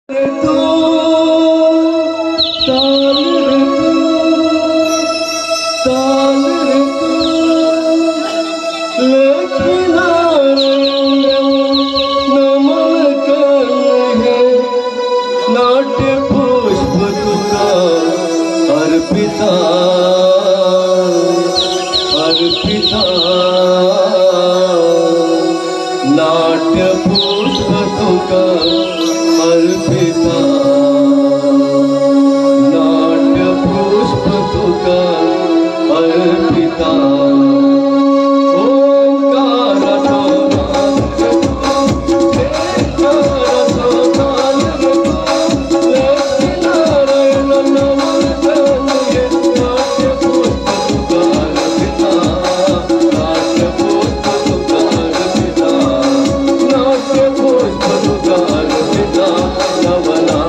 नाट्य पुष्प तुका अर्पिता अर्पिता, नाट्य पुष्प तुका अर्पिता, नाट्य पुष्प तुका अर्पिता। नवना।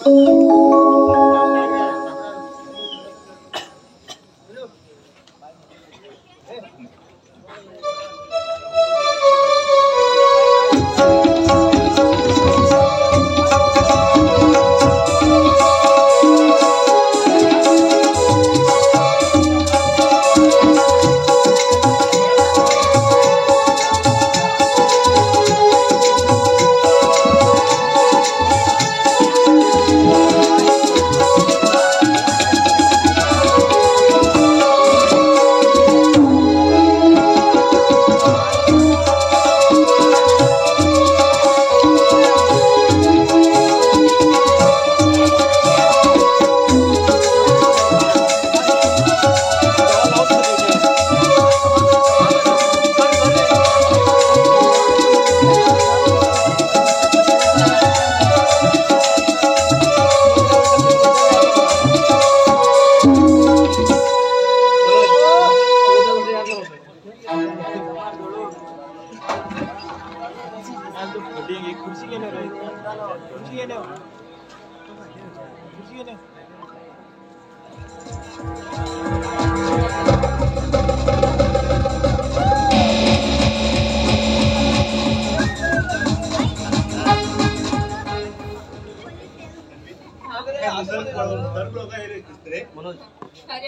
अरे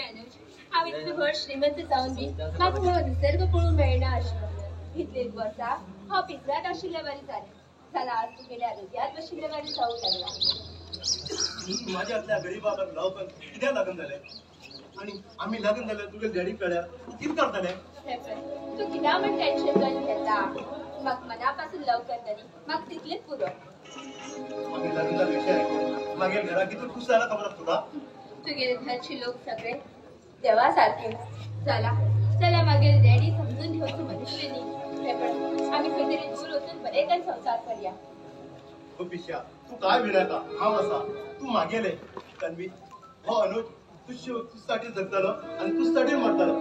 अनुज, हांव इतलें व्हड श्रीमंत जावन बी म्हाका हो निसर्ग पळोवंक मेळना आशिल्लो. इतले वर्सां हांव पिंजऱ्यांत आशिल्ले वरी जालें. जाल्यार आज तुगेल्या हृदयांत बशिल्ले वरी जावंक लागला. माझ्या असल्या गरीबाक लव कित्याक लग्न जालें आनी आमी लग्न जाल्यार तुगे डॅडी कळ्ळ्यार तूं कितें करतलें? तूं कित्याक म्हण टेन्शन करून घेता? म्हाका मना पासून लव करता न्ही, म्हाका तितलेंच पुरो. आमी लग्न विशय आयकून मागीर घरा कितून खूश जाला खबर आसा तुका? तुगेले घरचे लोक सगळे देवा सारखे. चला चला मागीर डॅडी समजून घेवचो मनुष्य न्ही. हे पळय, आमी खंय तरी दूर वचून बरे तरेन संवसार करया. हो पिश्या, तूं काय भिनाका, हांव आसा. तूं मागेले तन्वी, हो अनुज तुजसाठी जगतलो आनी तुजसाठी मरतलो.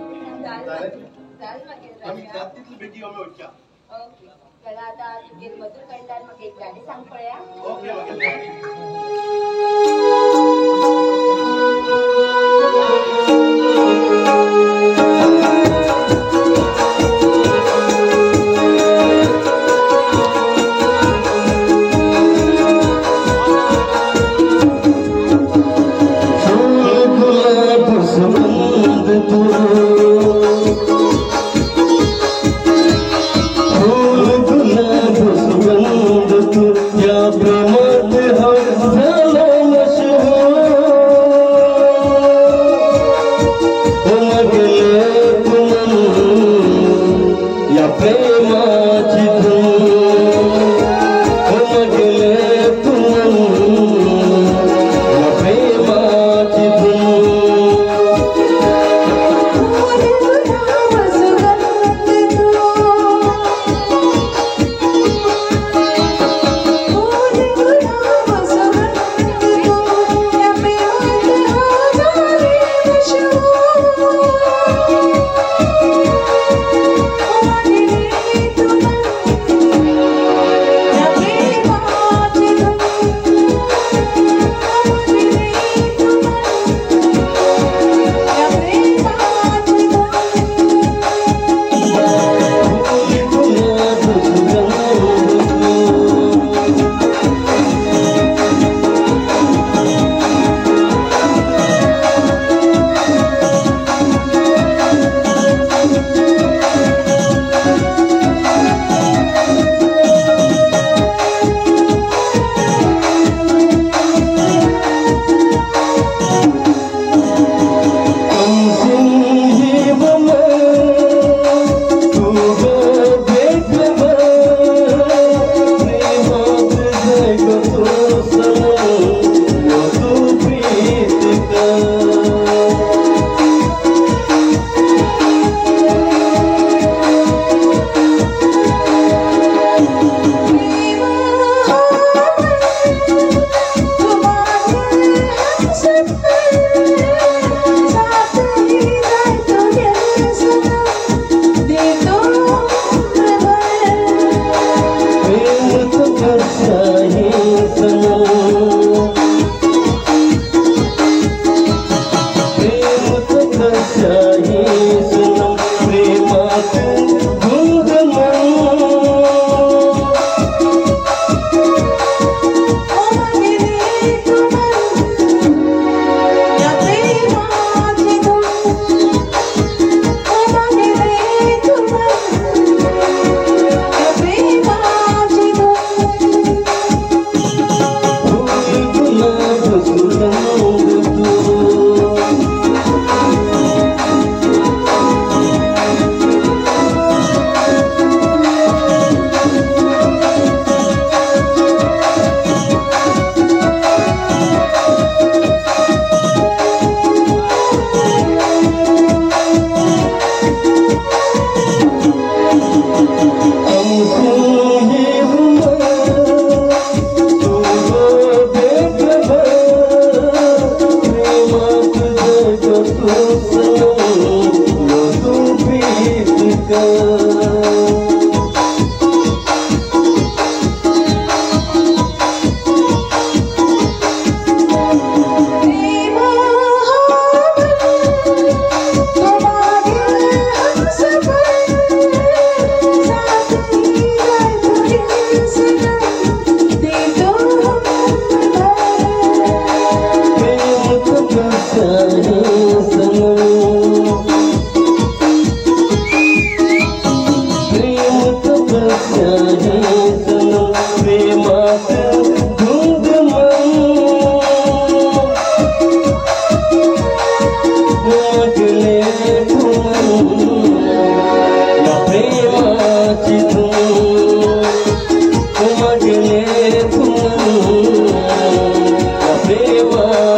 आमी जात तितले बेगीन आमी वचया. ओके, चला आतां तुगेर मधुर कंठान म्हाका एक गाणें सांग पळया. ओके मागीर. फूल गुलाब सुगंध तू या प्रेमात हम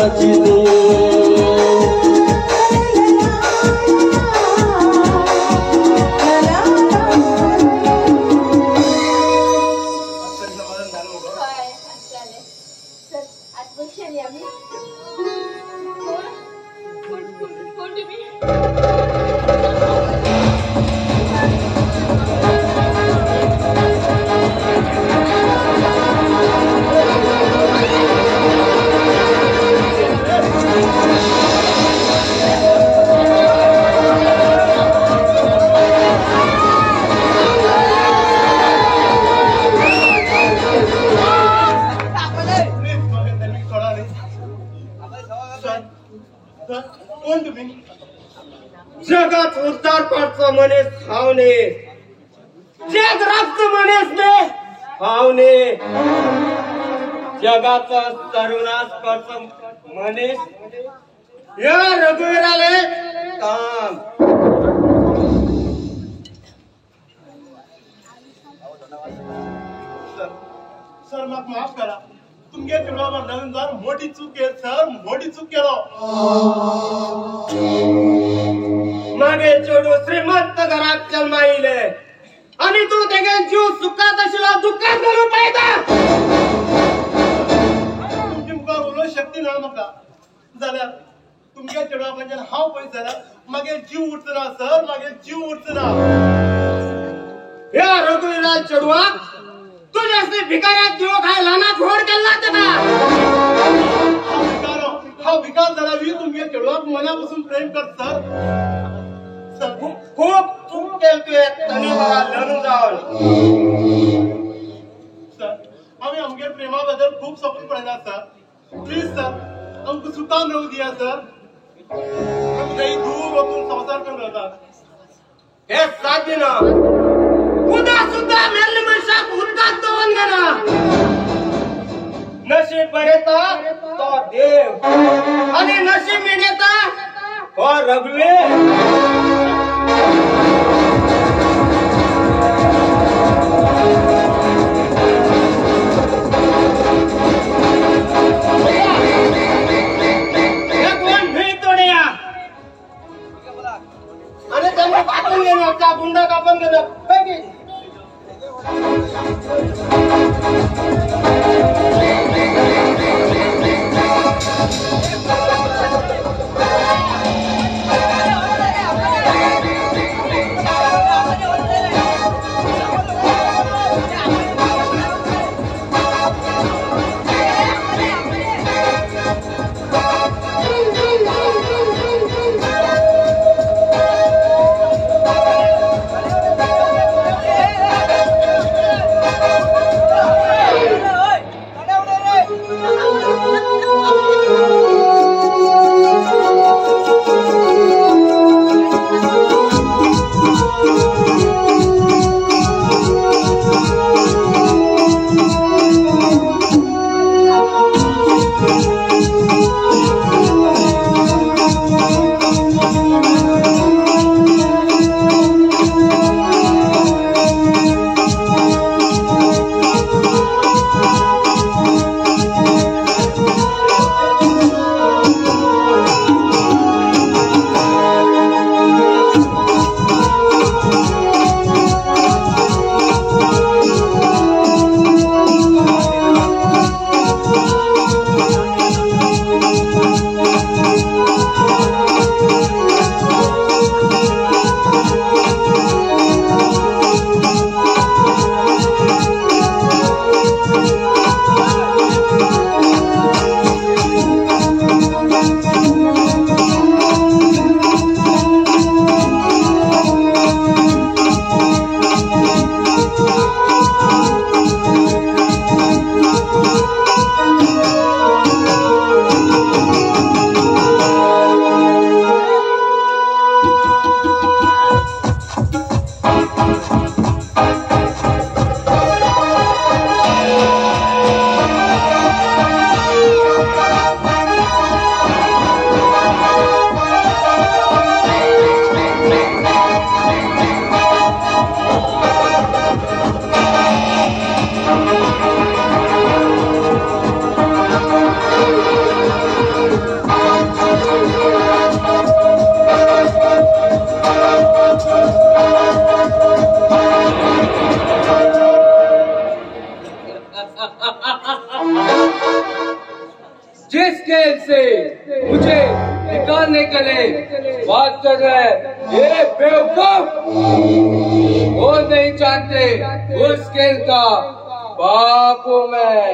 नाचिले. जगात उद्धार करचो मनीस हांव न्ही, जग राखचो मनीस न्ही हांव न्ही, जगाचो सर्वनाश करचो मनीस ह्या रघुवीराले काम. सर म्हाका माफ करा, तुमगे चेडवा लग्न जावन मोठी चूक केली सर, मोठी चूक केलो. मागे चेडू श्रीमंत घरात जन्मायले आणि तू तेगे जीव सुखात आशिल्लो दुःखात घालूंक पळयता. तुमचे मुखार उलोवंक शक्ती ना म्हाका, जाल्यार तुमगे चेडवा कडच्यान हांव पयस जाल्यार मागे जीव उरचो ना सर, मागे जीव उरचो ना. ह्या रघुवीराल चेडवाक तुझ्या असले भिकाऱ्याक दिवंक हांवें ल्हानाक व्हड केल्ला तेका. हांव भिकार जाल्यार बी तुमगे चेडवाक मना पसून प्रेम कर सर. खूब चूक केली तुवें तनी घरा लग्न जावन. सर आमी आमगे प्रेमा बद्दल खूब सपन पळयला सर, प्लीज सर आमकां सुखान रावू दिया सर. आमी थंय दूर वचून संवसार करून रावतात. हे साध्य ना, उदा सुद्धा मेल्ले मनशाक उदकांत दवरून घेना. नशीब बरयता तो देव आनी नशीब मिणयता हो रघुवीर. आणि त्यांना कापून घेणार, त्या गुंडा कापून घेणार. जिस खेल से मुझे निकालने के लिए बात कर रहे हैं ये बेवकूफ, वो नहीं जानते उस खेल का बाप हूं मैं।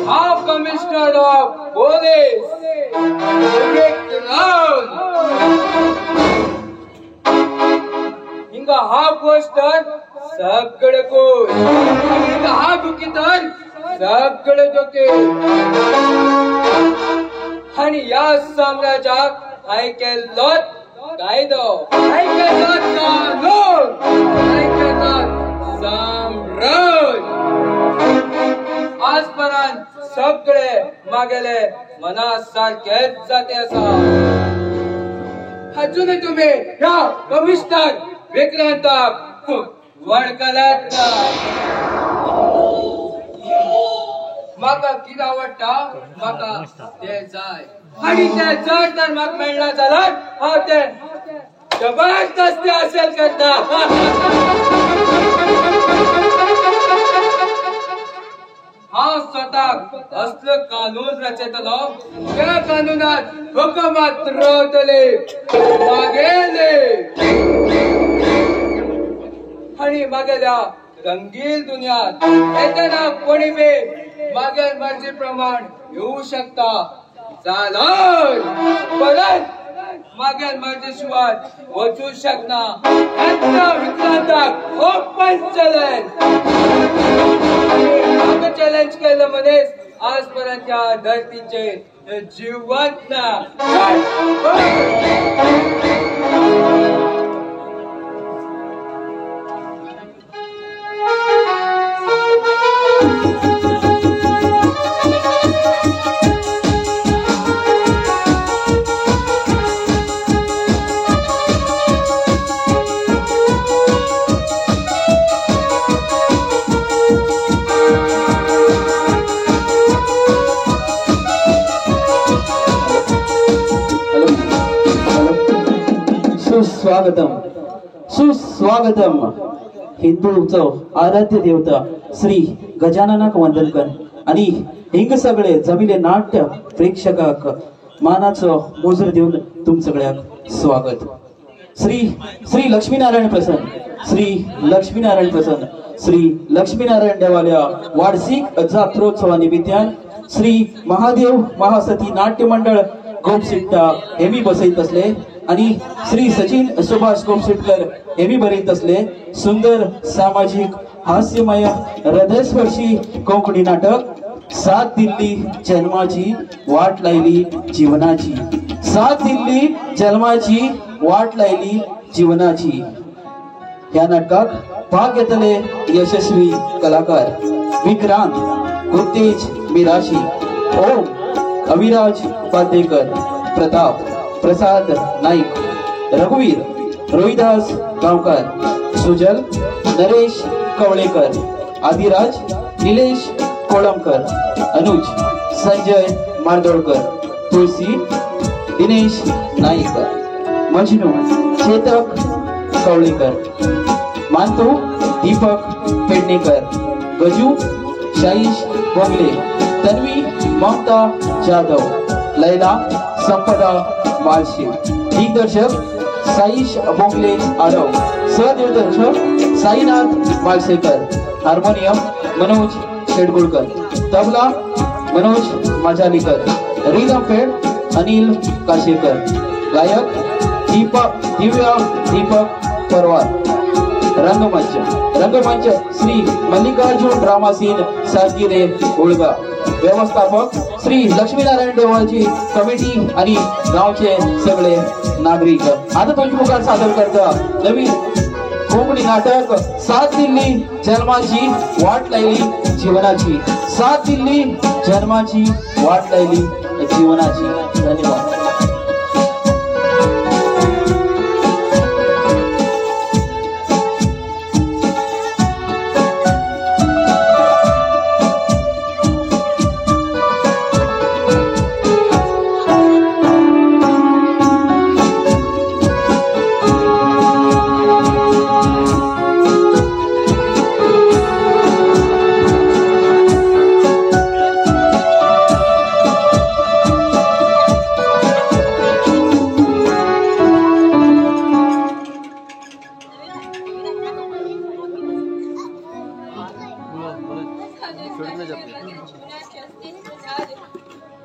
हाफ कमिश्नर ऑफ पुलिस हिंगा हा पोस्टर सगळे कोण आणि हिंगा हा दुखी तर सगळे धोके आणि या साम्राज्यात हाय केलो कायदो, हाय केलो कानून, हाय केलो साम्राज्य। आजपर्यंत सगळे मागेले मनासारखेच जाते असा। अजूनही तुम्ही ह्या कमिशनर विक्रांताक वळखलात ना। म्हाका कितें आवडटा म्हाका ते जाय आणि ते जर तर म्हाका मेळना जाल्यार हांव ते जबरदस्ती हासील करता। हांव स्वताक असलो कानून रचयतलो त्या कानूनात हुकूमत रावतली मागेली आणि मागेल्या रंगील दुनियात येतना कोणी बी मागेल मर्जी प्रमाण येऊ शकता जाल्यार परत मागेल मर्जी शिवाय वचू शकना। येतना विक्रांताक ओपन चॅलेंज, म्हाका चॅलेंज केलं मनीस आजपर्यंत ह्या धरतीचे जिवंत ना। सुस्वागतम सुस्वागतम। हिंदूचो आराध्य देवता श्री गजाननाक वंदनकर आणि हिंग सगळे जमिले नाट्य प्रेक्षकाक मानाचो मुजर दिवन तुम सगळ्याक स्वागत। श्री श्री लक्ष्मीनारायण प्रसन्न, श्री लक्ष्मीनारायण प्रसन्न, श्री लक्ष्मीनारायण देवालया वार्षिक जात्रोत्सवा निमित्तान श्री महादेव महासती नाट्य मंडळ गोपसिट्टा हेमी बसयत असले आणि श्री सचिन सुभाष गोपसिटकर हेमी बरयत असले सुंदर सामाजिक हास्यमय हृदयस्पर्शी कोंकणी नाटक साथ दिल्ली जन्माची वाट लायली जीवनाची, साथ दिल्ली जन्माची वाट लायली जीवनाची। ह्या नाटकाक भाग घेतले यशस्वी कलाकार विक्रांत, गुप्तेज मिराशी, ओम, अविराज पातेकर, प्रताप, प्रसाद नाईक, रघुवीर, रोहिदास गांवकर, सुजल, नरेश कवळेकर, आदिराज, निलेश कोळंबकर, अनुज, संजय मार्दोळकर, तुळसी, दिनेश नाईक, मजनू, चेतक कवळेकर, मांतू, दीपक पेडणेकर, गजू, शाईश बोंगले, तन्वी, ममता जाधव, लैला, संपदा मालशे। दिग्दर्शक साईश बोंगले आरव, सहदिग्दर्शक साईनाथ मालशेकर, हार्मोनियम मनोज शेडगुळकर, तबला मनोज माजालीकर, रिदम पेड अनिल काशेकर, गायक दीपक दिव्या दीपक परवार। रंगमंच रंगमंच श्री मल्लिकार्जुन ड्रामा सीन सातगिरे उळगा। व्यवस्थापक श्री लक्ष्मीनारायण देवळाची कमिटी आणि गावचे सगळे नागरिक। आता तुमच्या मुखार सादर करता नवीन कोंकणी नाटक साथ दिल्ली जन्माची वाट लायली जीवनाची, साथ दिल्ली जन्माची वाट लायली जीवनाची। धन्यवाद।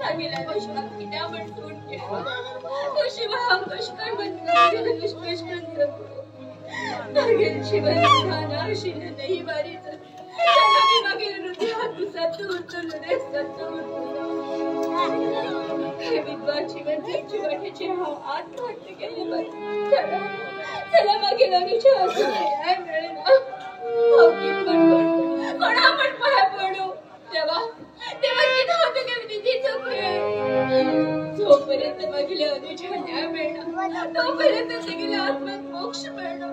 मागेल्या अनुजाक कित्या म्हण सोडून गेलो तो शिवाय हांव कशें काय म्हण कशें करून जगलो मागेल शिवाय ल्हान आशिल्लें न्ही वारी जाल्यार मागीर हृदयात सत्य उरतलो रे सत्य उरतलो हे विद्वान जीवन जगचे वाटेचे हांव आत्महत्या केले बरें चला चला मागीर अनुजा अजून न्याय मेळना हांव कितें म्हण कोणा म्हण पांय पडूं देवा देवा कितें हांव तुगे विधीचो खेळ जोपर्यंत मागीर अनुजा न्याय मेळना तोपर्यंत तेगेल्या आत्म्याक मोक्ष मेळना.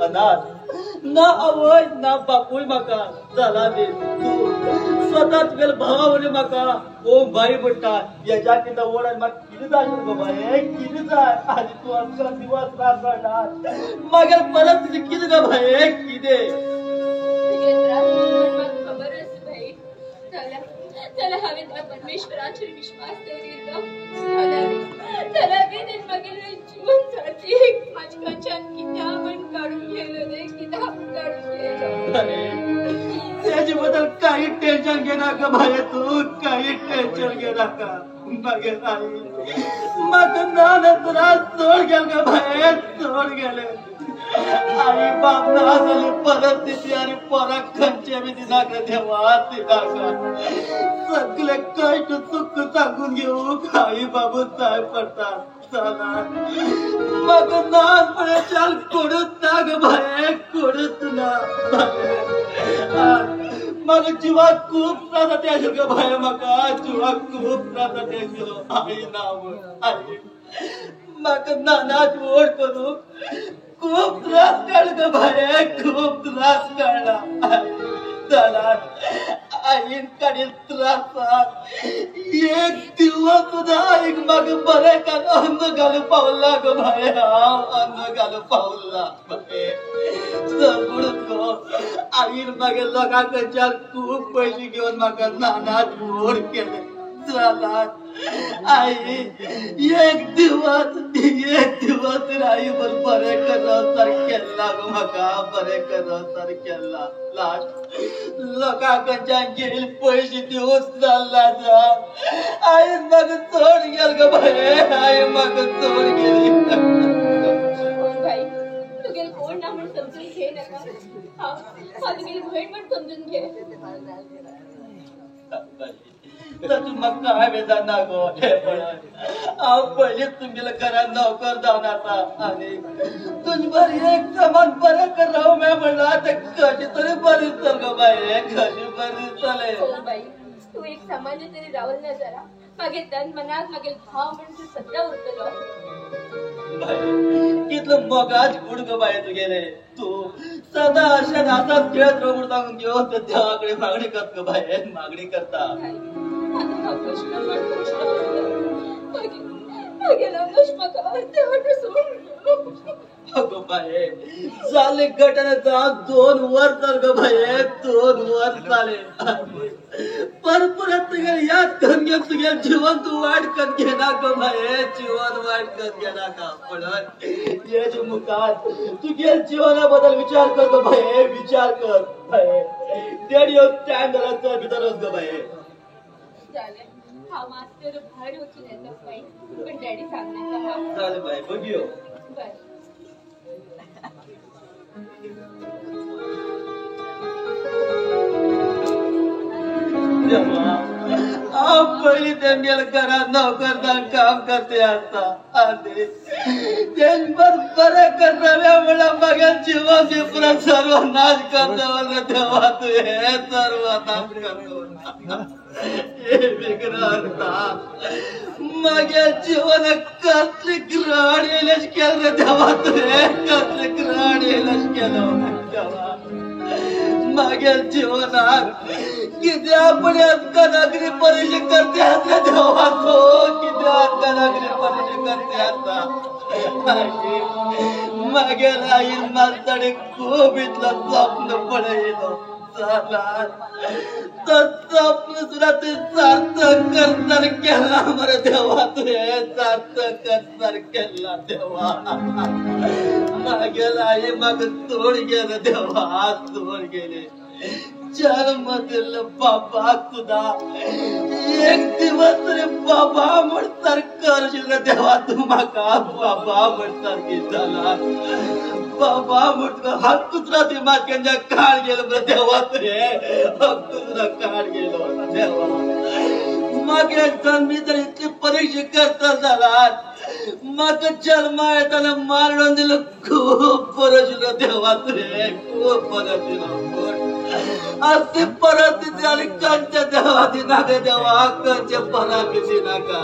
अनाथ ना आवय ना बापूय म्हाका जाला बी तूं स्वतः तुगेले भावा म्हणजे म्हाका ओ बाई म्हणटा हेज्या कितें व्हड आनी म्हाका कितें जाय आशिल्लें गो बाये कितें जाय आनी तूं आमकां दिवस त्रास मेळटा मागीर परत तुजें कितें गो बाये कितें तुगे त्रास म्हण म्हाका खबर आसा भाई. चला चला हांवें त्या परमेश्वराचेर विश्वास दवरिल्लो. चला बी तेणें म्हागेलें जीवन सारकें म्हाजे कडच्यान कित्याक म्हण काडून घेयलो रे कित्याक म्हण काडून घेयलो. तेजे बद्दल काही टेन्शन घेनाका बाये तूं काही टेन्शन घेनाका. मागीर आई म्हाका ना त्रास चड गेले गा बाये चड गेले. आई बाप ना जाली परिस्थिती आनी पोराक खंयचे बी दिनाका देवा दिनाका. सगळे कश्ट सुख सांगून घेवंक आई बाबूच जाय पडटा. चला म्हाका ल्हानपणाच्यान कोणूच ना गो बाये कोणूच ना. म्हाका जिवाक खूब त्रास जाता आशिल्लो गो बाये म्हाका जिवाक खूब त्रास जाता आशिल्लो. आई ना म्हूण आई म्हाका नानाच व्हड करूंक खूब त्रास काडलो गो बाये खूब त्रास काडला. चला आईन काडील त्रासाक एक दिवस सुद्दां आईक म्हाका बरें कान अन्न घालूंक पावला गो बाये हांव अन्न घालूंक पावला बाये. सगळूच गो आईन मागीर लोकां कडच्यान खूब पयशे घेवन म्हाका नानाच व्हड केलें. चला आई एक दिवस तरी आई बरें करप केल्ला गो म्हाका बरें करप केल्ला. लास्ट लोकां कडच्यान घेयल पयशे दिवन चल्ला जा आईन म्हाका चड गेल गो बाये आई म्हाका चड गेली. भाई तुगेले कोण ना म्हण समजून घे नाका. हांव तुगेली भयण म्हण समजून घे. तूं म्हाका कांय बेजारना गो हे पळय हांव पयलींच तुमगेल्या घरान नोकर जावन आसा आनी तुजे बर एक समान बरें कर रावूं मेळ म्हणलां तें कशें तरी बरें दिसतलें गो बाये कशें बरें दिसतलें. हो बाई तूं एक सामान्य तरी रावल ना जरा मागीर तन मनाक मागीर भाव म्हण तूं सद्दां उरतलो. बाये कितलो मोगाच गूण गो बाये तुगेले. तूं सदां अशें आसात खेळत राव म्हूण सांगून घेवन ते देवा कडेन मागणी करता गो बाये मागणी करता. आतां हांव कृष्ण म्हण कृष्ण मागीर मागीर म्हाका अर्दे वाटेर सोडून गेलो. अगो बाये जाले घटना जावन 2 वर्स जालें गो बाये 2 वर्स जालें. परत परत तुगेलें याद करून घेवन तुगेलें जिवन तूं वायट करून घेनाका गो बाये जिवन वायट करून घेनाका. पळय हेजे मुखार तुगेल्या जिवना बद्दल विचार कर गो बाये विचार कर बाये. देड येवन टायम जाला चल भितर वच गो बाये. जालें हांव मातसो भायर वचून येता बाई पण डॅडी सांगनाका. जालें बाय बघयो. बरें. हांव पयलीं तेमगेल्या घरान नोकर जावन काम करते आसता आनी तेंबर बरें करता म्हणल्यार म्हागे जिवन बिपरांत सर्व नाश करता रे देवा तुवें सर्व नाश करता. हे विघ्नहर्ता म्हागे जिवनाक कसली ग्रहण येयलें केलें रे देवा तुवें कसली ग्रहण येयलें केलो देवा. मागे जीवनात कित्याक कनागरी परीक्षा करते आसले देवा तूं कित्याक कनागरी परीक्षा करते आसता. मागे आईन म्हाका खूब इतलो स्वप्न पळयलो तो स्वप्न सुद्दां तुवें सार्थक करतना केला मरे देवा तुवें सार्थक करतना केला देवा. मागेल आई म्हाका सोड गेले देवा सोड गेले. जन्म दिल्लो बाबाक सुद्दां एक दिवस तरी बाबा म्हण सारको आशिल्लो देवा तूं म्हाका बाबा म्हण सारकी जाला बाबा म्हण तुका हक्क सुद्दां ती म्हाज्या काळ गेलो मरे देवा तुवें हक्क सुद्दां काळ गेलो देवा. म्हागे जन्मी तर इतली परीक्षा करता जाला म्हाका जल्मा येतना मारून दिलो खूब बरो आशिल्लो देवा तुवें खूब बरो आशिल्लो. अशी परिस्थिती आनी खंयच्या देवा दिनाका देवा खंयच्या पराक दिनाका.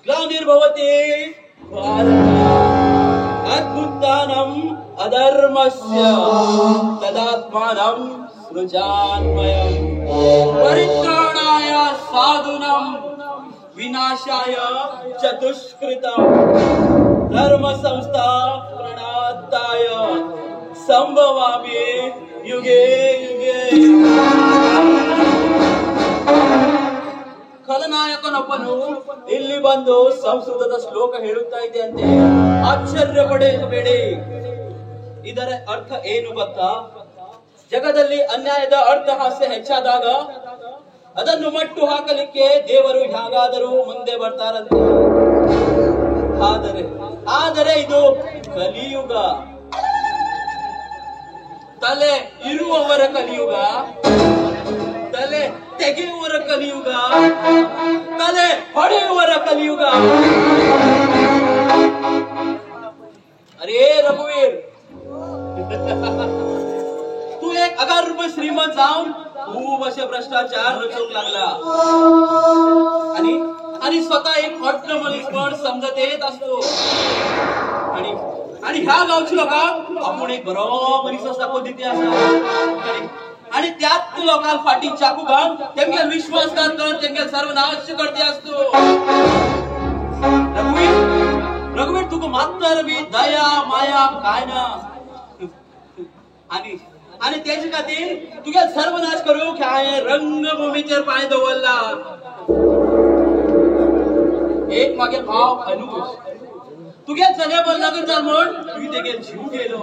ग्लानिर्भवति भारत अद्भुतानम् अधर्मस्य तदात्मानं सृजान्मयम् परित्राणाय साधूनां विनाशाय च दुष्कृतम् धर्म संस्थापनार्थाय संभवामि युगे युगे. ಖಲನಾಯಕನೊಬ್ಬನು ಇಲ್ಲಿ ಬಂದು ಸಂಸ್ಕೃತದ ಶ್ಲೋಕ ಹೇಳುತ್ತಾ ಇದೆ ಅಂತೆ. ಆಶ್ಚರ್ಯ ಪಡೆಯಬೇಡಿ. ಇದರ ಅರ್ಥ ಏನು ಗೊತ್ತಾ? ಜಗದಲ್ಲಿ ಅನ್ಯಾಯದ ಅರ್ಧಹಾಸ್ಯ ಹೆಚ್ಚಾದಾಗ ಅದನ್ನು ಮಟ್ಟು ಹಾಕಲಿಕ್ಕೆ ದೇವರು ಹೇಗಾದರೂ ಮುಂದೆ ಬರ್ತಾರಂತೆ. ಆದರೆ ಇದು ಕಲಿಯುಗ, ತಲೆ ಇರುವವರ ಕಲಿಯುಗ, ತಲೆ ತೆಗೆಯುವರ ಕಲಿಯುಗ, ತಲೆ ಹೊಡೆಯುವರ ಕಲಿಯುಗ. ಅರೇ ರಘುವೀರ್, तू एक अगर्भ श्रीमंत जाऊन खूप असे भ्रष्टाचार रचूंक लागला आणि आणि स्वतः एक हट्ट मनीसपण समजत येत असतो. आणि आणि ह्या गावची लोकांक आपूण एक बरो मनीस आसा पद्दती आसा आणि त्यात लोकांक फाटी चाकू घालून तेमगेल विश्वासघात करून तेमगेल सर्वनाश करते असतो. रघुवीर, रघुवीर, तुका मात्तर बी दया माया काय ना. आणि आणि तेजे खातीर तुगे सर्वनाश करूंक हांवें रंगभूमीचेर पांय दवरला. एक मागे भाव अनुज तुगे चले लग्न जाल म्हण तुवें तेगेल जीव गेलो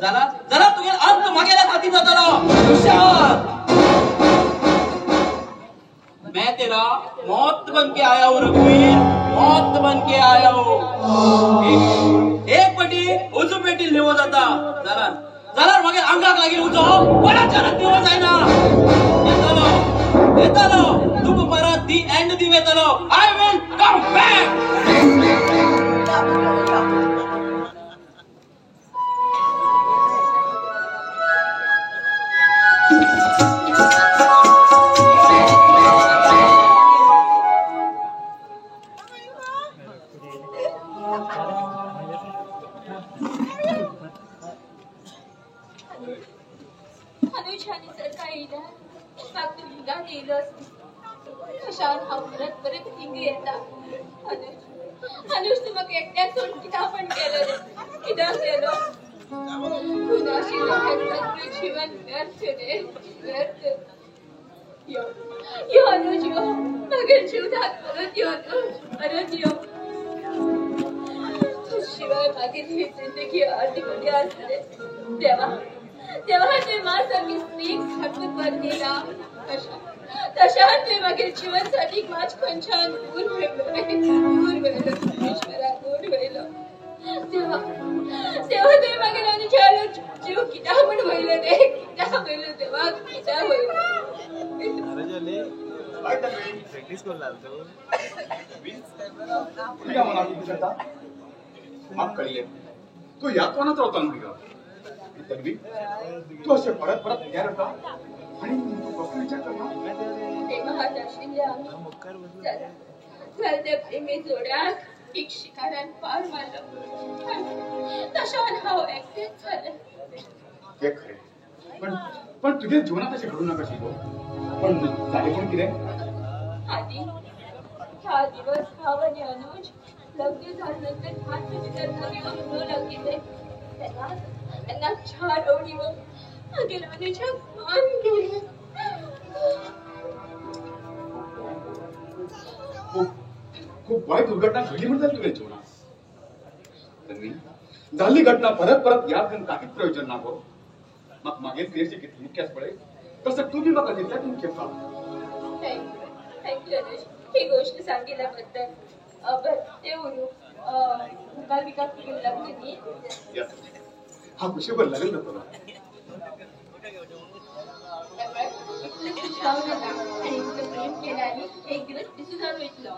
जाल्यार जाल्यार तुगेल अंत मागेल्या खातीर जातलो. हुशार, मैं तेरा मौत बन के आया हूं रघुवीर, मौत बन के आया हूं. एक पटी उजू पेटी लिवो जाता जाल्यार जाल्यार मागीर आंगाक लागीं उजो कोणाच्यान दिवो जायना. येतलो येतलो तुका परत दी एंड दिव येतलो. I will come back. अनुजाने जर का येयल्यार म्हाका तूं हिंगा येयलोच कशान हांव परत परत हिंगा येता. अनुज, अनुज, तूं म्हाका एकट्याक सोडून कित्याक पण गेलो रे? कित्याक गेलो? तूं नाशिल्लो हें सगळें जीवन व्यर्थ रे, व्यर्थ. यो यो अनुज, यो म्हागे जिवनांत परत यो अनुज, परत यो. तूं शिवाय मागीर ही जिंदगी अर्दी बरी आसली. देवा, देवा, तुवें मा सारकी स्त्रीक हाडून वर दिला तशा तुवें मागीर जीवन साथीक मात खंयच्यान दूर व्हेलो, दूर व्हेलो, ईश्वरा, दूर व्हेलो. देवा, देवा, तुवें मागीर अनुजालो जीव कित्याक म्हूण व्हयलो रे? कित्याक व्हयलो देवा, कित्याक व्हयलो? म्हाका कळिल्लें तूं ह्या कोणाच रावता न्हू हिंगा. तन्वी, तूं अशें परत परत ह्या रावता आनी तूं कसलो विचार करना? प्रेमात आशिल्ल्या आमी जाल्यार त्या प्रेमी जोड्याक एक शिकारान पार मारलो तशान हांव एकटेंच जालें. तें खरें, पण पण तुज्या जिवनांत अशें घडूं नाका आशिल्लो. पण जालें पूण कितें? आदी ह्या दिवस हांव आनी अनुज लग्न जाले नंतर हात लग्न म्हणूं लागिल्ले तेन्ना तेन्ना चार अवडीवो मागीर अनुजाक मान गेलें. खूब खूब वायट दुर्घटना घडली म्हण जाली तुगेल्या जिवनांत. तन्वी, जाल्ली घटना परत परत याद करून कांयच प्रयोजन ना गो. म्हाका मागीर तेरशी कितली मुख्य आसा पळय तसो तूं बी म्हाका तितल्याच मुख्य आसा. Thank you, thank you Anuj ही गोष्ट सांगितल्याबद्दल. बरें तें उरूं, मुखार बिकार तुगेलें लग्न न्ही? येस, हा खुशेभर लग्न जातलो. इतलें खुश जावं नाका आनी इतलें प्रेम केलें आनी एक दिवस पिसू जावन वयतलो.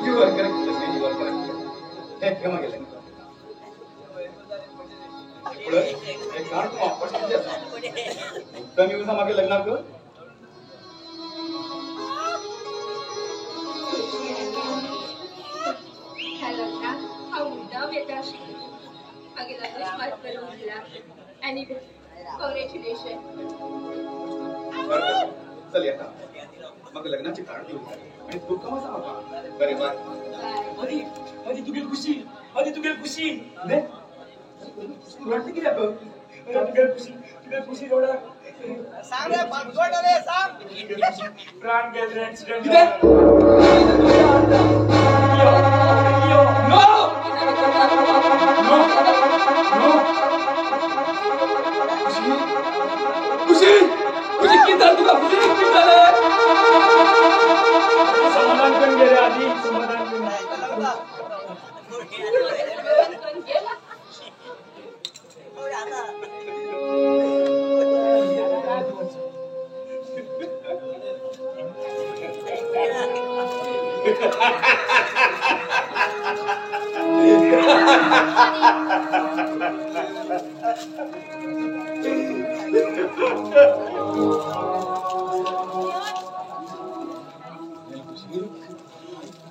You are correct, you are correct. हे हे मागेलें पळय, हें कार्ड तूं वापरचें आसा. मुद्दम येवन मागीर लग्नाक. ह्या लग्नाक हांव मुद्दाम येता आशिल्लें. मागीर लग्नच मात बरें उरलां. आनी कॉंग्रेच्युलेशन. चल येता, म्हाका लग्नाची कार्ड दिवंक जाय आनी खूब काम आसा म्हाका. बरें बाय. आदी आदी तुगेली खुशी, आदी तुगेली खुशी. कितें तूं रडटा कित्याक? तुगेली खुशी, तुगेली खुशी रडा. सांग रे पासवर्ड रे सांग. प्राण गेले रे एक्सिडेंट. कितें? नो नो खुशी, खुशी कितें जालें तुका? खुशी कितें जालें? समाधान करून गेले आदी, समाधान करून.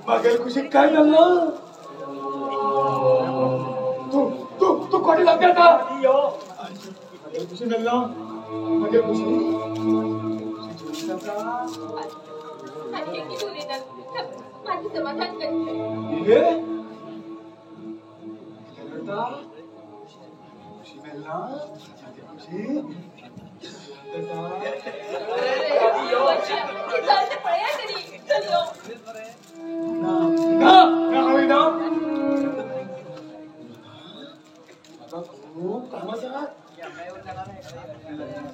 मागेल खुशी काय जालें? तूं तूं तूं कोणी लागता आतां? मागेल खुशी मेल्लो, मागेल खुशी आनी हें कितें उलयता? म्हाजें समाधान करचें. हे कितें करता? खुशी मेल्ला, मागेल खुशी कितें जालें तें पळया तरी. चल यो. ना ना हांव येना. म्हाका खूब काम आसा.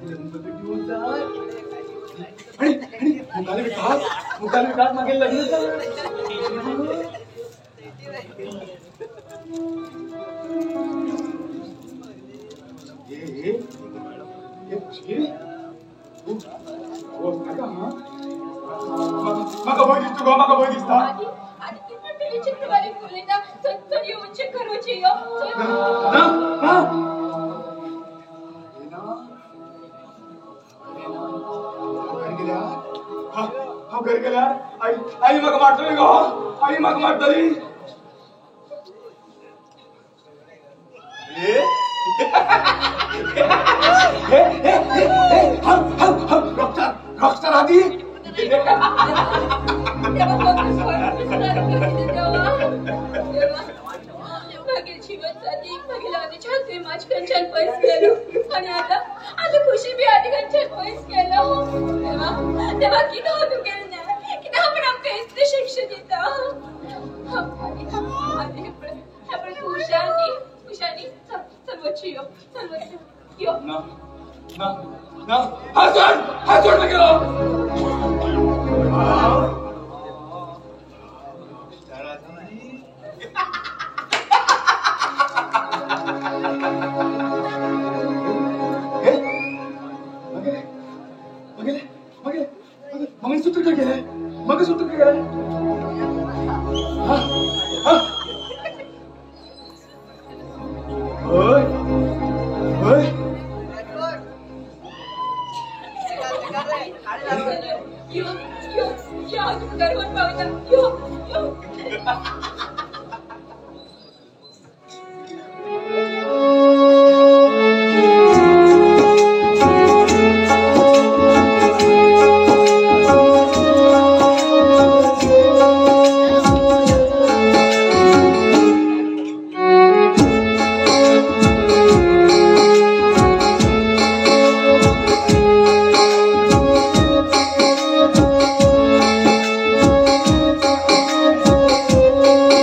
लग्न जाय आनी आनी मुखाले विकास, मुखाले विकास मागीर लग्न जाय. हे हे खुशी, तूं वचनाका हां. म्हाका भंय दिसता गो, म्हाका भंय दिसता. आदी आदी कितें तूं विचित्र बारीक उलयता. चल चल येवचें करूचें यो. चल. ना ना ना, हांव घरा गेल्यार आई आई म्हाका मारतली गो, आई म्हाका मारतली. रॉकस्टार, रॉकस्टार आदी. मागीर जीवन साथी मागीर आदीच्या प्रेमाच खंयच्यान पयस गेलो आनी आतां आतां खुशी बी आदी खंयच्यान पयस गेलो. देवा देवा कितें हो तुगेलें न्याय? कित्याक म्हण आमकां इतली शिक्षा दिता? आदी पळय तूं हुशार न्ही, हुशार न्ही. चल चल वचूं यो, चल वचूं यो. ना ना ना, हात सोड, हात सोड मागीर. मागेले मागेले मंगळसूत्र खंय गेलें? मंगळसूत्र खंय गेलें? हा हा हय हय. यो यो यो, हांव तुका घरा व्हरून पावयता. यो यो. Thank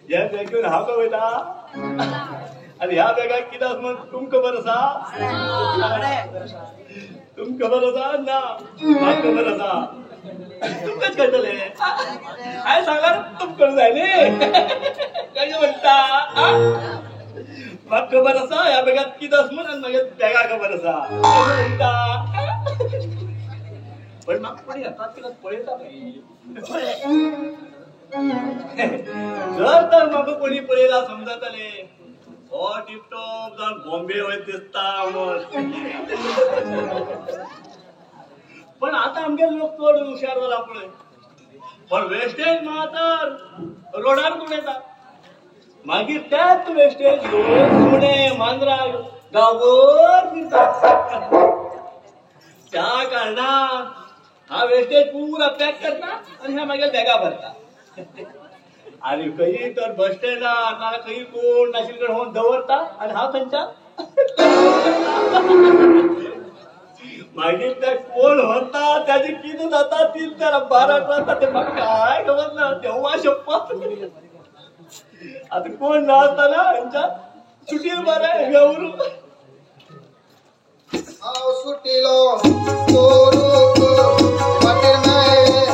ह्या बॅग घेऊन हांव खंय वयता आनी ह्या बॅगाक कितें आसा म्हण तुमकां खबर आसा? तुमकां खबर आसा ना? म्हाका खबर आसा. तुमकांच कळटलें. हांवें सांगल्यार तुमकां जाय न्ही. कशें म्हणटा? म्हाका खबर आसा ह्या बॅगात कितें आसा म्हण आनी म्हागे बॅगा खबर आसा. कशें म्हणटा? पण म्हाका कोणी येतात कितें पळयता जर तर म्हाका कोणी पळयला समजतले हो टिपटॉप जावन बॉम्बे वयत दिसता म्हण. पण आतां आमगे लोक चड हुशार जाला पळय. पण वेस्टेज मा तर रोडार उडयता. मागीर त्याच वेस्टेज घेवन सुणे मांजरा गांवभर फिरता. त्या कारणान हा वेस्टेज पुरा पॅक करता आनी ह्या मागीर बॅगा भरता. आनी खंय तर बस स्टँडार नाजाल्यार खंय कोण नाशिल्ले कडेन होवन दवरता आनी हांव थंयच्यान मागीर ते कोण व्हरता ताजें कितें जाता 3 4 12 जाता तें म्हाका कांय खबर ना. देवा शप्पथ. आतां कोण ना आसतना हेंच्या सुटीर बरें हें उरूं. हांव सुटिलो वाटेर मेळ्ळे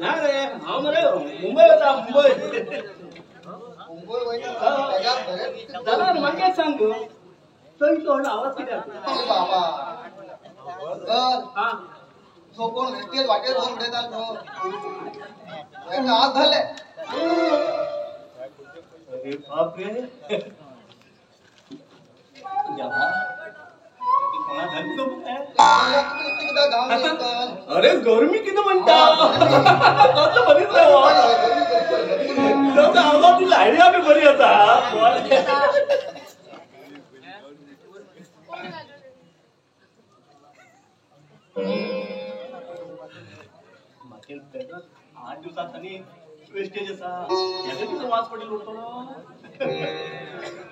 ना रे हांव मरे मुंबय वता. मुंबय जाल्यार म्हाका सांग थंय इतलो व्हडलो आवाज कित्याक? बाबा तो कोण वेस्टेज वाटेर व्हरून उडयता तो आज धरले. अरे बाप रे अरे गरमी कितें म्हणटा कसलो बरीच रे आवाज ती आयडिया बी बरी आसा. मागीर 8 दिवसांत आनी वेस्टेज आसा हेका कितें वास पडिल्लो उरतलो.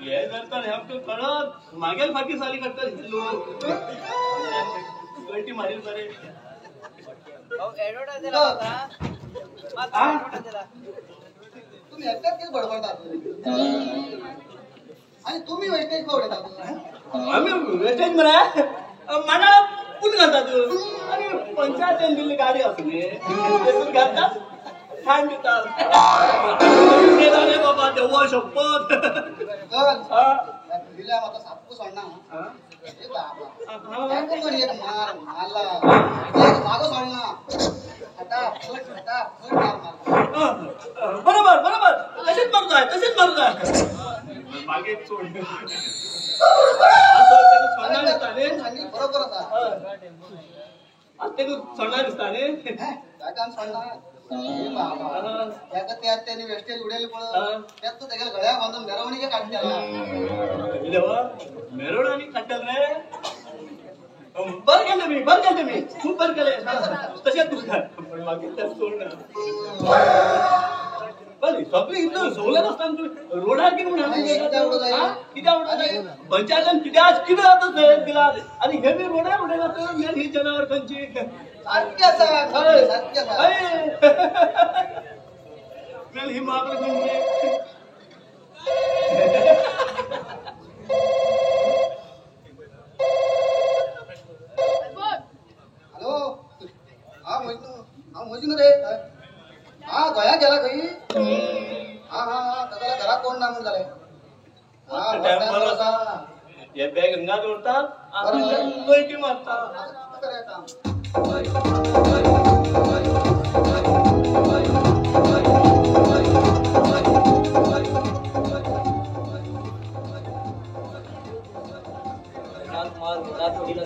हे जर तर आमकां कळत मागीर फाटी साली काडटले लोक. गळटी मारील बरे. तुम्ही एकट्यात कितें बडबडतात आनी तुमी वेस्टेज खंय उडयतात? आमी वेस्टेज मरे मांडाळ पूल घालतात आनी पंचायतीन दिल्ली गाडी आसा न्ही तेतून घालतात खाण दितात. बाबा देवा शप्पथ. म्हाका सामको सोडना. एक मार मारला मागो सोडना. बरोबर बरोबर तशेंच मारूं जाय तशेंच मारूं जाय. मागीर सोड सोडना दिसता न्ही. बरोबर आसा. तेका सोडना दिसता न्ही. ताका सोडना. ताका त्या त्याने वेस्टेज उडयले पळय त्यात तो तेगेल्या गळ्या बांदून मिरवणीके काडटला. मिरवणी काडटले रे. बरं केलें मी बरं केलें मी खूब बरं केलें. तशेंच तुका पण मागीर तें सोडना. बरें सगळें इतलें सवलत आसतना तुमी रोडार कितें म्हणून कित्याक उडयता? पंचायतीन कित्याक कितें जाता थंय दिला आनी हे बी रोडार उडयला तर ही जनावर खंयची सारकी आसा. सारकी आसा. ही माकड खंयची? हॅलो हा मजनू. हांव मजनू रे. हा गोंया गेला खंय? हा हा हा ताका घराक कोण ना म्हूण जालें. हे बॅग हांगा दवरता गळटी मारता.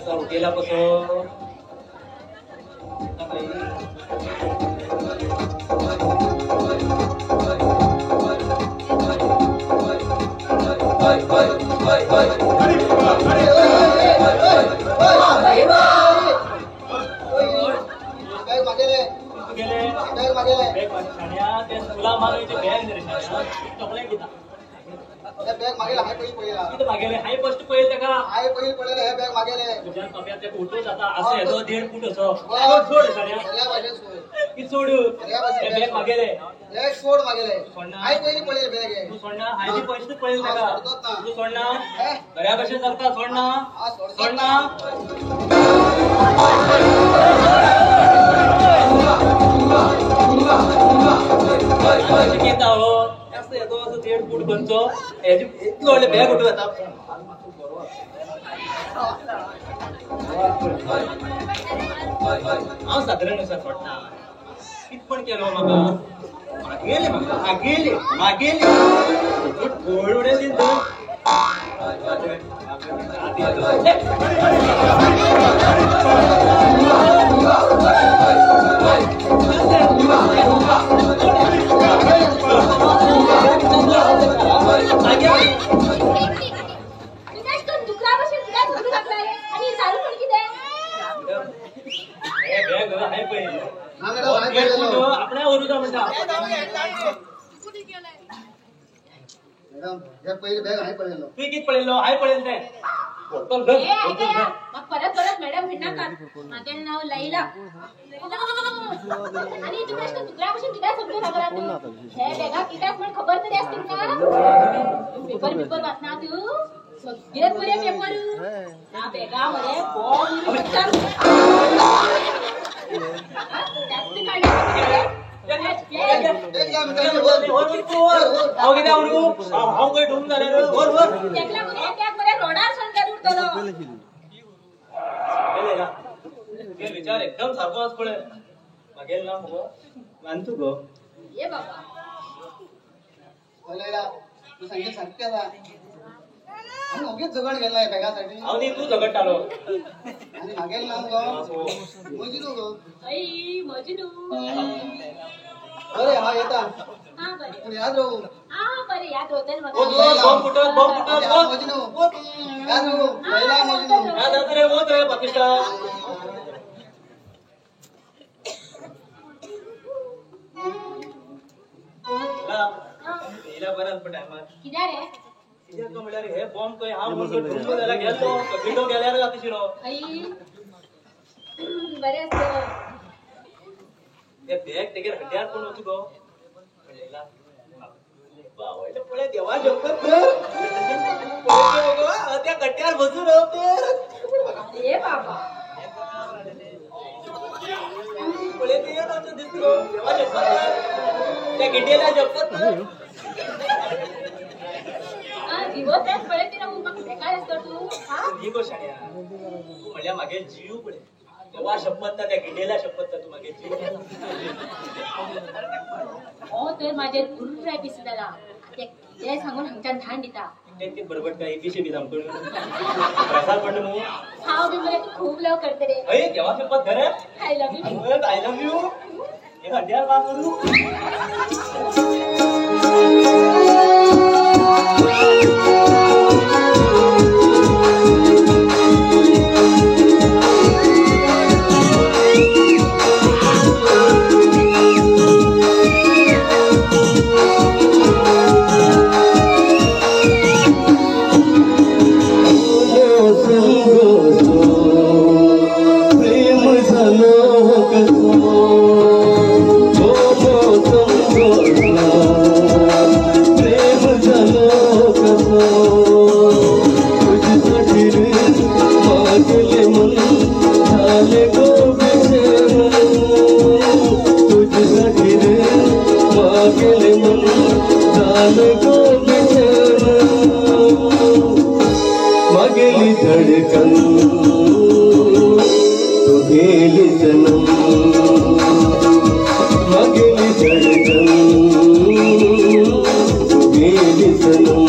काम गेला कसो Bye, bye, bye, bye. हांवें फस्ट पळयलें ताका. हांवें पयलीं पळयलें हे बॅग मागेलें. तुज्या कप्यात तेका उठोवच जाता असो येदो 1.5 फूट असो. सोड साड्या. कितें सोड? हे बॅग मागेलें. बॅग सोड मागेलें. हांवें पयलीं पळयलें बॅग हें. तूं सोडना? हांवें फस्ट पळयलें ताका. तूं सोडना? बऱ्या भशेन चलता. सोडना? सोडना? कितें हो असो येदो असो 1.5 फूट खंयचो हेजे इतलो व्हडलें बॅग उठूं येता. हांव सादारण आसा सोडना. कितें पण केलो म्हाका मागेलें म्हाका मागेलें मागेलें गोड उडयली तूं. परत परत मॅडम म्हणनाका. मागेलें नांव लैला. आनी तुका अशें दुकरा भशेन कित्याक समजून खबर तूं? हे बॅगा कित्याक म्हण खबर तरी आसा तुमकां? पेपर बिपर वाचना तूं? सगळे बरे पेपर. ना बॅगा मरे बॉम्ब जास्त काडले. विचार एकदम सारको आस पळय. मागेलें ना मगो मानतू गो. ये बाबा तूं सांगेल सारकें आसा. आमी ओगीच झगड गेला बॅगासाठी. हांव न्ही तूं झगडटालो. आनी मागेलें नांव गो मजनू गो. मजनू. बरें हांव येता. पूण याद रावू. बरें याद रावतलें म्हाका. बॉम्ब फुटत बॉम्ब फुटत मजनू याद रावू. लैला मजनू याद रावता रे. वच रे पाकिस्तान. येयला बरें पण टायमार. कित्याक रे? कित्याक म्हणल्यार हे बॉम्ब खंय हांव म्हणून जाल्यार गेल्लो विंडो गेल्यार जाता शिरो. बरें आसा. ते बॅग तेगेर हड्ड्यार कोण वचूं गो? पळयला बावळ्या पळय देवा शपथ तर पळय मगो त्या गड्ड्यार बसून राव ते. अरे बाबा पळय ते आमचो दिसलो देवा शपथ त्या गिड्डेला शपथ तर. दिवस रात पळयत रावूं म्हाका बेकार आसता तूं. ही गो शाण्या तूं म्हणल्यार म्हागे जीव पळय. देवा शपथ त्या गिड्डेला शपथ तूं म्हागे जीव. हो तर म्हाजेर गुर्राय पिसू जाला. ते कितेंय सांगून हांगच्यान धाड दिता. ते बरोबर काय पिशे बी सामको प्रसाद पडलो मगो. हांव बी मरे तूं खूब लव करता रे. हय देवा शपथ खरें. I love you. I love you. हे हड्ड्यार मार करूं. धड़कन तू गेली सनम मगेली धड़कन तू गेली सनम।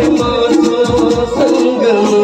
प्रेमाचो संगम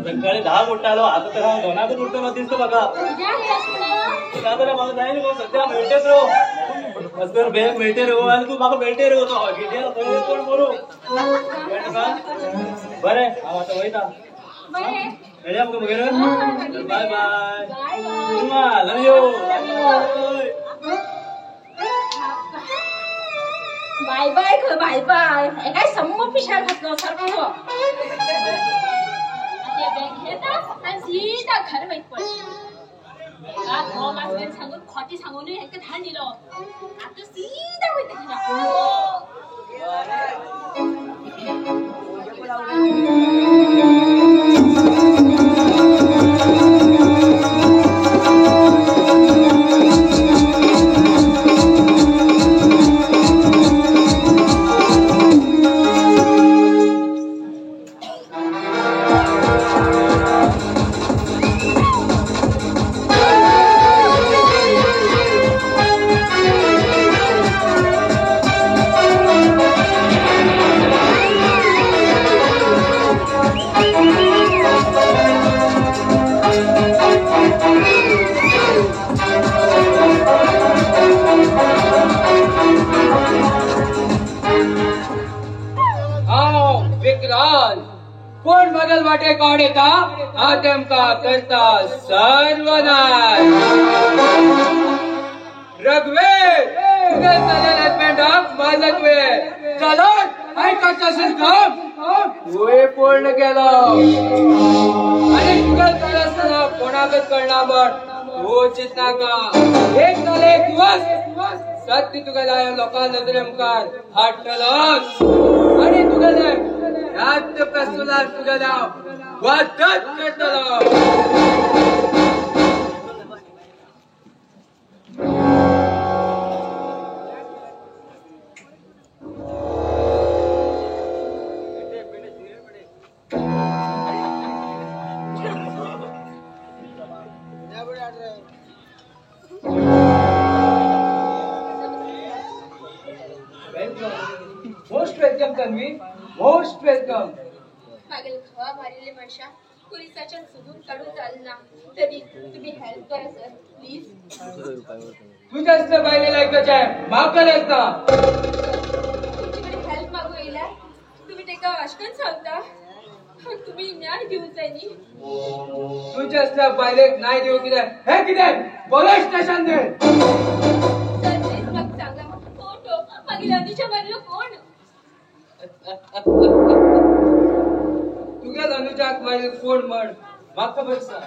सकाळी 10 उठतालो, आता तर हांव 2 उठतलो दिसता म्हाका. ना जाल्यार म्हाका जाय न्ही सद्या मेळटेच रो, मस्कर बँक मेळटे रो आनी तूं म्हाका मेळटे रो, तो कोण मरू. बरें हांव आतां वयता, मेळया मुगो मगेर. Bye bye, love you. Bye bye खंय बाय बाय, हेकाय सम्म पिशार घातलो सारको. बँक येता आनी सीधा घर वयता पळय. घोव सांगून खोटें सांगूनय हेका धाड दिलो, आतां सीधा वयता घरा. विक्रांत. कोण बगल वाटे काड येता हा तेमका करता सर्वनाश. रघुवीर तुगे चलेले पेंडाक मारले तुवें, चलत हांवें करता अशें काम तुवें पूर्ण केलो. आनी तुगे चल आसतना कोणाकच कळना म्हण तूं चिंतनाका. एक नाल्यार एक दिवस सत्य तुगेल्या लोकां नदरे मुखार हाडटलोच आनी तुगेले ह्याच प्रस्तुलार तुगेल्या वादत करतलो. Most welcome Tanvi, most welcome. मागील घवा मारिल्ले मनशा पुलिसाच्यान सोदून काडून चालना, तरी तुम्ही हेल्प करा सर प्लीज. तुझ्या असल्या बायलेला ऐकायचें म्हाका गरज ना. तुमचे कडेन हेल्प मागू येयल्यार तुम्ही तेका अशें सांगता, तुम्ही न्याय दिवंक जाय न्ही. तुझ्या असल्या बायलेक न्याय दिवं कितें हें कितें police station the. Sir please म्हाका सांगा कोण तो मागीर अनुजा मारलो कोण? तुगेल अनुजाक मागीर कोण म्हण म्हाका खबर आसा.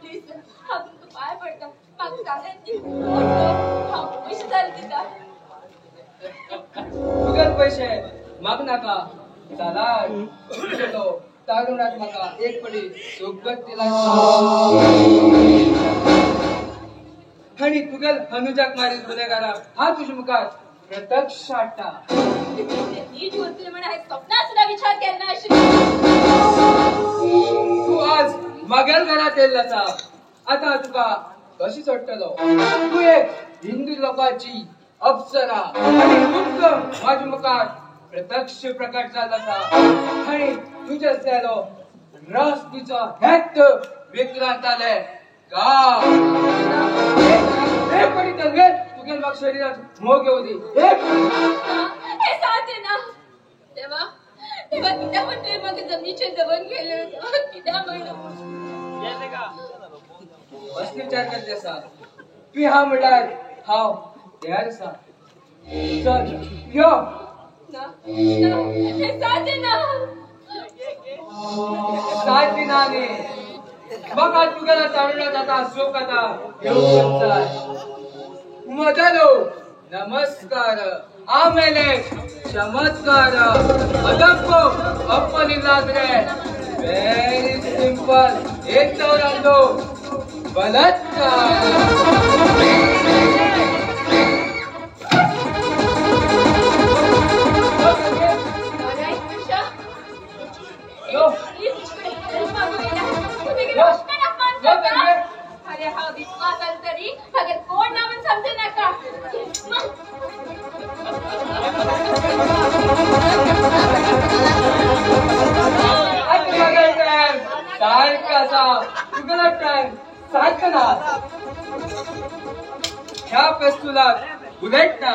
प्लीज सर हांव तुमकां पांय पडटा, म्हाका सांगात न्ही कोण तो, हांव पयशे जाल दिता. तुगेल पयशे म्हाका नाका. जाल्यार तुगेलो तारुणाक म्हाका एक पडी सुगत दिला आनी तुगेल अनुजाक मारील गुन्हेगाराक हांव तुजे मुखार प्रत्यक्ष हाडटा. नीच वतले म्हण हांवें स्वप्नात सुद्दां विचार केलो ना आशिल्लो. तूं आज मागेल घरांत येयल्लो आसा, आतां तुका कशी सोडटलो? तूं एक हिंदू लोकांची अप्सरा आनी गुप्त म्हाजे मुखार प्रत्यक्ष प्रकट जाल्लो आसा आनी तुजे असलेलो रस तुजो हेत विक्रांताले गांव. एक पडी तन्वी तुगेल म्हाका शरिरात मोग येवं दी. एक हे साथ ना तेव्हा तेव्हा कित्याक म्हण तुवें म्हाका जमनीचेर दवरून गेलें, तेव्हा कित्याक म्हण असले विचार करते आसा तुवें? हांव म्हणल्यार हांव तयार आसा. चल यो. ना ना हे साथ ना 7 दिनांनी म्हाका तुगेल्या तारुणात आतां सुख आतां येवंक जाय. ಮೊದಲು ನಮಸ್ಕಾರ, ಆಮೇಲೆ ಚಮತ್ಕಾರ. ಅದಕ್ಕೂ ಒಪ್ಪಲಿಲ್ಲಾದ್ರೆ ವೆರಿ ಸಿಂಪಲ್, ಎಂತವರಂದು ಬಲಾತ್ಕಾರ. अरे हांव विस्वास आसलो तरी मागीर कोण ना म्हण समजू नाका. आतां टायम सारको आसा, तुगेलो टायम सारको ना. ह्या पेस्तुलाक बुलेट ना.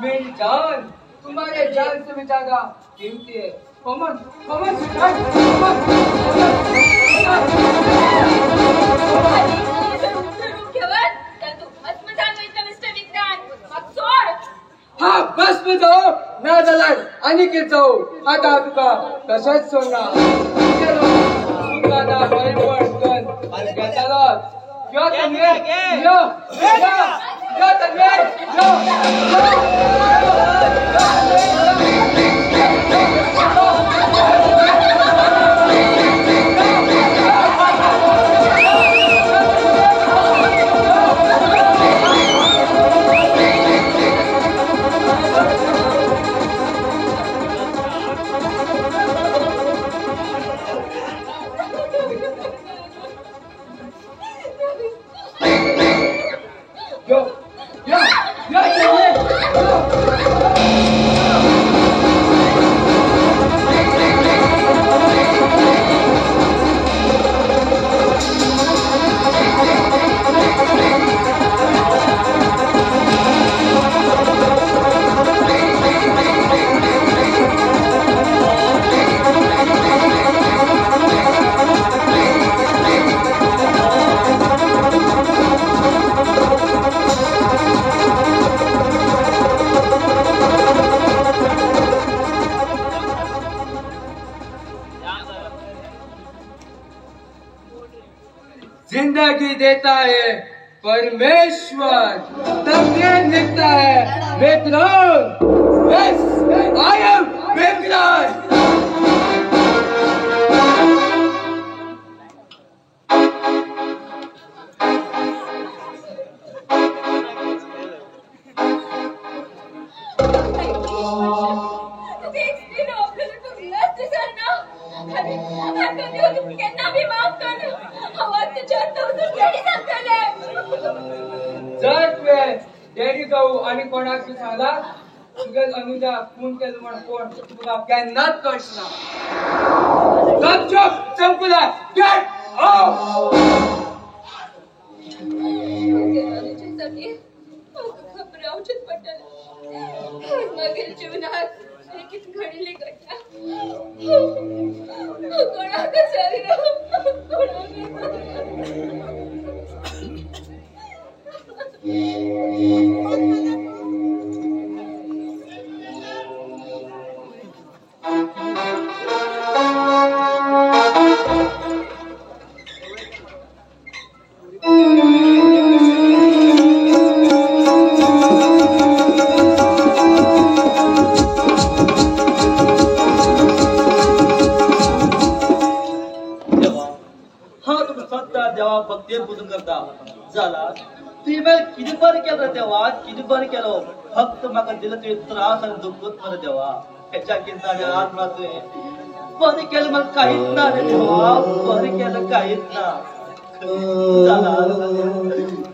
मेरी जान तुम्हारे जान से भी ज्यादा कीमती है. कमन कमन कमन. हा बस जाऊ ना जाल्यार आनी कितें जाऊ. आतां तुका तशेंच सोडना. तुका ना बरेपण घेतलोच. यो तन्वी, यो यो यो तन्वी, यो yo yo yo. जिंदगी देता है परमेश्वर, तकदीर लिखता है Vikrant. Yes, I am Vikrant. जर तुवें डॅडी जाऊ आनी कोणाक सांगला तुगे अनुजा खून केलो म्हण कोण तुका केन्नाच कळना. गपचूप चमकुला गेट आउट. घाबरावचेच पडटलें. मागीर जीवनात लेगीत घडिल्ली घटना कोणाकच सांगना, कोणाकच. हा तुका सद्दां देवा भक्तीन पुजून करता जाला तुवें मागीर कितें बरें केलें रे देवा, कितें बरें केलो. फक्त म्हाका दिलें तुवें त्रास आनी दुखूच मरे देवा. हेच्या कितें हात म्हणा तुवें बरें केलें म्हाका कांयच ना रे देवा, बरें केलें कांयच ना. जाला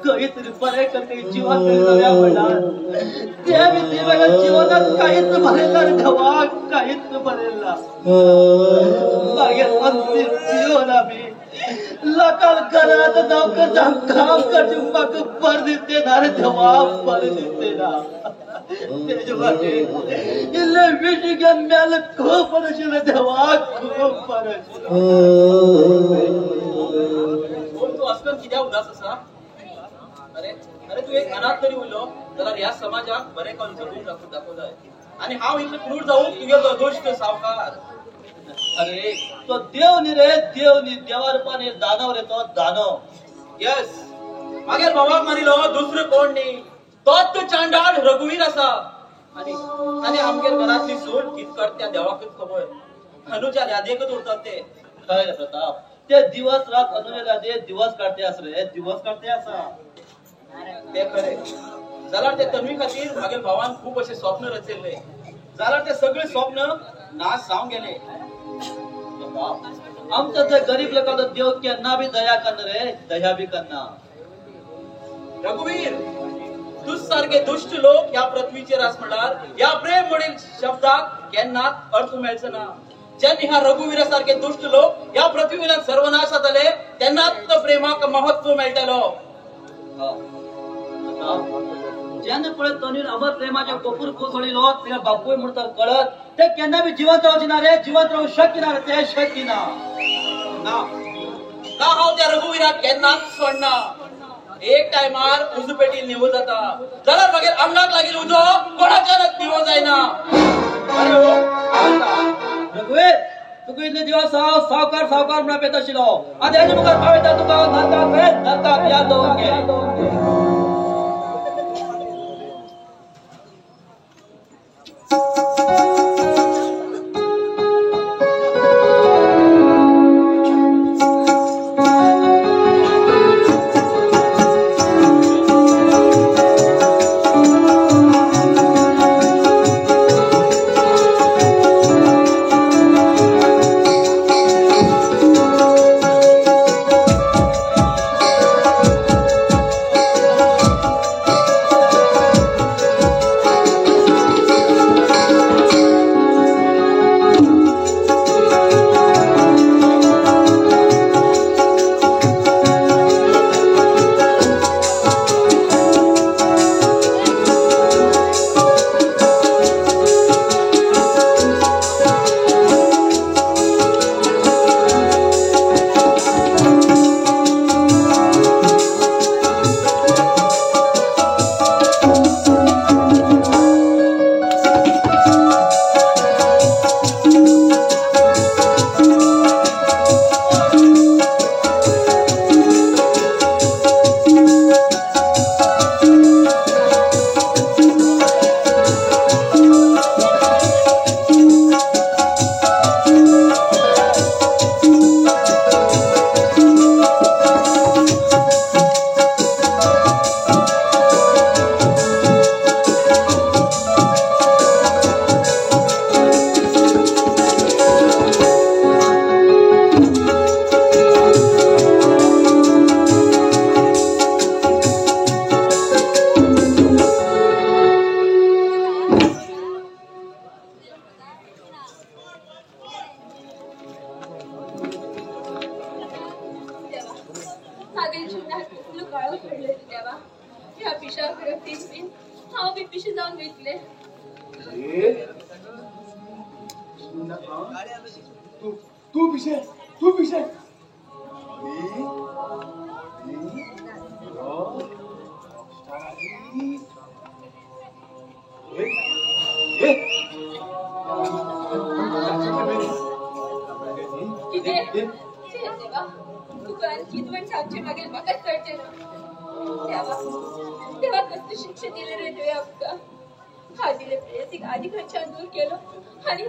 खंय तरी बरें करता जिवान तरी जावया म्हणल्यार तें बी तुवें म्हाका जिवनात कांयच बरें ना रे देवा, कांयच बरें ना. मागीर अंतीम जीवन आमी लोकांक घरात जावं काम करचें म्हाका बरें दिसते ना रे देवा, बरें दिसते ना. तेजे खातीर इल्लें विश घेवन मेलें खूब बरें आशिल्लें देवा, खूब बरें आशिल्लें. तूं आजकाल कित्याक उदास आसा? अरे अरे तूं एक अनाथ तरी उरलो जाल्यार ह्या समाजाक बरें करून जगून दाखोवंक जाय. आनी हांव इतलें क्रूर जावूं तुगेलो दोश्ट सावकार. अरे तो देव न्ही रे, देव न्ही, देवा रुपान दानव रे तो दानव. यस, मागीर भावाक मारिलो दुसरो कोण न्ही, तोच चांडाळ रघुवीर आसा. आनी आनी आमगेर घरांतली सून कित करता त्या देवाकूच खबर. अनुजा यादेकूच उरतात ते. खरें रे प्रताप, ते दिवस रात अनुजा यादे दिवस काडते आसा रे, दिवस काडते आसा. ते खरें जाल्यार ते तन्वी खातीर मागीर भावान खूब अशें स्वप्न रचयल्लें, जाल्यार ते सगळे स्वप्न नाश जावन गेले. आमचा ते गरीब लोकांचो देव केन्ना बी दया करना रे, दया बी करना. रघुवीर, तुज सारके दुश्ट लोक ह्या पृथ्वीचेर आस म्हणल्यार ह्या प्रेम म्हणील शब्दाक केन्नाच अर्थ मेळचो ना. जेन्ना ह्या रघुवीरा सारके दुश्ट लोक ह्या पृथ्वीवेल्यान सर्वनाश जातले तेन्नाच प्रेमाक महत्व मेळटलो. जेन्ना पळय तन्वीन अमर प्रेमाचे कपूर कोसळिलो तुज्या बापूय म्हणटा कळत ते केन्ना बी जिवंत रावचे ना रे, जिवंत रावूंक शक्य ना रे, ते शक्य ना. ना ना, हांव त्या रघुवीराक केन्नाच सोडना. एक टायमार उजो पेटीन निवो जाता जाल्यार मागीर आंगाक लागील उजो कोणाच्यानच निवो जायना. रघुवीर, तुका इतले दिवस हांव सावकार सावकार म्हणून पेत आशिल्लो, आतां हेजे मुखार पावयता तुका हांव नरकाक रे, नरकाक याद दवरून घे. Thank मागील जीवनात कसलो काळो पडलो देवा. ह्या पिशा करतीन हांव बी पिशे जावन वयतले. तू पिशे, तू पिशे. कितें देवा, तुका आनी कितें म्हण सांगचें मागीर म्हाकाच कळचें ना. देवा, देवा कसली शिक्षा दिली रे तुवें आमकां. आदिले प्रेयसीक आदी खंयच्यान दूर केलो आनी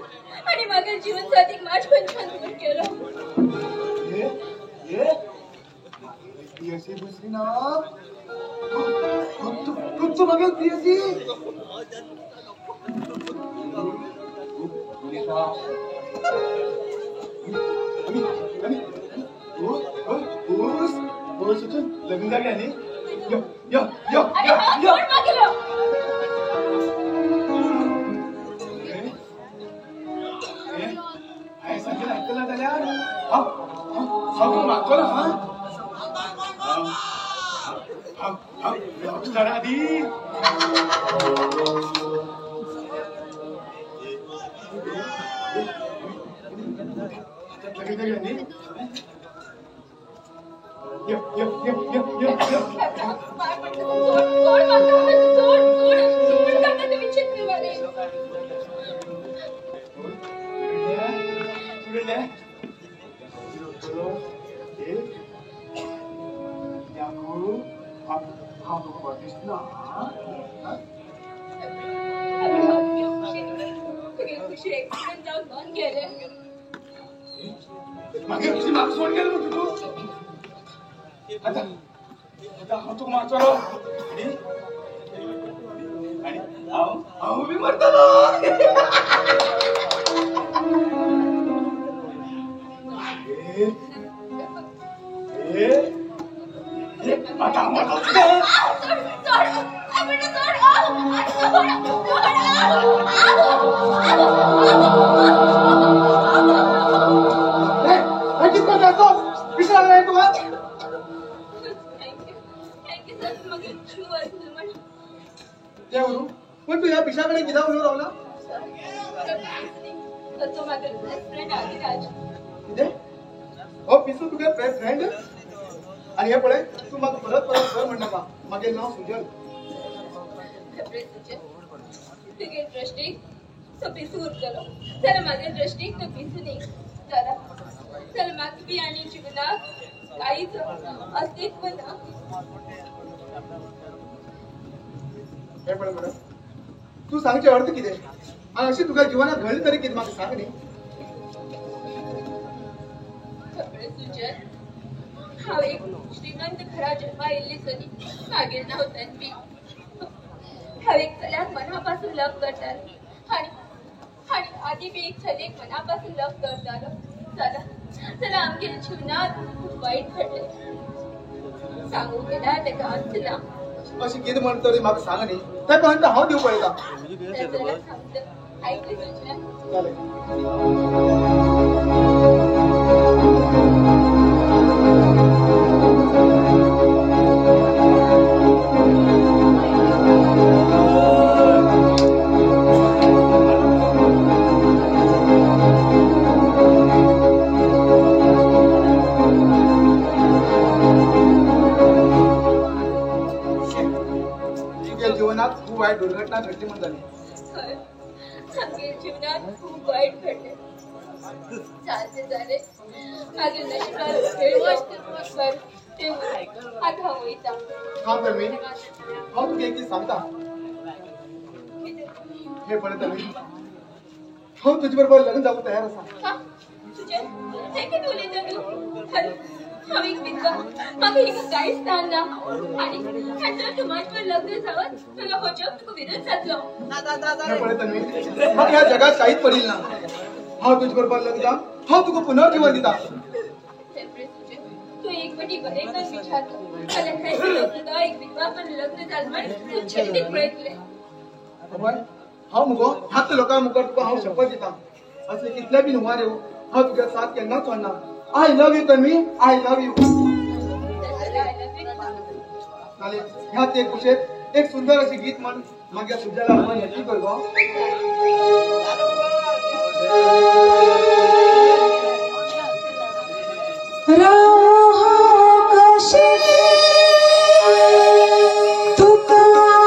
आनी मागीर जीवन साथीक माज खंयच्यान दूर केलो. प्रियसी दुसरी ना, तू मागीर प्रियसी. लग्न जागे न्ही. यो यो यो यो हांवें सांगलें आयकलां जाल्यार हांव हांव तुका मागतलो. हां हांव रॉकस्टार आदी. लग्न जागे न्ही. यो यो यो यो यो यो. सोड म्हाका, सोड सोड सोड करता तुमी चिंतले मरे. हांव तुका बरें दिसना. तुगे खुशी एक्सिडंट जावन बंद केलें. मागीर खुशी म्हाका सोड गेलें म्हणटा तूं. आतां आतां हांव तुका मारतलो आनी आनी हांव हांव बी मरतलो. आतां हांव मरतलो तुका. सोड सोड सोड. कितें करता तो पिशें लागलें तुका. पण तू ह्या पिशाकडे कित्याक उलोवन रावला? तो म्हाजो बेस्ट फ्रेंड आदिराज. कितें? हो पिसू तुगे बेस्ट फ्रेंड? आनी हें पळय, तूं म्हाका परत परत सर म्हणनाका. म्हागे नांव सुजल. सुजल, तुगे दृश्टीक तो पिसू उरतलो जाल्यार म्हागे दृश्टीक तो पिसू न्ही. चला चल, म्हाका बी आनी जिवनाक कांयच अस्तित्व ना. हें पळय मॅडम, तूं सांगचें अर्थ कितें आनी अशें तुका जिवनात घडलें तरी कितें म्हाका सांग न्ही. खबर सुजल, हांव एक श्रीमंत घरा जन्मा आयिल्ली चली. मागीर नांव तन्वी. हांव एक चल्याक मना पासून लव करतालें आनी आनी आदी बी एक चलयेक मना पासून लव करतालो. चला चला, आमगे जिवनात खूब वायट घडलें. सांगूंक गेल्यार तेका अंत ना. अशें कितें म्हण तरी म्हाका सांग न्ही, तेका अंत हांव दिवंक पळयता. जाल्यार सांगता, आयकलें सुजल? जालें. खूब वायट दुर्घटना घडली म्हण जाली. हय, आमगे जिवनात खूब वायट घडलें. जालें जालें, मागीर नशिबार खेळ बरें तें आतां हांव वयता. थांब तन्वी, हांव तुका एक दीस सांगता. हे पळय तन्वी, हांव तुजे बरोबर लग्न जावंक तयार आसा. सुजल, हें कितें उलयता तूं? हांव एक विधवा, म्हाका हिंगा कांयच स्थान ना. आनी आनी जर तूं म्हाजे बरोबर लग्न जावत जाल्यार हो जग तुका विरोध जातलो. हें पळय तन्वी, म्हाका ह्या जगात कांयच पडिल्लें ना. हांव तुजे बरोबर लग्न जावन हांव तुका पुनर्जीवन दिता. तूं एक फावटी बरें करून विचार कर. जाल्यार हें लग्न एक विधवा पण लग्न जालें म्हण तूं चिंतीत पळयतलें. हांव मुगो ह्याच लोकां मुखार तुका हांव शपथ दिता, असले कितले बी हुंवार येवं हांव तुज्या साथ केन्नाच सोडना. I love you Tanvi, I love you. I जाले ह्याच एक कुशेत एक सुंदर अशी गीत म्हण मागीर तुज्या मन हेपी कर गो. तू माहेरा.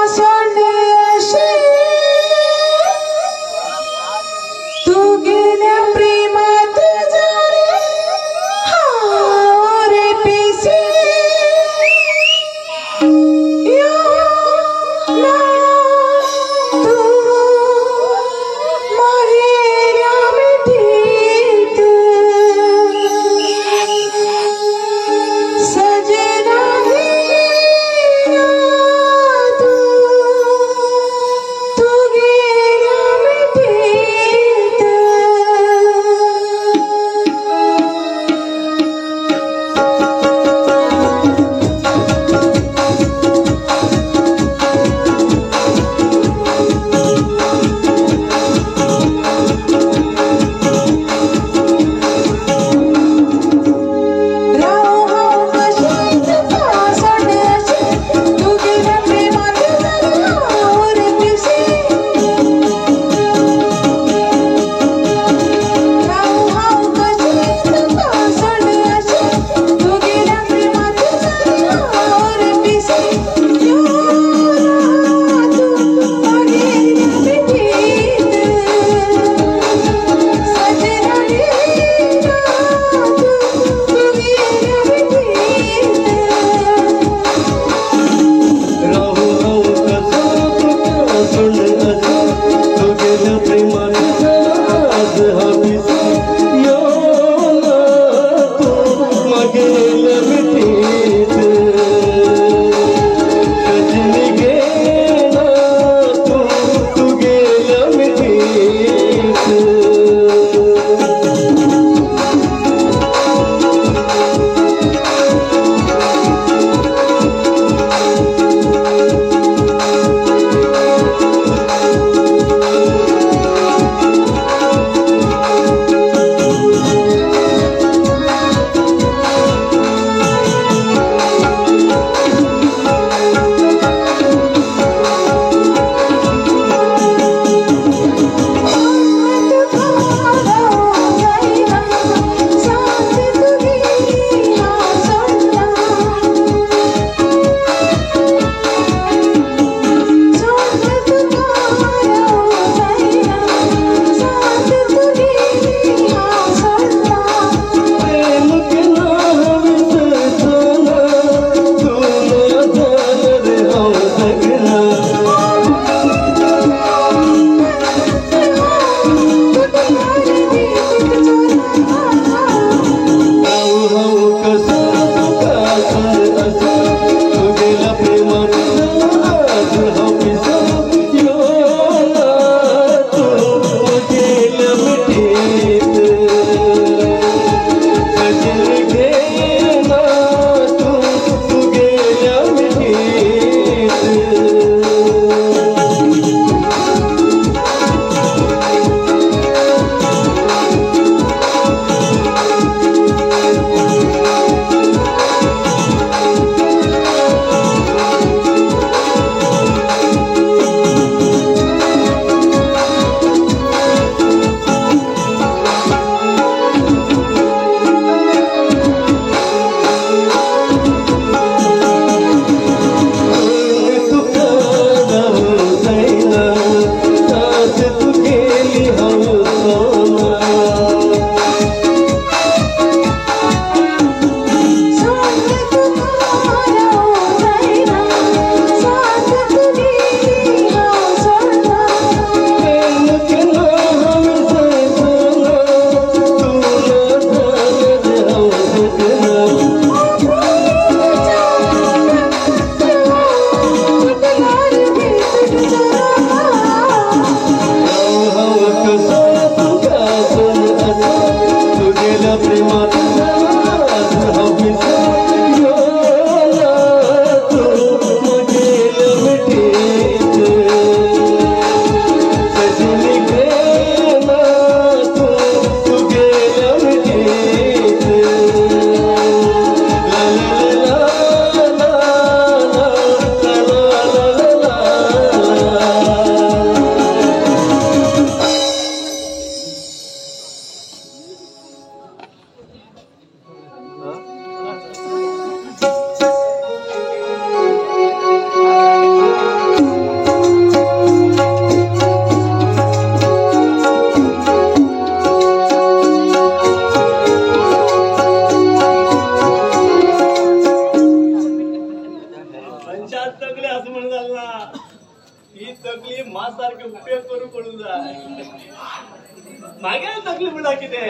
मागेल तकली म्हणा कितें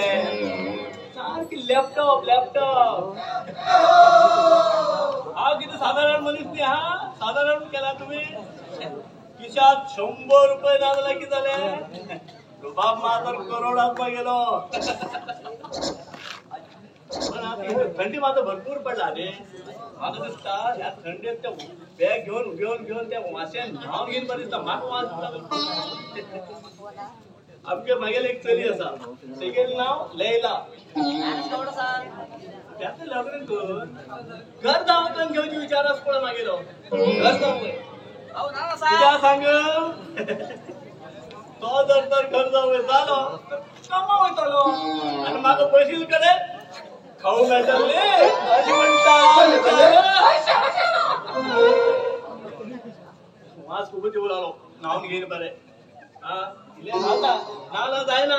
सारकी लॅपटॉप लॅपटॉप. हांव कितें सादारण मनीस न्ही. हा सादारण केला तुमी खिशात 100 रुपये ना जाल्यार कितें जालें? बाप मा तर करोडात गेलो. पण आता थंडी मात्र भरपूर पडला रे. म्हाका दिसता ह्या थंडेत त्या बॅग घेवन घेवन घेवन त्या वाशेन न्हावन घेवन बरें दिसता. म्हाका वास दिसता. आमगे मागेल एक चली आसा, तेगेलें नांव लैला. त्याचं लग्न करून घर जावं घेवची विचार आसा पळय मागेलो. घर जावं कित्याक सांग, तो जर तर घर जावं जालो कामा वयतलो आनी म्हाका बशील कडेन खाऊ मेळटले अशें म्हणटा. वास खूब येवं लागलो. न्हावन घेवन बरें. हा इल्लें न्हाता नाजाल्यार जायना.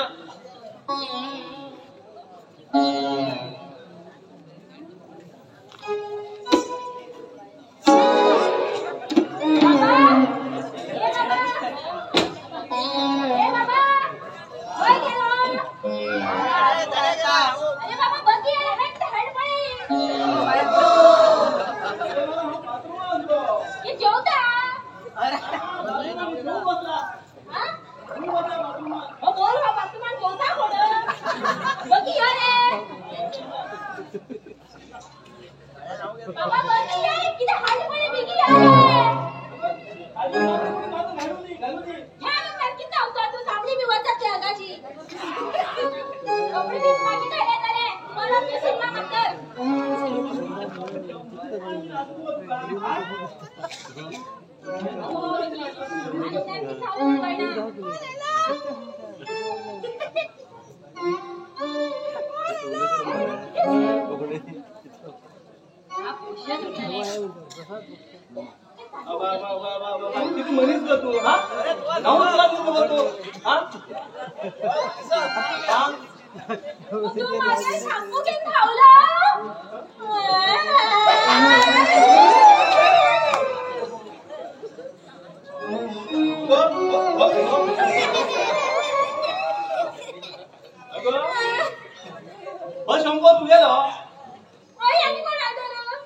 किती मनीस गो तू. हा तू शंभर तुगेलो.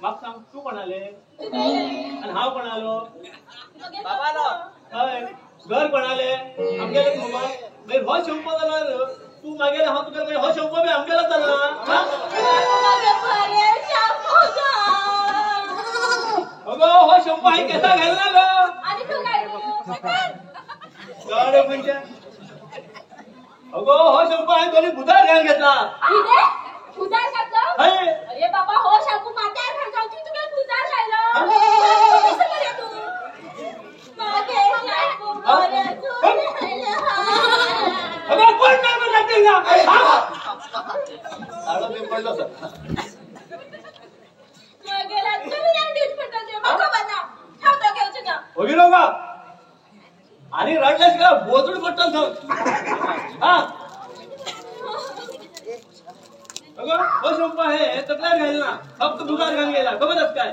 म्हाका सांग तूं कोणाले आनी हांव कोणालो? हय घर कोणाले? आमगेले मगो. मागीर हो शंपो जालो तूं मागेले, हांव तुगेलो. हो शंपो बी आमगेलो जाला. अगो हो शंपो हांवें केसा घालना गो. गाडो म्हणजे अगो हो शंपो हांवें दोनी बुधार घाल घेतला. भुजार घातलो? अरे बाबा हो शॅम्पू माथ्यार घालता तूं तुगे भुजार घायलो. कसो मरे तूं? अगं कोण काय म्हणतात ना? पडलो सर. वगैरे का आणि रडल्यास का बोजून पडतो. हा अगं हो शंपा आहे तकल्यार घाल ना, फक्त दुधार घाल गेला. खबर काय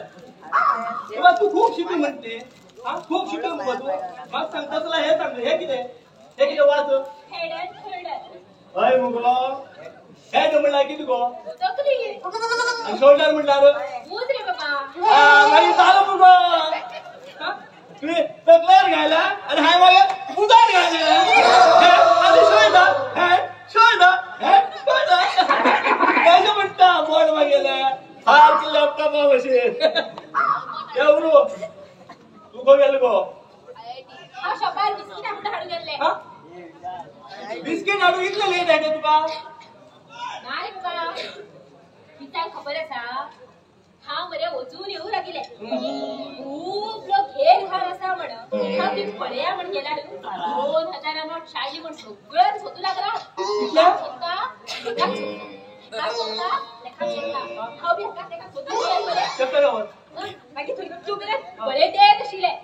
बाबा तू खूप शिकू म्हणते. हा खूप शिकू मग तू मग सांगता तुला हे सांग, हे कितें हे कितें वाच. हय मुगो हेड म्हणल्यार कितें गो? आनी शोल्डर म्हणल्यार मागीर जालो मुगो. तुवें तकल्यार घायला आनी हांवें मागीर बुजार घायले. आनी shoulder head shoulder head shoulder कशें म्हणटा बोट मागेले सारकें लॅपटॉपा भशेन. एवढो तूं खंय गेलो गो? बिस्कीट हाडूंक इतलें लेट जायना तुका? ना रे बाबा, कित्याक खबर आसा हांव मरे वचून येवं लागिलें. खूब लोक घेर घार आसा म्हण हांव ती पळया म्हण गेल्यार 2000 नोट शाळी म्हण सगळ्यान सोदूं लागला. सोदता सोदता लेखा सोदता हांव बी हाका तेका सोदून गेलें मरे. मागीर थंय तूं मेरेन पळयते आशिल्लें.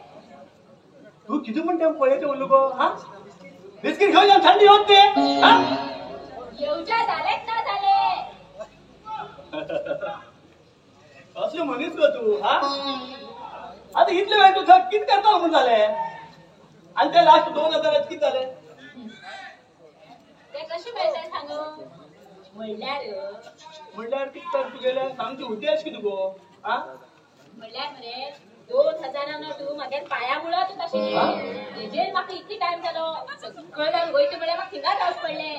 तूं कितें म्हणटा पळयते उरलो गो? हा बिस्कीट घेवन थंडी होत ते येवच्या जालेच ना जाले. कसले मनीस गो तूं? हा आतां इतले वेळ तूं थंय कितें करता म्हूण जालें? आनी ते लास्ट 2000 कितें जालें? ते कशें मेळटा सांग म्हणल्यार म्हणल्यार कितें तर तुगेले सामकी उद्देश कितें गो आ म्हणल्यार मरे 2000 नोट म्हागे पाया मुळात आशिल्ली तेजेर म्हाका इतली टायम जालो सगळं जावन वयता म्हळ्यार म्हाका थिंगा रावचें पडलें.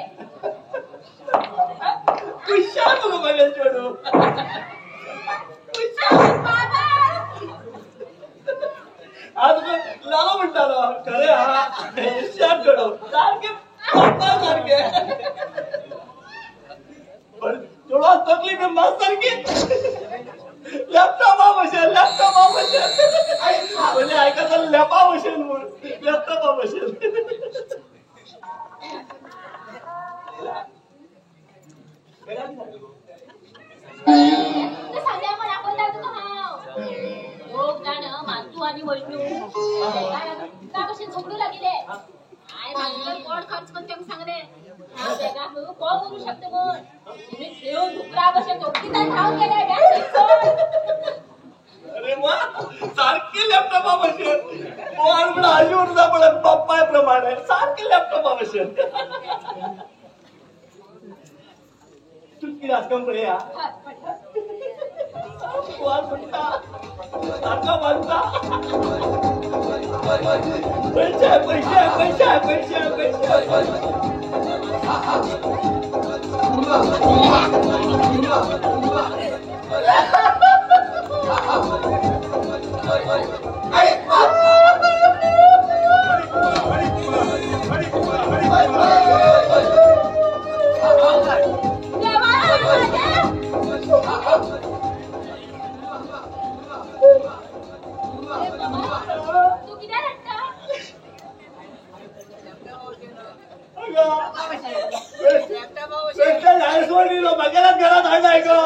हुशार मुगो म्हागे चेडूं बाबा आज लालो म्हणटालो खरें हा हुशार चेडूं सारकें पप्पा सारकें पण चेडवा तकली बी मात सारकी लॅपटॉपा भशेन लॅपटॉपा भशेन म्हणजे आयकता लॅपा भशेन म्हूण लॅपटॉपा भशेन. सांगल्या म्हण दाखयता तुका हांव दोग जाण मानतू आनी वैष्णू त्या भशेन झगडू लागिल्ले. हांवें मागीर कोण खर्च करून तेंका सांगलें हांव बेगाक कोण करूं शकता म्हूण तुमी घेवन धुकरा भशेन दोगी जाण धांवन गेले. अरे वा सारखे लॅपटॉपा भशेन कोण म्हण आजी उरता पळय पप्पाय प्रमाणे सारखे लॅपटॉपा भशेन. तूं कितें आसता पळया म्हणटा सारको मानता पैसे पैसे पैसे पैसे पैसे. तूं कित्याक रडटा? म्हागेल्याच घरात हाडलाय गो.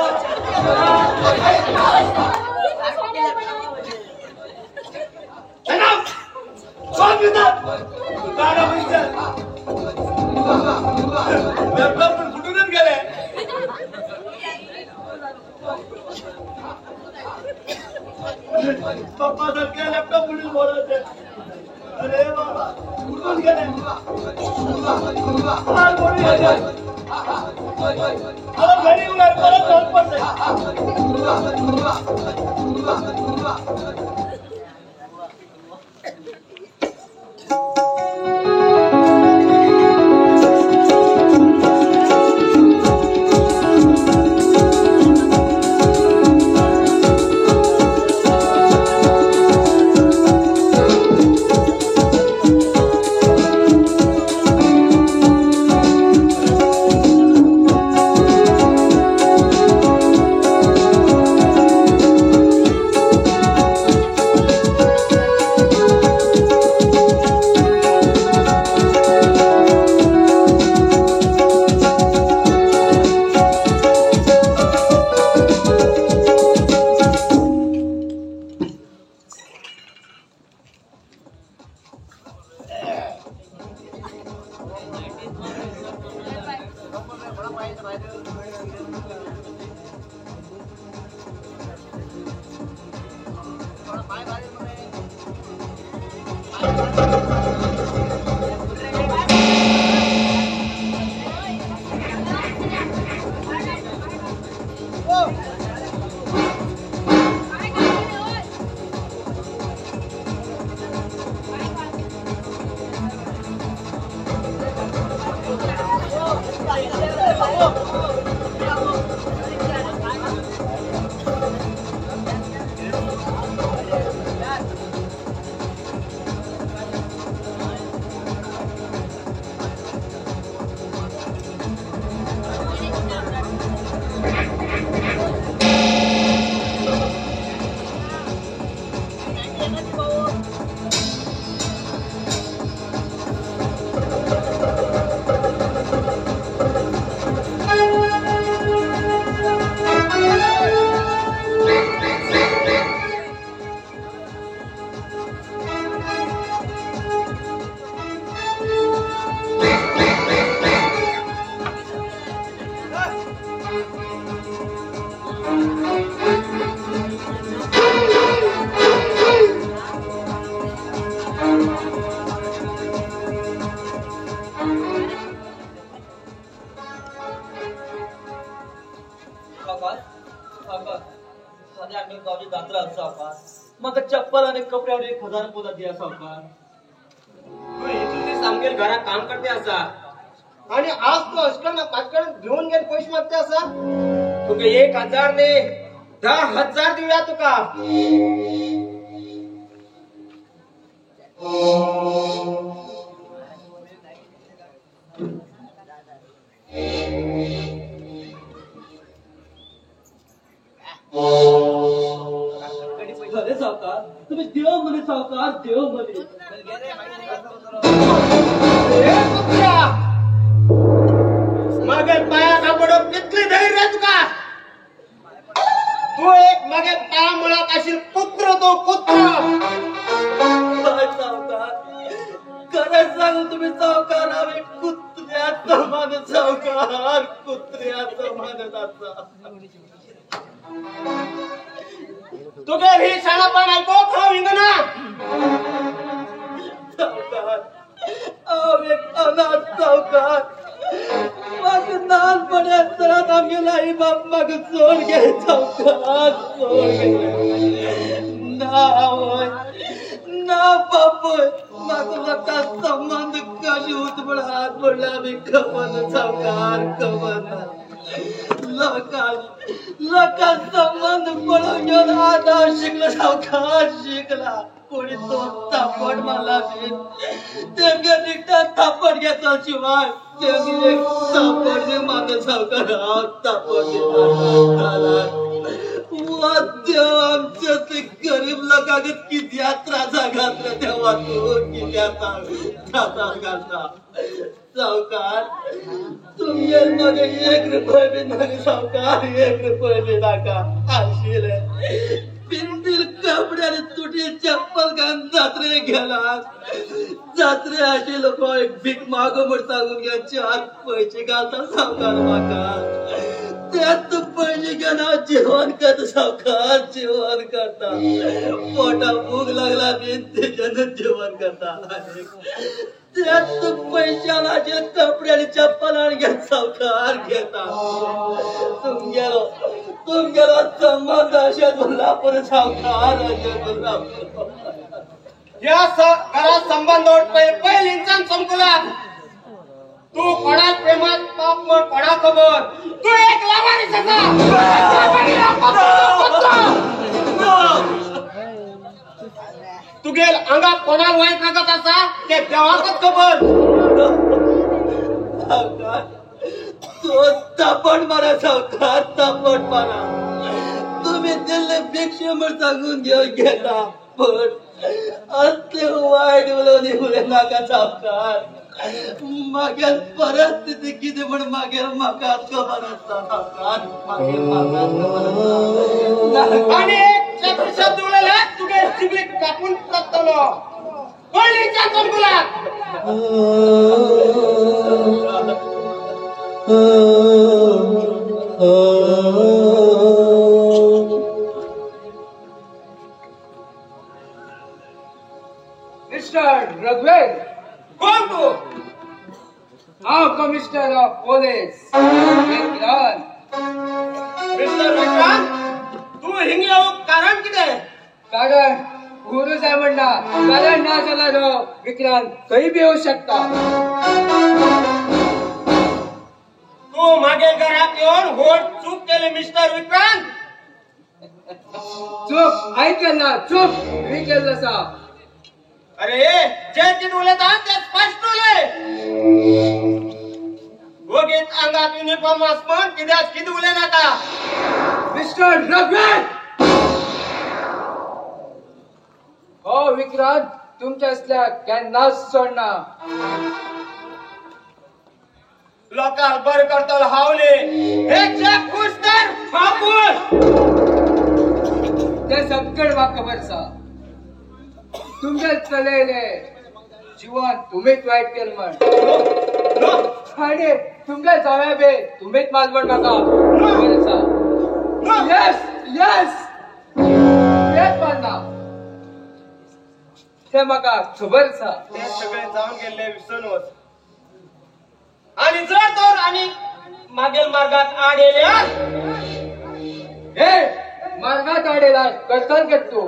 लॅपटॉप पण फुटूनच गेले. पप्पा सारखे लॅपटॉप फुटून बोलायचे. अरे बाबा फुटून गेले. घरी उणार परत जाऊन पडले. सावकार, फाल्यां आमगे गांवची जात्रा आसा सावकार, म्हाका चप्पल आनी कपडे हाडून 1000 पोला दिया सावकार. तूं इतले दीस आमगेर घराक काम करते आसा आणि आज तू अशकन म्हाजे घेवन घेवन पयशे मागते आसा. तुका 1000 न्ही 10,000 दिवया तुका. खरे सावकार, तुम्ही देव म्हणे सावकार, देव म्हणे. मगे पाया कापडप कितली धैर्य तुका. तू एक मगे पाया मुळाक आशिल कुत्र, तो कुत्र. सावकार खरंच सांगू तुम्ही सावकार, हांवें कुत्र्याचो मान सावकार, कुत्र्याचो मान आसा. तुगे ही शाणापण आयकोंक हांव हिंगना. सावकार हांव एक अनाथ सावकार, म्हाका ल्हानपणांत आमगेलो आई बाप म्हाका सोड गे सावकार, सोड गे. ना आवय ना बापूय, म्हाका लोकां संबंद कशें उत म्हण हात पडला आमी खबर ना सावकार, खबर ना. लोकां लोकां संबंद पळोवन घेवन आज हांव शिकलो सावकार, शिकला. कोणी तो थापट मारला बी तेमगे निकटा थापट घेतलो शिवाय तेमगे एक थापट बी मारता सावकार, हांव थापट बी मारता. देव आमच्या ते गरीब लोकांक कित्या त्रासा घातला देवा, तूं कित्या त्रासाक घालता सावकार. तुमगेर म्हाका 1 रुपय बी नाका सावकार, 1 रुपय बी नाका. आशिल्ले पिंदील कपडे आनी तुटी चप्पल घालून जात्रे गेला. जात्रे आशिल्लो एक भीक मागो म्हण सांगून घे 4 पयशे घालता सावकार म्हाका. त्यात पयशे घेवन हांव जेवण करता सावकार, जेवण करता. पोटा भूक लागला बी तेज्यान जेवण करता. त्यात पैशान आशिल्ले कपडे आनी चप्पल हाडून घेत सावकार, घेता. तुमगेलो तुमगेलो संबंद अशें उरला पुरो सावकार, अशें उरला पुरो. ह्या घरात संबंद पयलींच्यान चमकला. तू कोणाक प्रेमात पाप म्हण कोणाक खबर. तू एक लावारीस आसा. तुगेल आंगाक कोणाक वायट रगत आसा ते देवाकच खबर. सावकार तो थापट मारा सावकार, थापट मारा. तुम्ही दिल्ले भिक्षे म्हण सांगून घेवन घेता, पण असले वायट उलोवन उलय नाका सावकार. मागीर परिस्थिती कितें म्हण मागीर म्हाका खबर आसता सावकार, मागीर म्हाका खबर आसता. आनी एक शब्द उलयल्यार तुगे जिबली कापून टाकतलो. पयलींच्या चमकुलाक. मिस्टर रघुवीर, कोण तू? हांव commissioner of police Vikrant. Mister Vikrant, तू हिंग येवंक कारण कितें? कारण गुरू जाय म्हणना, कारण ना जाल्यार विक्रांत खंय बी येवं शकता. तू मागील घरात येवन व्हड चूक केली मिस्टर विक्रांत. चूक हांवें केन्ना, चूक तुवें केल्लो आसा. अरे जे कितें उलयता ते स्पश्ट उलय. वगीत आंगात युनिफॉर्म आस म्हण कित्याक कितें उलय नाका. मिस्टर रघुवीर, हो विक्रांत तुमच्या असल्या केन्नाच सोडना. लोकांक बरें करतलो हांव न्ही, हे जग खूश तर हांव खूश. तें सगळें म्हाका खबर आसा. तुमच्या चलयले जीवन तुमीच वायट केलें म्हण, आनी तुमच्या जाव्या बी तुमीच माल म्हण म्हाका खबर आसा. येस येस, तेच मारना ते म्हाका खबर आसा. ते सगळे जावन गेल्ले विसरून वच. आणि जर तर आणि मागील मार्गात आड येयल्यार हे मार्गात आडेला करताल करतो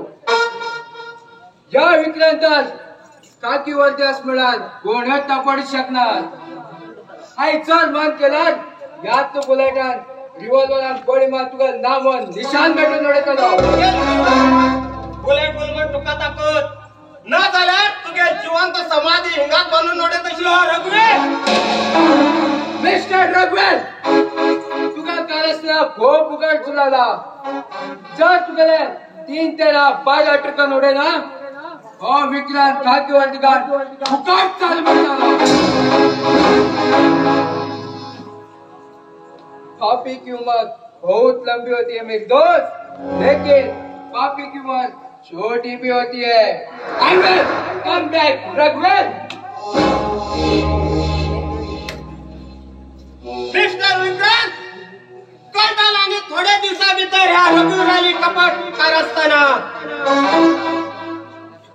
या विक्रांतास काकी वरती म्हणाल कोणच तापडू शकणार. आई चल मान केला यात तो बुलेटान रिव्हॉल्वरान गोळी मार तुका नामन निशान भेटून उडयतलो. बुलेट बोल तुका ताकद ना जाल्यार तुगे जिवंत समाधी हिंगात बांदून उडयतलो रघुवीर. मिस्टर रघुवीर तुका कारसला खूप उगाड चुलाला. जर तुगेले 3 13 12 ट्रकन उडयना हो विक्रांत खाकी वर्दिकान फुकट चाल म्हणटालो. पापी की उम्र बहुत लंबी होती है मेरे दोस्त, लेकिन पापी की उम्र छोटी भी होती है. I will come back रघुवीर. Mister Vikrant कळटाल आनी थोड्या दिवसा भितर ह्या रघुवीराली कपट कारस्ताना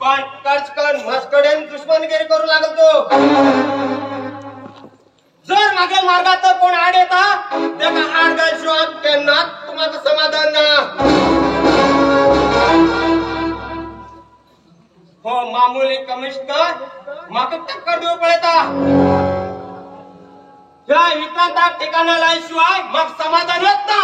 पण कर्ज कर म्हज कडेन दुश्मनगिरी करू लागल तो. जर मागील मार्गात कोण आड येता तेका आड घाल शिवाय केन्नाच तुम्हाका समाधान ना. हो मामुली कमिशनर म्हाका टक्कर दिवंक पळयता. ह्या विक्रांताक ठिकाणा लाय शिवाय म्हाका समाधानच ना.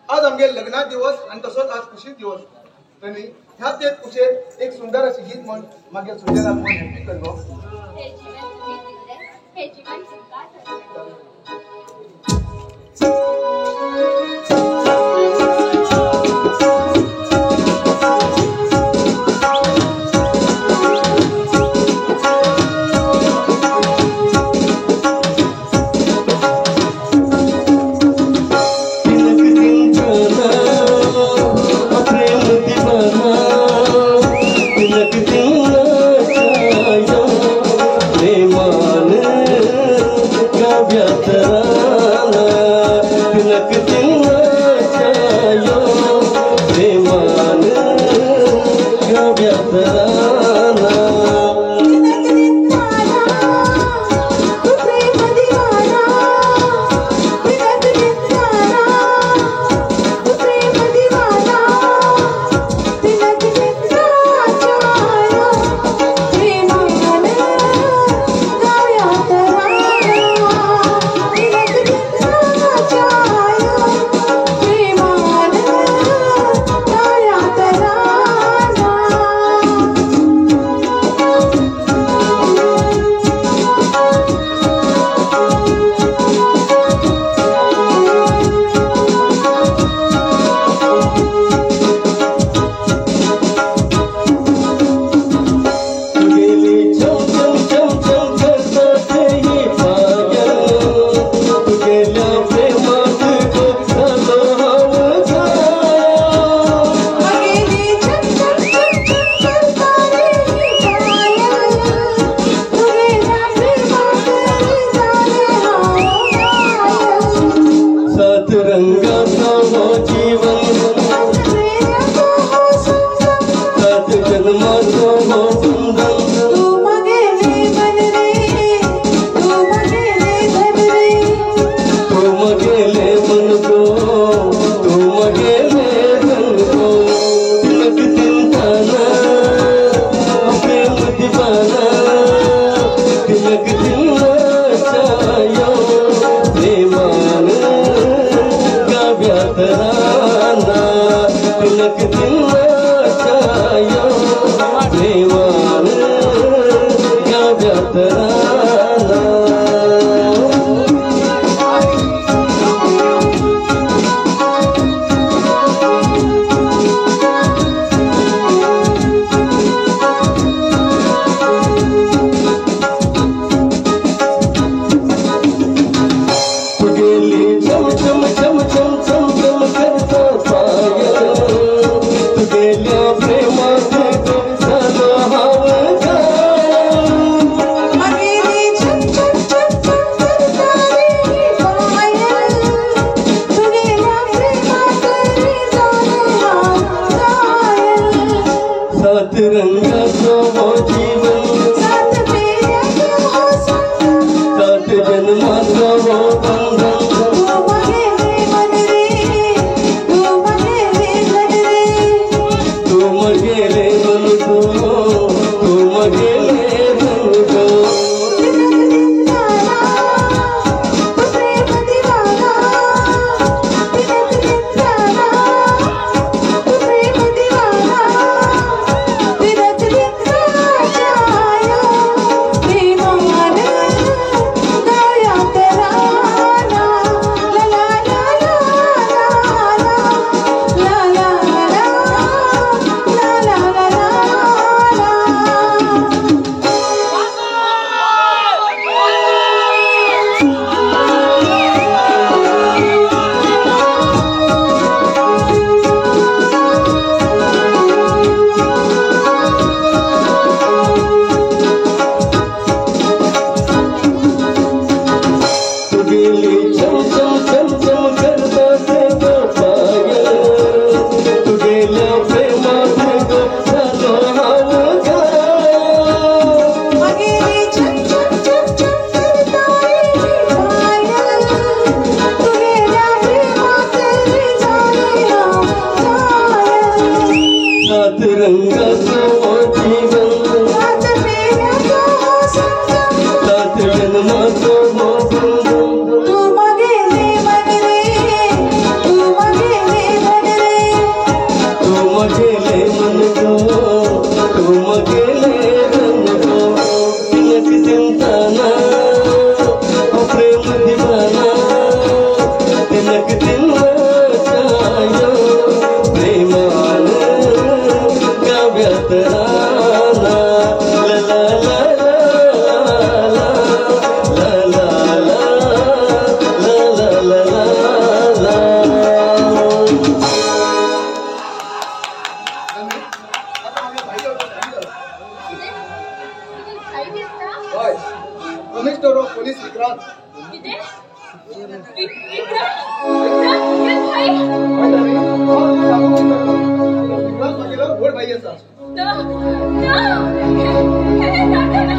आज आमगे लग्ना दिवस आणि तसोच आज खुशी दिवस. तन्वी ह्या ते कुशेत एक सुंदर अशी गीत म्हण मागीर सुंदर मन हॅपी कर गो. हे जीवन तुम्ही दिले हे जीवन सुखात. प्रेम दीवाना तिलक दिन आया। गाव्यात राना. तुगेली छम छम छम छम छम छम करता पायल, तुगेल्या प्रेमात झालो हांव घायल. मगेली छम छम छम छम करता रे पायल, तुगेल्या प्रेमात रे झालो हांव घायल. सात रंगाचो हो जीवन, सात फेऱ्याचो हो संगम, सात जन्माचो हो बंधन. तूं मगेले मन रे, तूं मगेले धन रे, तूं मगेले मन गो, तूं मगेले धन गो. तिलक दिलदारा, तू प्रेम दीवाना, तिलक दिलदारा, तू प्रेम दीवाना, तिलक दिलदारा प्रेमान गाव्यात राना. ला ला ला ला ला ला ला ला ला ला ला ला ला. तुगेली छम छम छम छम करता ते गो पायल, तुगेल्या प्रेमात गो झालो हांव घायल. मगेली छम छम छम छम करता रे पायल, तुगेल्या प्रेमात रे झाले हांव घायल. सात रंगाचो हो जीवन, सात फेऱ्याचो हो संगम, सात जन्माचो हो बंधन. तूं मगेले मन रे, तूं मगेले धन रे, तूं मगेले मन गो, तूं मगेले धन गो. तिलक चिंताना हो प्रेम दीवाना, तिलक दिलचायो प्रेमान गाव्यात राना. ला ला ला ला ला ला ला ला ला ला ला ला. आता मागे भाई जाऊ, भाई जाऊ. कितें? तुगेली भाई दिसता? हय, कमिशनर ऑफ पोलीस विक्रांत. कितें? विक्रांत? विक्रांत तुगेलो भाई? हय तन्वी, हांव तुका सांगूंक विसरलो, विक्रांत म्हगेलो व्हड भाई आसा. ना ना, हे जाता ना ना.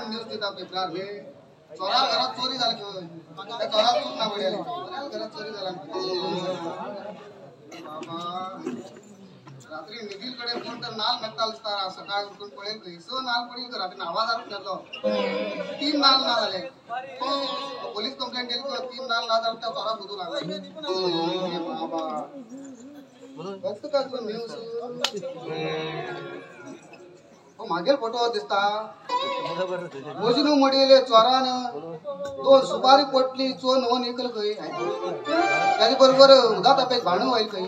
न्यूज दिता पेपरार रे, चोरार घरात चोरी जाली खंय. त्या चोराक चूक ना पडली, चोरार घरात चोरी जाला. बाबा, रात्री निधील कडे कोण तर नाल मागता दिसता. सकाळी उठून पळयल खंय स नाल पडील खंय. रात्री आवाज आरूच घेतलो, 3 नाल ना जाले. पोलीस कंप्लेंट केली खंय, 3 नाल ना जाले त्या चोराक सोदू लागले. बाबा, फक्त कसलो न्यूज. मागेल फोटो दिसता, मजनू मडिले चोरान, 2 सुपारी पोटली चोन होऊन एकल खंय, त्याचे बरोबर उदा तापेक भांडू होईल खंय.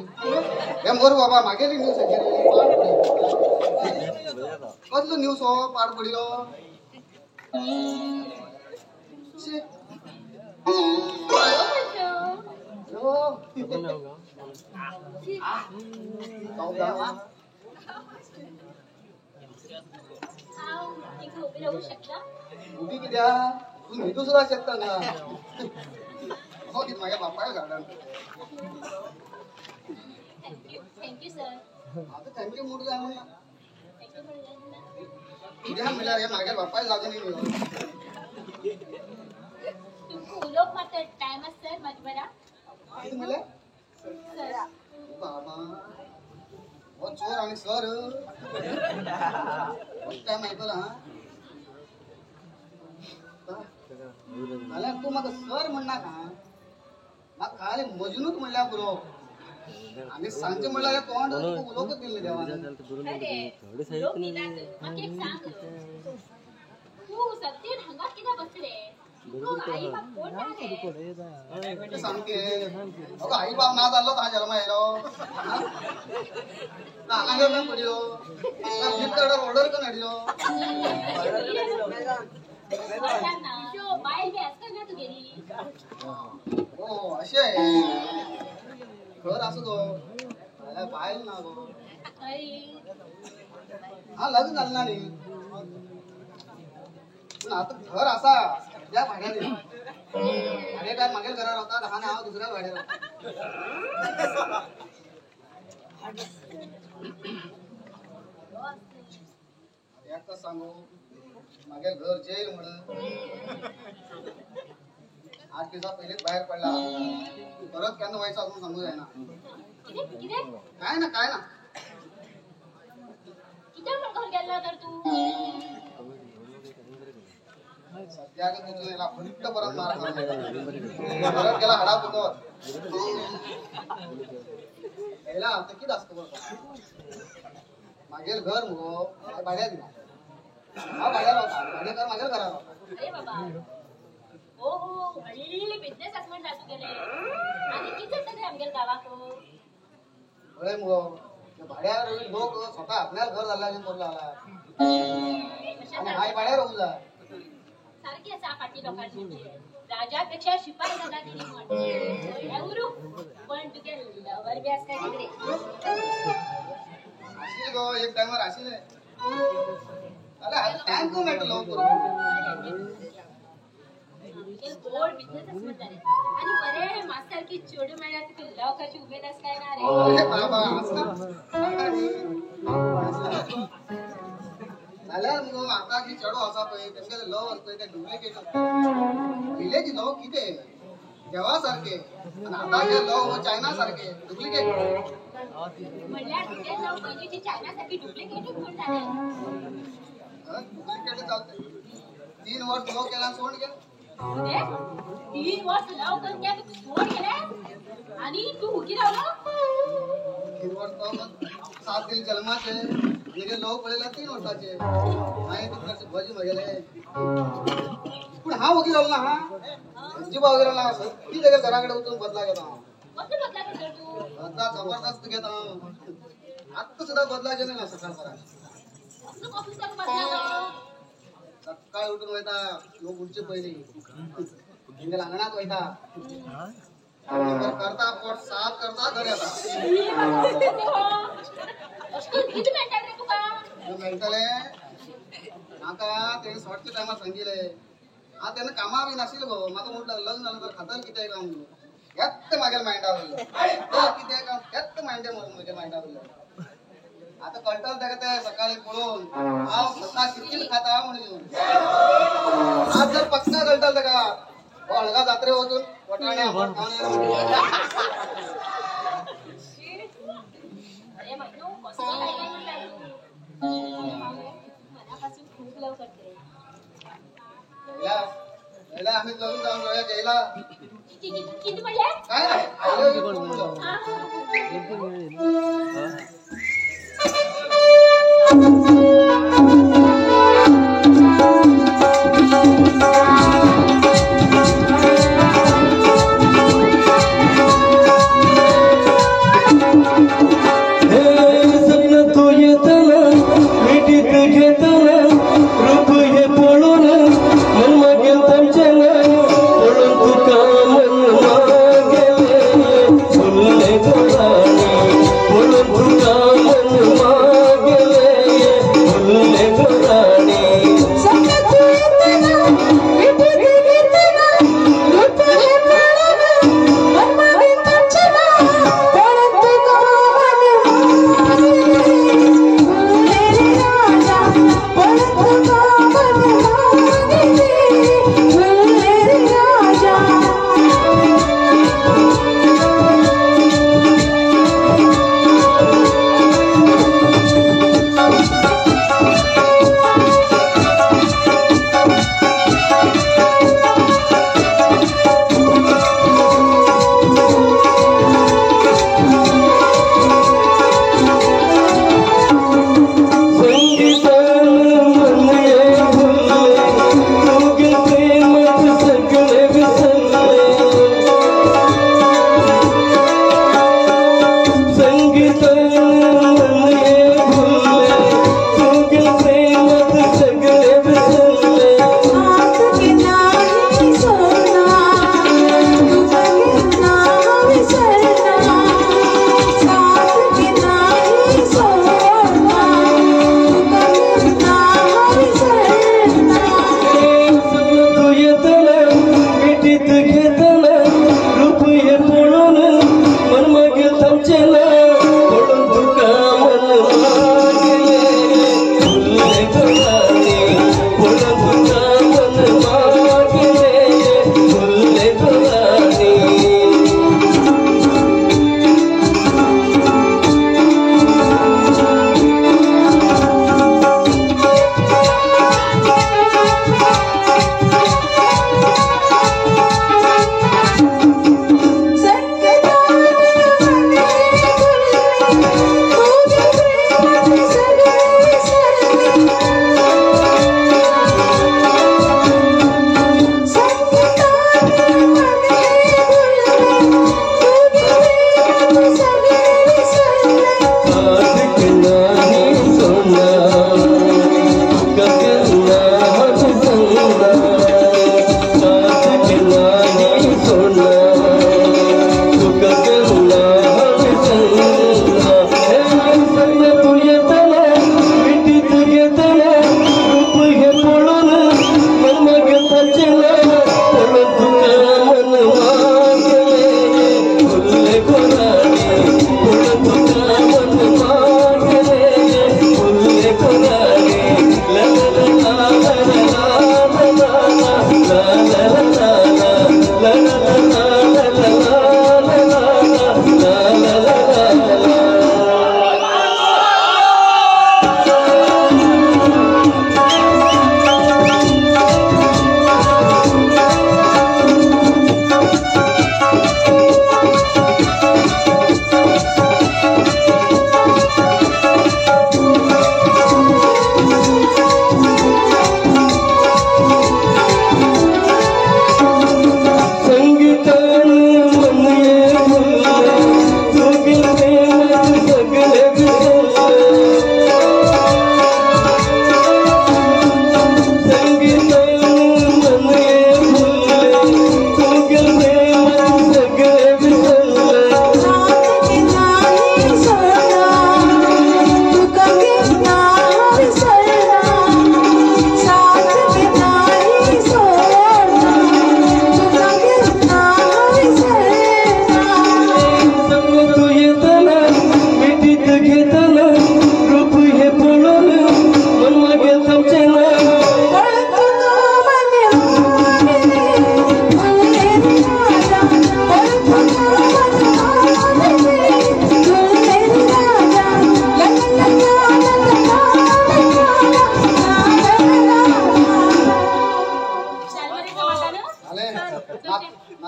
हे मोर बाबा, मागेली न्यूज कसलो न्यूज हो पाड पडिलो. हांव हिंगा उबी रावूंक शकता? उबी कित्याक, तूं न्हिदूं सुद्दां शकता ना. हो कितें म्हाज्या बापाय garden. Thank you, thank you sir. आतां thank you म्हणूंक जाय म्हणून. Thank you म्हणूंक जाय. कित्याक म्हणल्यार हे मागीर बापाय लागून न्ही. तुमकां उलोवप मात टायम आसा सर म्हाजे बरा. कितें म्हणलें? सर बाबा हो चोर आनी सर फर्स्ट टायम आयकला. जाल्यार तूं म्हाका सर म्हणनाका, म्हाका खाली मजनूच म्हणल्यार पुरो. आनी सांजचें म्हणल्यार तोंड तुका उलोवकच दिलें देवान. अरे लोक दिलात. म्हाका एक सांग, तूं सत्यन हांगा कित्याक बसले? तूं आई बाप कोण ना रे? सामकें अगो आई बाप ना जाल्लो हांगा जल्मा येयलो, हांगा जल्मा पडिल्लो, फ्लिपकार्टार ऑर्डर करून हाडिल्लो. बायल बी आसता ना तुगेली? हो अशें घर आसा गो, जाल्यार बायल ना गो. हा लग्न जालें ना न्ही, पूण आतां घर आसा त्या भाड्यान. भाडेकार मागीर घरा रावता, आनी हांव दुसऱ्या भाड्यार रावता. एकच सांगू, मागीर घर जेल म्हणून 8 दिसा पयलींच भायर पडला, परत केन्ना वयचो अजून सांगू जायना. काय ना काय ना. कित्याक म्हण घर गेल्लो तर तूं? सद्याक वचून येयला फक्त परत मार खावन परत गेला हाडा फुटत येयला. आतां कितें आसता बरो मागीर घर मुगो भाड्या दिला, हांव भाड्यार रावता, भाडेकार मागीर घरा रावता. अरे बाबा, हो हो व्हडले बिझनेस आसा म्हणटा तुगेले. आनी कितें जाता रे आमगेल्या गांवाक? पळय मुगो भाड्यार लोक स्वता आपल्याक घर जाल्ल्या करूं लागला आनी हांव भाड्यार रावूं जाय. सारकी आसा फाटी लोकांची, राजापेक्षा शिपाय दादागिरी म्हण. उरू पण तुगे लवर बी आसता तिकडे? आशिल्ले गो एक टायमार आशिल्ले. अरे टायम खंय मेळटा लव करूंक? गोड बिझनेस आसा म्हणटा रे. आनी बरें म्हाका सारकी चेडूं मेळ्ळ्यार तुका लव करची उमेद आसा काय ना रे? अरे बाबा आसता जाल्यार मुगो आतां जी चेडो आसा पळय तेमगेले लव आसा पळय ते डुप्लिकेट आसता. पयलेची लव कितें देवा सारके, आनी आतांचे लव चायना सारके डुप्लिकेट. म्हणल्यार तुगे लव पयलींची चायना सारकी डुप्लिकेटूच म्हण जालें. डुप्लिकेट चलता. 3 वर्स लव केला सोड गेलें. कितें 3 वर्स लव करून तुका सोड गेलें आनी तूं हुकी रावलो? 3 वर्स लव 7 दीस जल्माचे म्हगे लव पळयल्यार 3 वर्साचे. मागीर तुमकां भजी म्हगेले. पूण हांव वगीर रावलो ना. हा अजिबात वगीर रावलो ना. सगळी तेगे घरा कडेन वचून बदला घेता हांव. कसलो बदला घेता तूं? बदला जबरदस्त घेता हांव. आत्तां सुद्दां बदला घेतले ना सकाळ परां. कसलो कसलो तर बदला तो? सकाळी उठून वयता लोक उठचे पयलीं तेंगेल्या आंगणांत वयता, करता पोट साफ करता, घर येता. कितें मेळटा रे तुका? मेळटलें म्हाका तेणें शॉर्टच्या टायमार सांगिल्लें. हांव तेन्ना कामां बी नाशिल्लें गो. म्हाका म्हटलें लग्न जालें तर खातलें कितें काय म्हणून. हेंच म्हागेलें मायंडा उरलें. कितें काम हेंच मायंडे म्हगेलें मायंडा उरलें. आतां कळटलें ताका तें सकाळीं पळोवन हांव स्वता कितकें खाता म्हणून. आज जर पक्का कळटलें ताका हळगा जात्रे वचून वटाणे आंबट खावन येयला म्हणून. अरे मजनू कसलो काय काय म्हणटा तूं? मनापासून खूब लव करते. जयला आमी लग्न जावन रावया जयला. कितें म्हणलें? काय नाही I love you तूं म्हणलो. मन मागेले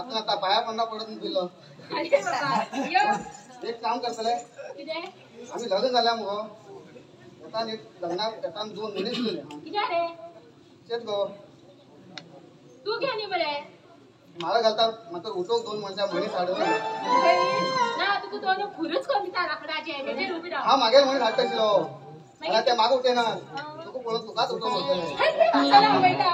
नाता नाता पाया पंडा पडत दिलो. एक काम करतले आमी लग्न जाल्या मुगो येतान एक लग्नाक येतान दोन मनीस दिले. तेच गो तूं घे न्ही बरे मारा घालता मात्र उठोक दोन मनशां मनीस हाडून ना तुका दोन खुरूच करून दिता लाकडाचे तेजेर उबी राव. हांव मागेर मनीस हाडटा आशिल्लो जाल्यार ते मागूंक उठयना तुका पळोवन तुकाच उठोवंक वतलें. वयता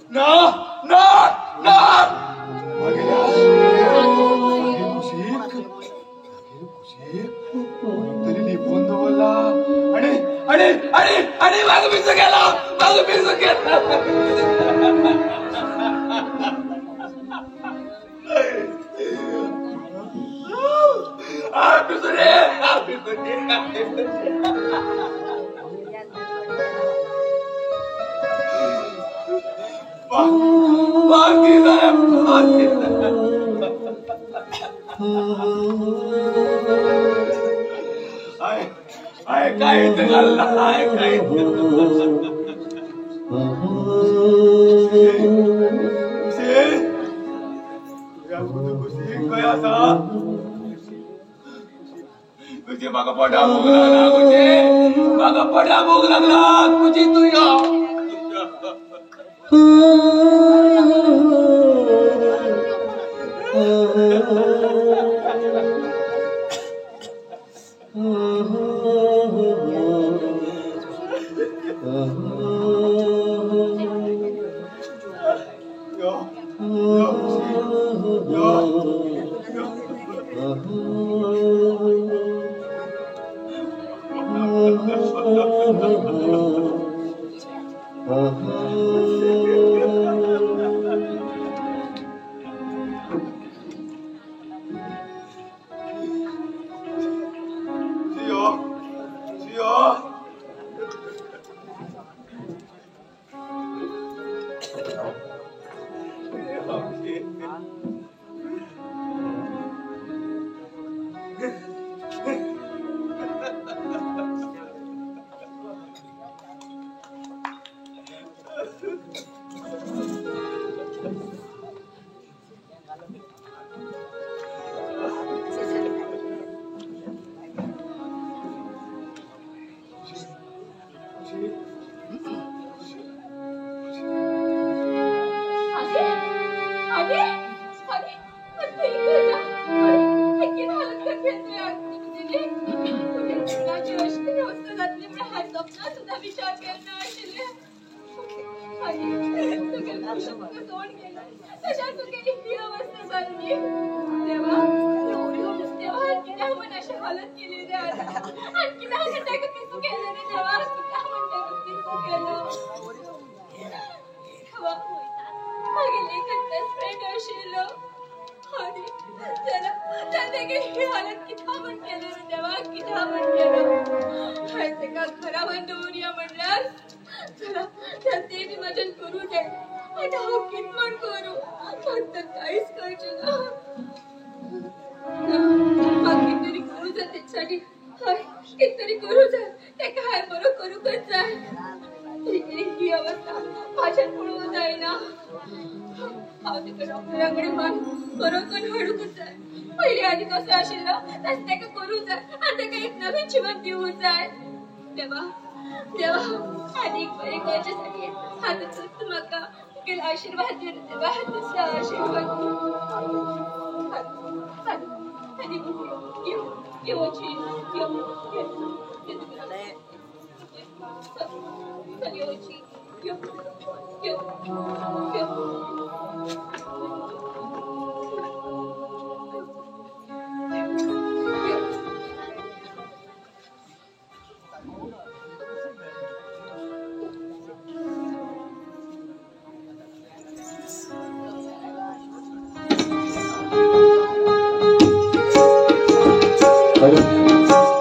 ना ना ना. पिसू गेला, म्हाका पिसू गेला. पिसू रे, पिसू रे. तुझे म्हाका पोटा भूक लागला, तुझे म्हाका पोटा भूक लागला, तुझी तूं यो.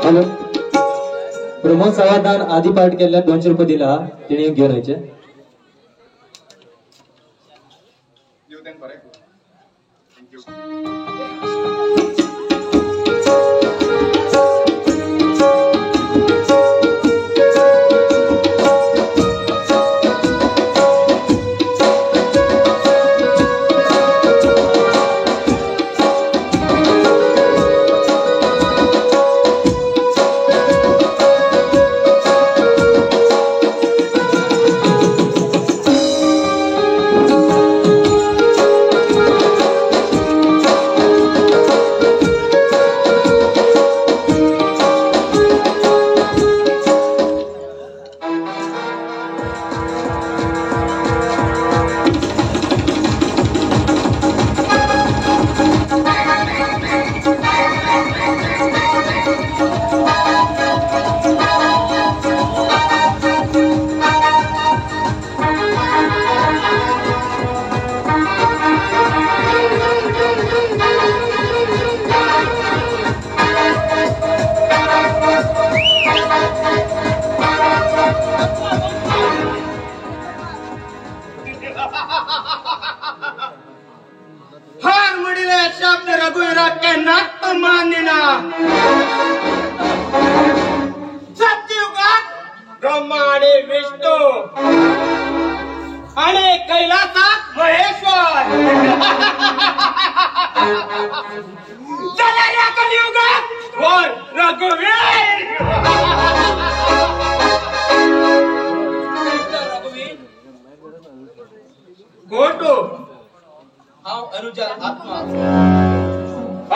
हॅलो प्रमोद सवादान आदी पाठ केल्ल्या 200 रुपये दिला तिने घेऊन यायचे. रघुवीराक केन्नाच मान दिना. सत्युगात ब्रह्मा आणि विष्णू आणि कैलासात महेश्वर. जाल्यार ह्या कलियुगात वर रघुवीर. रघुवीर, कोण तू? हांव अनुजा आत्मा.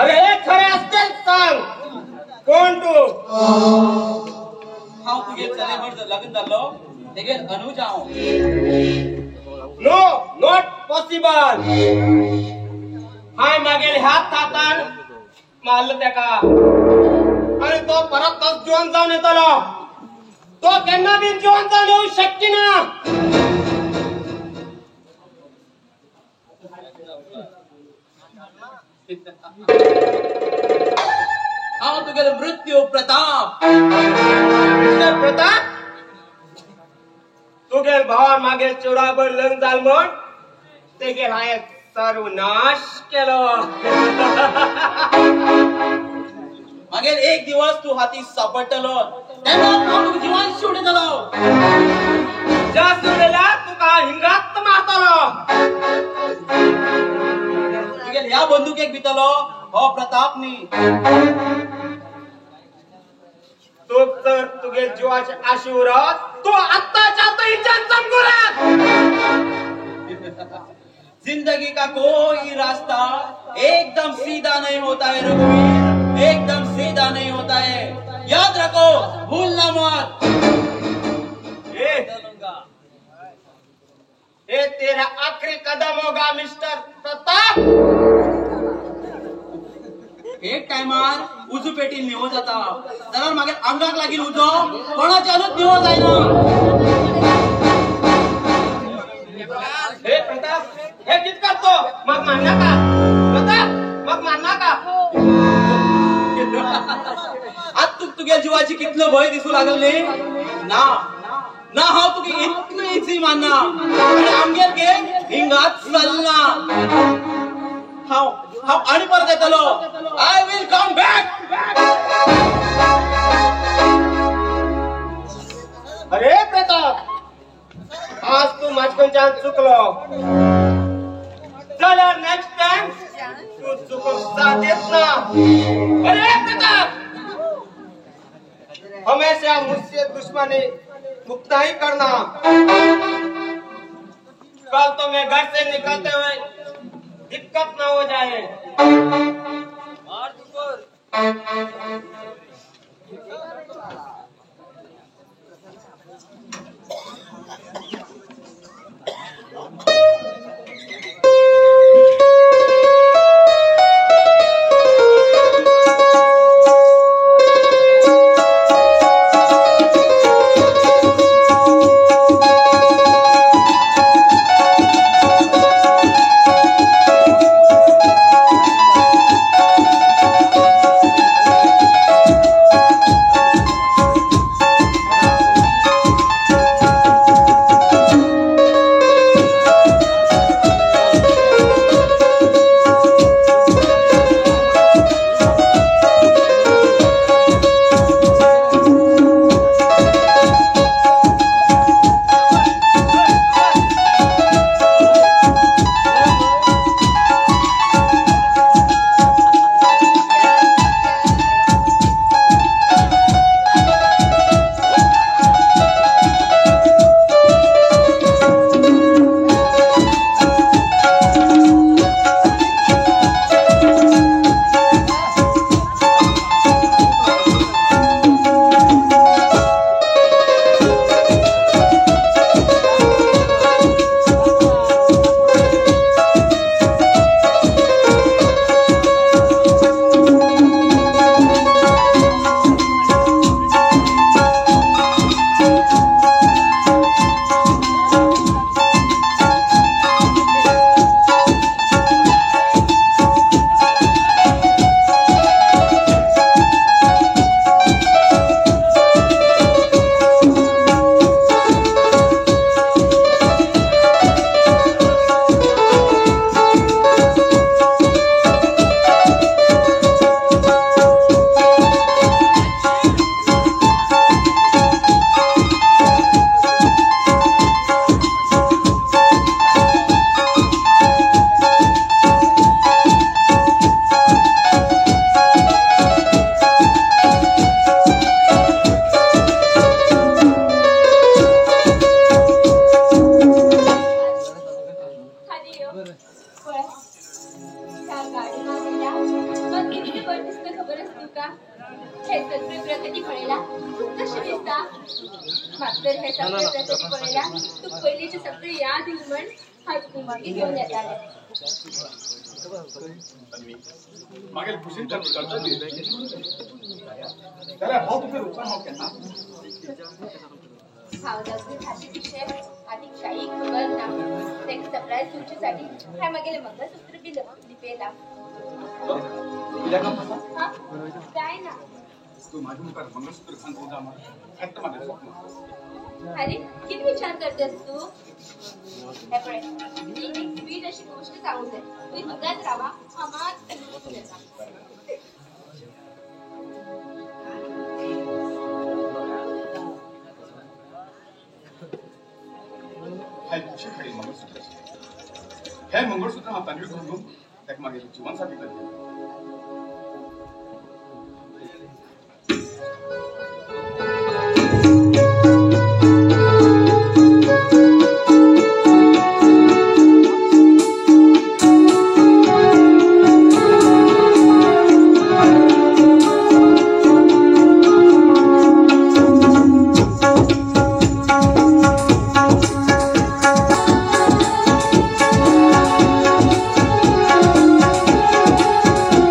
अरे खरें आसतें सांग, कोण तू? हांव तुगे चले म्हण लग्न जाल्लो तेगेर अनुज हांव. No, not possible. हांवें मागेल ह्याच हातान मारलो तेका आनी तो परत तोच जिवन जावन येतलो. तो केन्ना बी जिवन जावन येवंक शक्य ना. हांव तुगेलो मृत्यू प्रताप. मिस्टर प्रताप, तुगेल भावान मागेल चेडवाबर लग्न जाल म्हण तेगेल हांवें सर्वनाश केलो. मागीर एक दिवस तूं हाती सापडटलो तेन्ना हांव तुका जिवान सोडयतलो. ज्या सोडयल्यार तुका हिंगात मारतलो. तुगेल ह्या बंदुकेक भितलो हो प्रताप न्ही. तूं तर तुगे जिवाचे आशी उरत तूं आत्ताच्या आत्तां हिच्यान चमकुरात. जिंदगी का कोई रास्ता एकदम सीधा नहीं होता है रघुवीर, एकदम सीधा नहीं होता है. याद रखो, भूलना मत. ये तेरा आखिरी कदम होगा मिस्टर प्रताप. एक टायमार उजू पेटीन निवो जाता जाल्यार मागीर आंगाक लागील उजो कोणाच्यानूच निवो जायना. हे प्रताप, हे कित करतो? मग मारनाका प्रताप, मग मारनाका. आज तुक तुगेल जिवाची कितलो भंय दिसूं लागले ना ना हांव तुका इतलो इजी मानना आनी आमगेर गेम हिंगाच चलना. हांव हांव आनी परत येतलो. I will come back. अरे प्रताप, आज तू माझ्याकडच्यान चुकलो जाल्यार नेक्स्ट टाइम तू चुकूंक साध्यच ना. अरे प्रताप, हमेशा मुझसे दुश्मनी मुक्ता ही करना. कल तो मैं घर से निकलते हुए दिक्कत ना हो जाए. पळय ह्या गार्डना वयल्या म्हाका कितलें बरें दिसता खबर आसा तुका. हे सगळे प्रगती पळयला तूं कशें दिसता? म्हाका तर हे सगळे प्रगती पळयला तूं पयलींचे सगळे याद येवन म्हण हांव तुका मागीर घेवन येतालें. मागीर खुशीन तर करता जाल्यार हांव तुका रुपान हांव केन्ना हांव लग्न जाले विशय आनी शाही खबर ना. ताका सरप्रायज दिवचे साठी हांवें मागेलें मंगळसूत्र बी लिपयलां. कित्याक आसा? हा काय ना. तूं म्हाजे मुखार मंगळसूत्र घालून हें म्हाजें स्वप्न. अरे किती विचार करतेस तू? हे पळय मी एक स्वीट अशी गोष्ट सांगू जाय. तूं हिंगाच रावा हांव मात येता. हांवें खुशी हाडली मंगळसूत्र. हें मंगळसूत्र हांव तन्वीक घालून ताका मागीर जिवनसाथी करतलें. Thank you.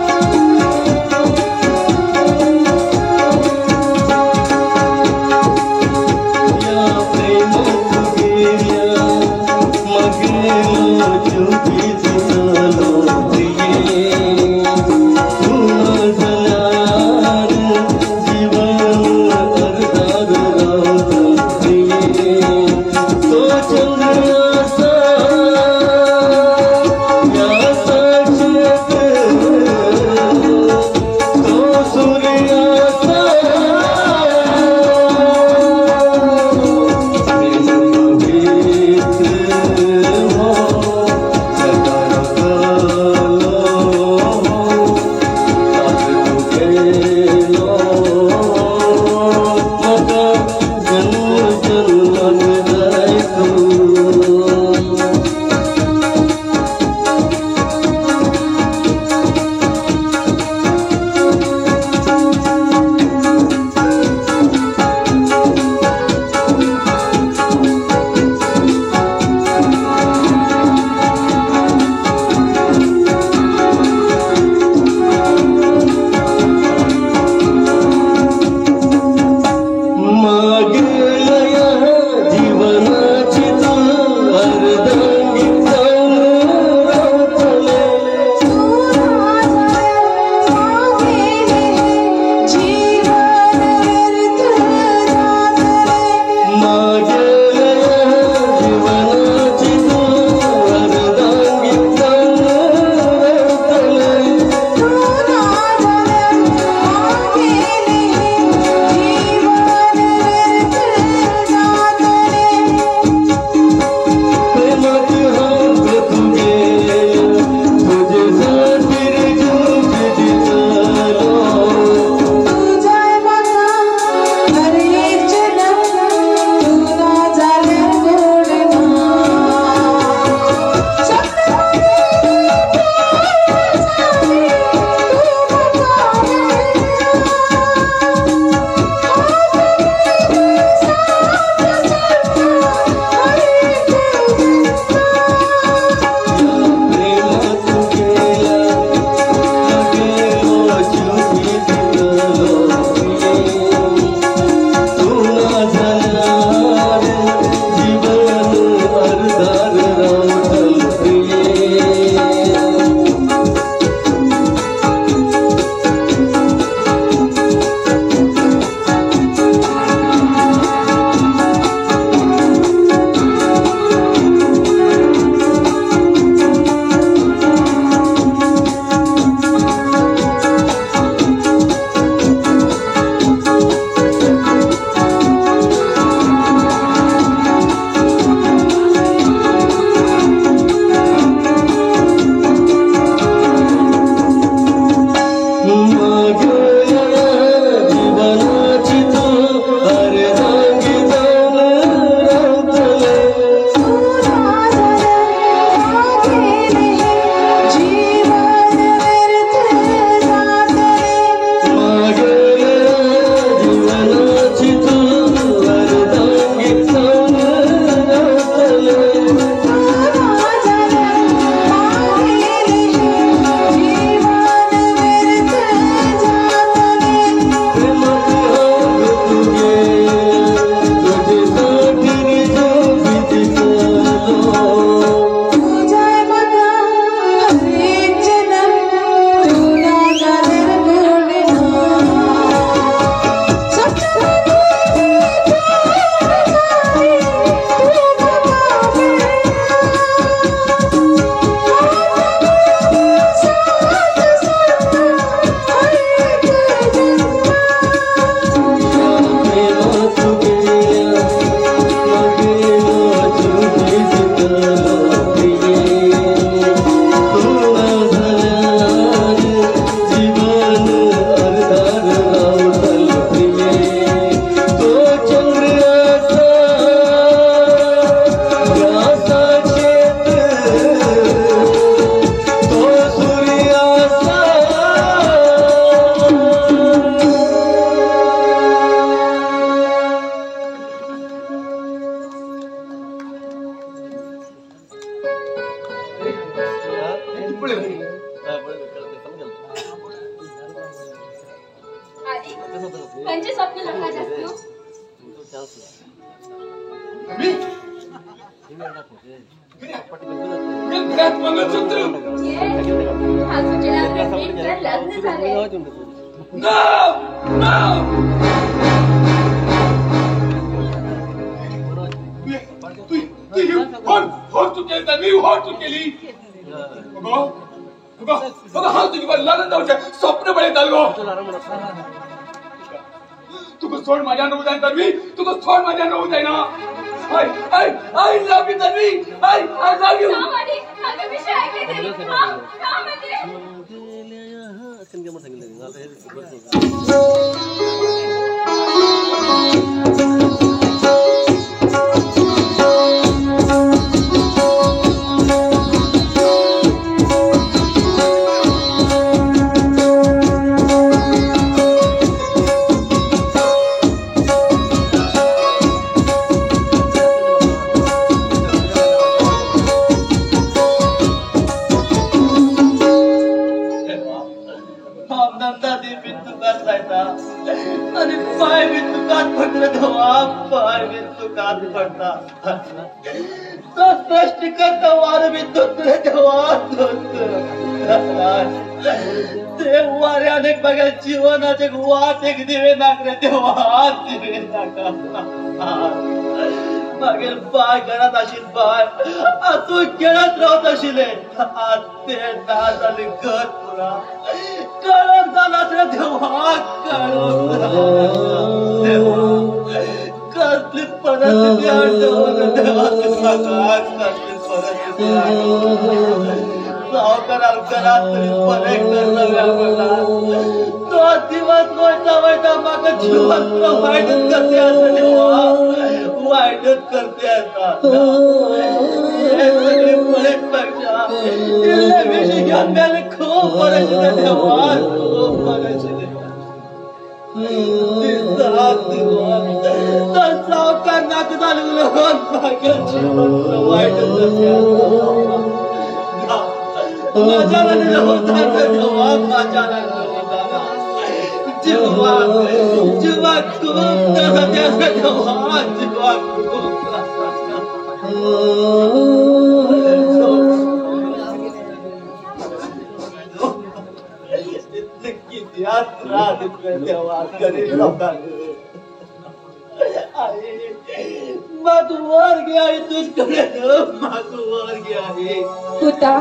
आदी खंयचे स्वप्न लग्नाचे आसतू? मंगलसूत्र. आज तुझे लग्न झाले. No! No! तू केली तन्वी, होड तू केली. अगो अगो अगो, हांव तुगे लग्न जावचें स्वप्न पळयतालो गो. तुका सोड म्हाज्यान रावूं जायना तन्वी, तुका सोड म्हाज्यान रावूं जायना. I I I love you Tanvi, I I love you. जीवनाचे वाट एक दिवे नाक रे देवा, दिवे नाका. मागीर बाय घरात आशिल्ले बाय आतून खेळत रावत आशिल्ले, आज ते ना जाले घर पुरा काळोख जाला रे देवा, काळोख देवा. कसली परिस्थिती हाडटा देवा म्हाका, कसली परिस्थिती हाडटा. सावकाराक घरात तरी बरें करता पडला. तो दिवस वयता वयता म्हाका जिवन वायटच करते आसा देवा, वायटच करते आसा. हे सगळे पळयत पेक्षा इल्ले विशी घेवन मेले खूब बरें दिसता देवा, खूब बरें दिसता. तो सावकार नाका जालो म्हणून म्हाका जीवन वायटच करते आसा. माझ्या देवा, माझ्या जीवा जीवा खूप त्रास देवा, जीवा खूप त्रास. इतले किती त्रास इतले देवा गरीब लोकांक. आई म्हाका वर घे आई तुजकडे, म्हाका वर घे आई. पुता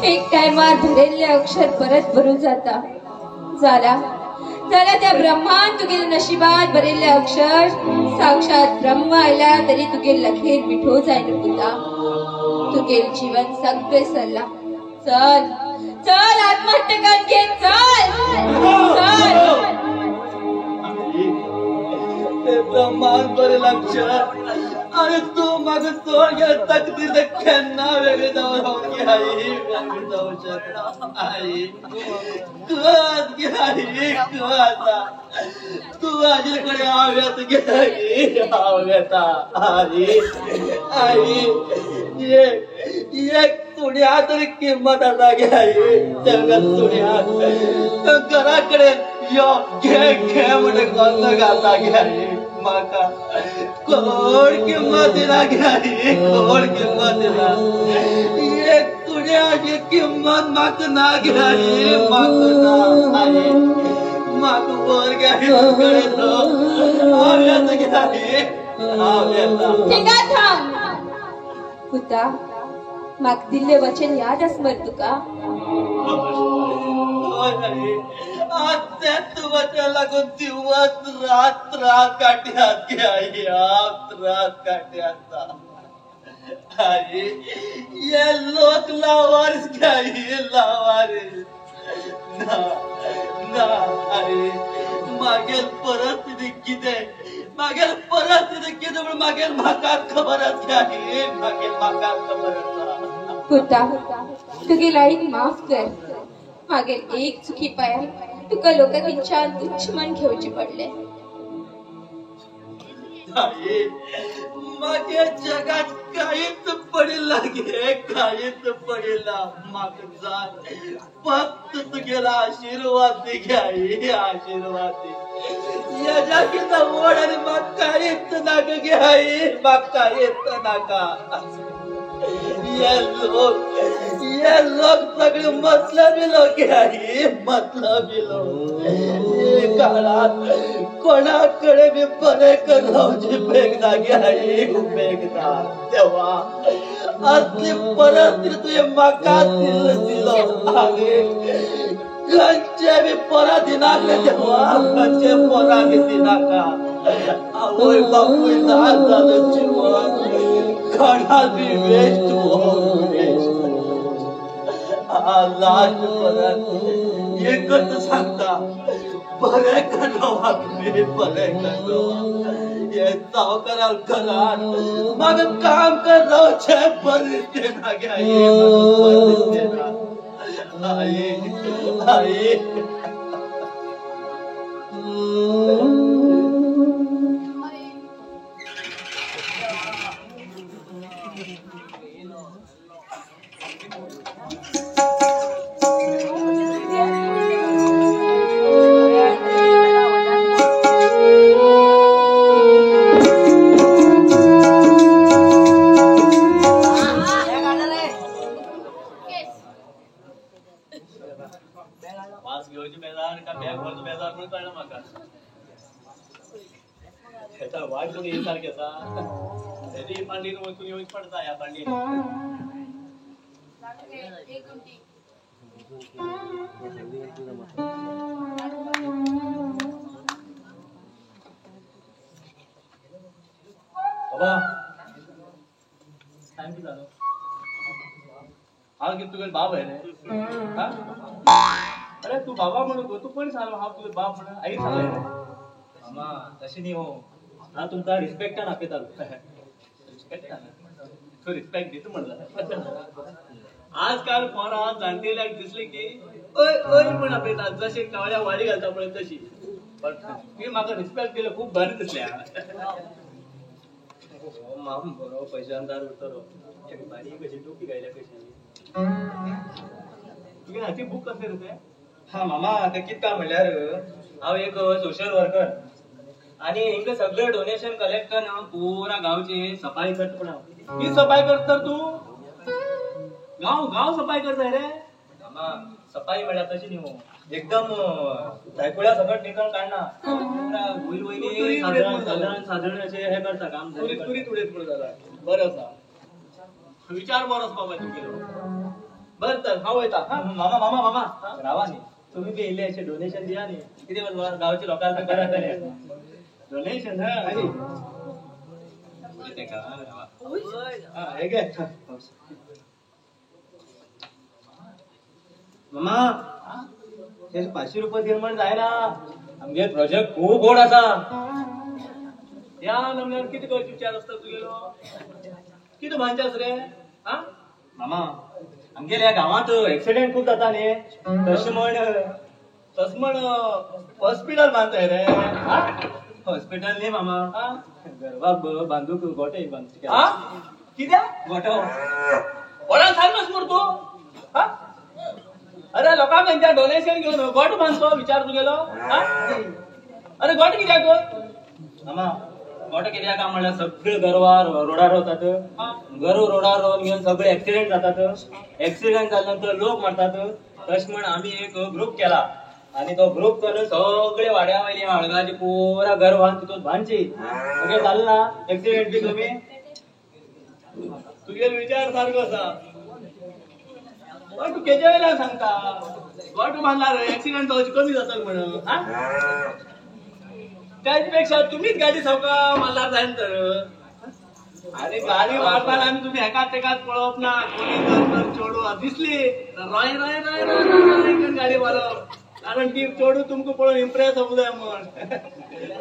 एक टायमार भरिल्ले अक्षर परत भरून जाता. जाला जाला त्या ब्रह्मान तुगेले नशिबात भरिल्ले अक्षर साक्षात ब्रह्म आयला तरी तुगे लखेर मिठो जायना पुता. तुगेल जीवन सगळे सरला. चल चल आत्महत्या करून घे, चल चल. ते ब्रह्मान बरेल अक्षर आणि तू म्हाका सोड गेले तकदीर केन्ना वेगळी जावन रावन गे आई, वेगळी जावं शकना आई. तूं आज गे आई, तूं आसा, तूं आजे कडेन हांव येता गे आई, हांव येता आई. आई एक सुण्या तरी किंमत आसा गे आई, तांकां सुण्या घरा कडेन यो घे घे म्हणून कोण घालता गे आई. म्हाका कोण किंमत दिना गे आई, कोण किंमत दिना. एक सुण्याची किंमत म्हाका ना गे आई, म्हाका ना आई. म्हाका वर गे आई तुजकडेन, हांव येता गे आई, हांव येता. थिंगा थांब पुता, म्हाका दिल्लें वचन याद आसा मरे तुका? आज तेच वचन लागून दिवस रात त्रास काडटात गे आई, त्रास काडटात आई. हे लोक लावारीस गे आई, लावारीस. ना ना आई, मागेल परिस्थिती कितें, मागेल परिस्थिती कितें म्हूण मागेल म्हाकाच खबर आसा गे आई, मागेल म्हाकाच खबर आसा. पुता तुगे आईक माफ कर. मागेल एक चुकी पाया तुका लोकांच्यान तुच्छ मन घेवचे पडले. आई म्हागे जगात कांयच पडिल्ला गे, कांयच पडिल्ला. म्हाका जाय फक्त तुगेला आशीर्वाद दी गे आई, आशीर्वाद दी. हेज्या कितें व्हड आनी म्हाका कांयच नाका गे आई, म्हाका कांयच नाका. ये लोक सगळे मतलबी लोक आई, मतलबी लोक. काळात कोणाकडे बी बरे कर रावची उपेग ना गे आई, उपेग ना. तेव्हा असली परिस्थिती तुवें म्हाका दिलो आनी खंयचे बी परां दिनाकले देवा, खंयचे परां बी दिनाका. आवय बापूय ना जालो जिवन कोणा बी वेस्ट वेस्ट. लास्ट परत एकच सांगता, बरें कर रावा तुमी, बरें कर रावा. हे सावकाराल घरात म्हाका काम कर रावचें बरें दिसते ना गे आई, म्हाका बरें दिसते ना आई आई. बाबा टाइम किती झालं? हांव कितें तुगे बाब आहे रे? अरे तू बाबा म्हणून तू कोण सांगलो हांव तुगे बाप म्हणून? आई सांगले मामा तशें न्ही हो, हांव तुमकां रिस्पेक्टान आपयतालो. रिस्पेक्टान तू रिस्पेक्ट दिता म्हणला. आजकाल पोरां जाणटेल्याक दिसले की अय अय म्हण आपयतात, जशें कावळ्या वाडी घालता पळय तशी. पण तुवें म्हाका रिस्पेक्ट दिलो खूब बरें दिसलें. माम बरो पैशांदार उरतलो. बारीक कशी टोपी घायल्या कशी. तुगे हाती बूक कसले रे ते? हा मामा ते कितें काय म्हणल्यार हांव एक सोशल वर्कर आनी हिंगा सगळें डोनेशन कलेक्ट करून पुरा गांवची सफाई करता. पण हांव ही सफाई करता तूं? गांव गांव सफाई करता रे? मामा सफाई म्हणल्यार तशी न्ही हो, एकदम जायकुळ्या सगळं निकळ काडना, वयर वयली सादारण सादारण अशें हें करता काम. तुरीत उडयत म्हूण जाला. बरें आसा, विचार बरो आसा बाबा तुगेलो. बरें तर हांव वयता. मामा मामा मामा रावा न्ही, तुमी बी इल्लें अशें डोनेशन दिया न्ही, कितें गांवच्या लोकांक बरें जातलें. डोनेशन हे घे. मामा 500 रुपये दिल म्हण जायना, आमगे प्रोजेक्ट खूब व्हड आसा. ह्या नमल्यार कितें करचे विचार आसता तुगेलो? कितें मानचें आसा रे? आं मामा आमगेल्या ह्या गांवांत एक्सिडेंट खूब जाता न्ही, तशें म्हण तशें म्हण हॉस्पिटल बांदताय रे? हॉस्पिटल न्ही मामा, गरबाक बांदूक गोटे बांदचे. कित्याक गोटो? कोणाक सांगनास मरे तूं? अरे लोकांक खंयच्या डोनेशन घेवन गोट बांदचो विचार तुगेलो? अरे गोट कित्याक? मामा गोटो कित्याक काय म्हणल्यार सगळे गरवां रोडार वतात, गरव रोडार रोवन घेवन सगळे एक्सिडेंट जातात, एक्सिडेंट जाल्या नंतर लोक मरतात. तशें म्हण आमी एक ग्रूप केला आनी तो ग्रूप करून सगळे वाड्या वयली हळगाची पुरा गरवां तितून बांदची. ओके जालें ना एक्सिडेंट बी कमी? तुगेलो विचार सारको आसा. तूं केजे वयल्यान सांगता गोट बांदल्यार एक्सिडेंट जावचे कमी जातले म्हणून? त्याच पेक्षा तुमीच गाडी सावका मारल्यार जायना तर. अरे गाडी मारताना आमी तुमी एकाच तेकाच पळोवप ना, कोणी तर चेडू दिसली तर रॉय रॉय रॉय रॉय रॉय गाडी मारप, कारण ती चेडू तुमकां पळोवन इम्प्रेस जावंक जाय म्हण.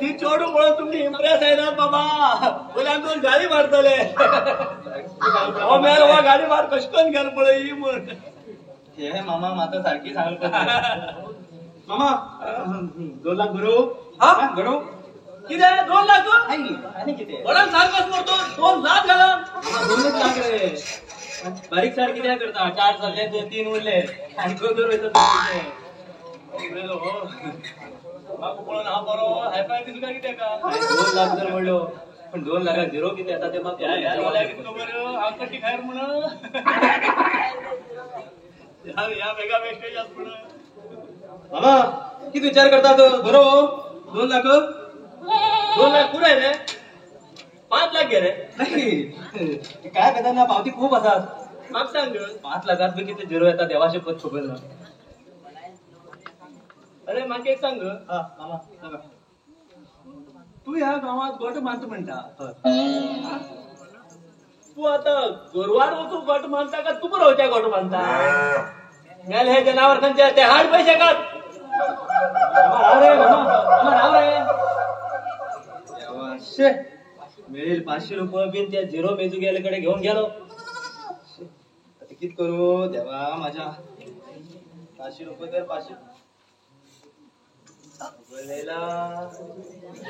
ती चेडू पळोवन तुमकां इम्प्रेस जायना बाबा, वयल्यान तुमी गाडी मारतले. हो मेल हो गाडी मार कशें करून गेलो पळय ही म्हण. हे मामा माता सारकी सांगल. मामा 2 लाख गुरु. हा गुरु कितें 2 लाख? आनी कितें कोणाक सारकोच मरतो 2 लाख घाला. 2 लाख रे. बारीक सार कित्याक करता? 4 जाल्ले 3 उरले आनी गोदर वयता. म्हाका पळोवन हांव बरो हायफाय दिसता कित्याक? 2 लाख जर म्हणलो पण 2 लाखाक झिरो कितें येता ते म्हाका खबर. हांव कशी खायर म्हणून ह्या बेगा वेस्टेज आसा म्हणून. मामा कितें विचार करता तो? बरो 2 लाख 2 लाख पुराय रे. 5 लाख घे रे. नाही काय करता ना, पावती खूप आसात. म्हाका सांग 5 लाखात बी कितें झिरो येता देवाचे पद खबर ना. अरे म्हाका एक सांग. मामा सांगा. तूं ह्या गांवांत गोटो मानता म्हणटा, तूं आतां गोरवार वचून गोटो मानता काय तूं रोवच्या गोटो मानता? मेल हे जनावर खंयचे ते हाड पयशे काड. राव रे मामा राव रे. मेळील 500 रुपये बीन त्या झिरो मेजू गेले कडे घेऊन गेलो. आता कित करू देवा माझ्या. 500 रुपये तर 500 बोलेला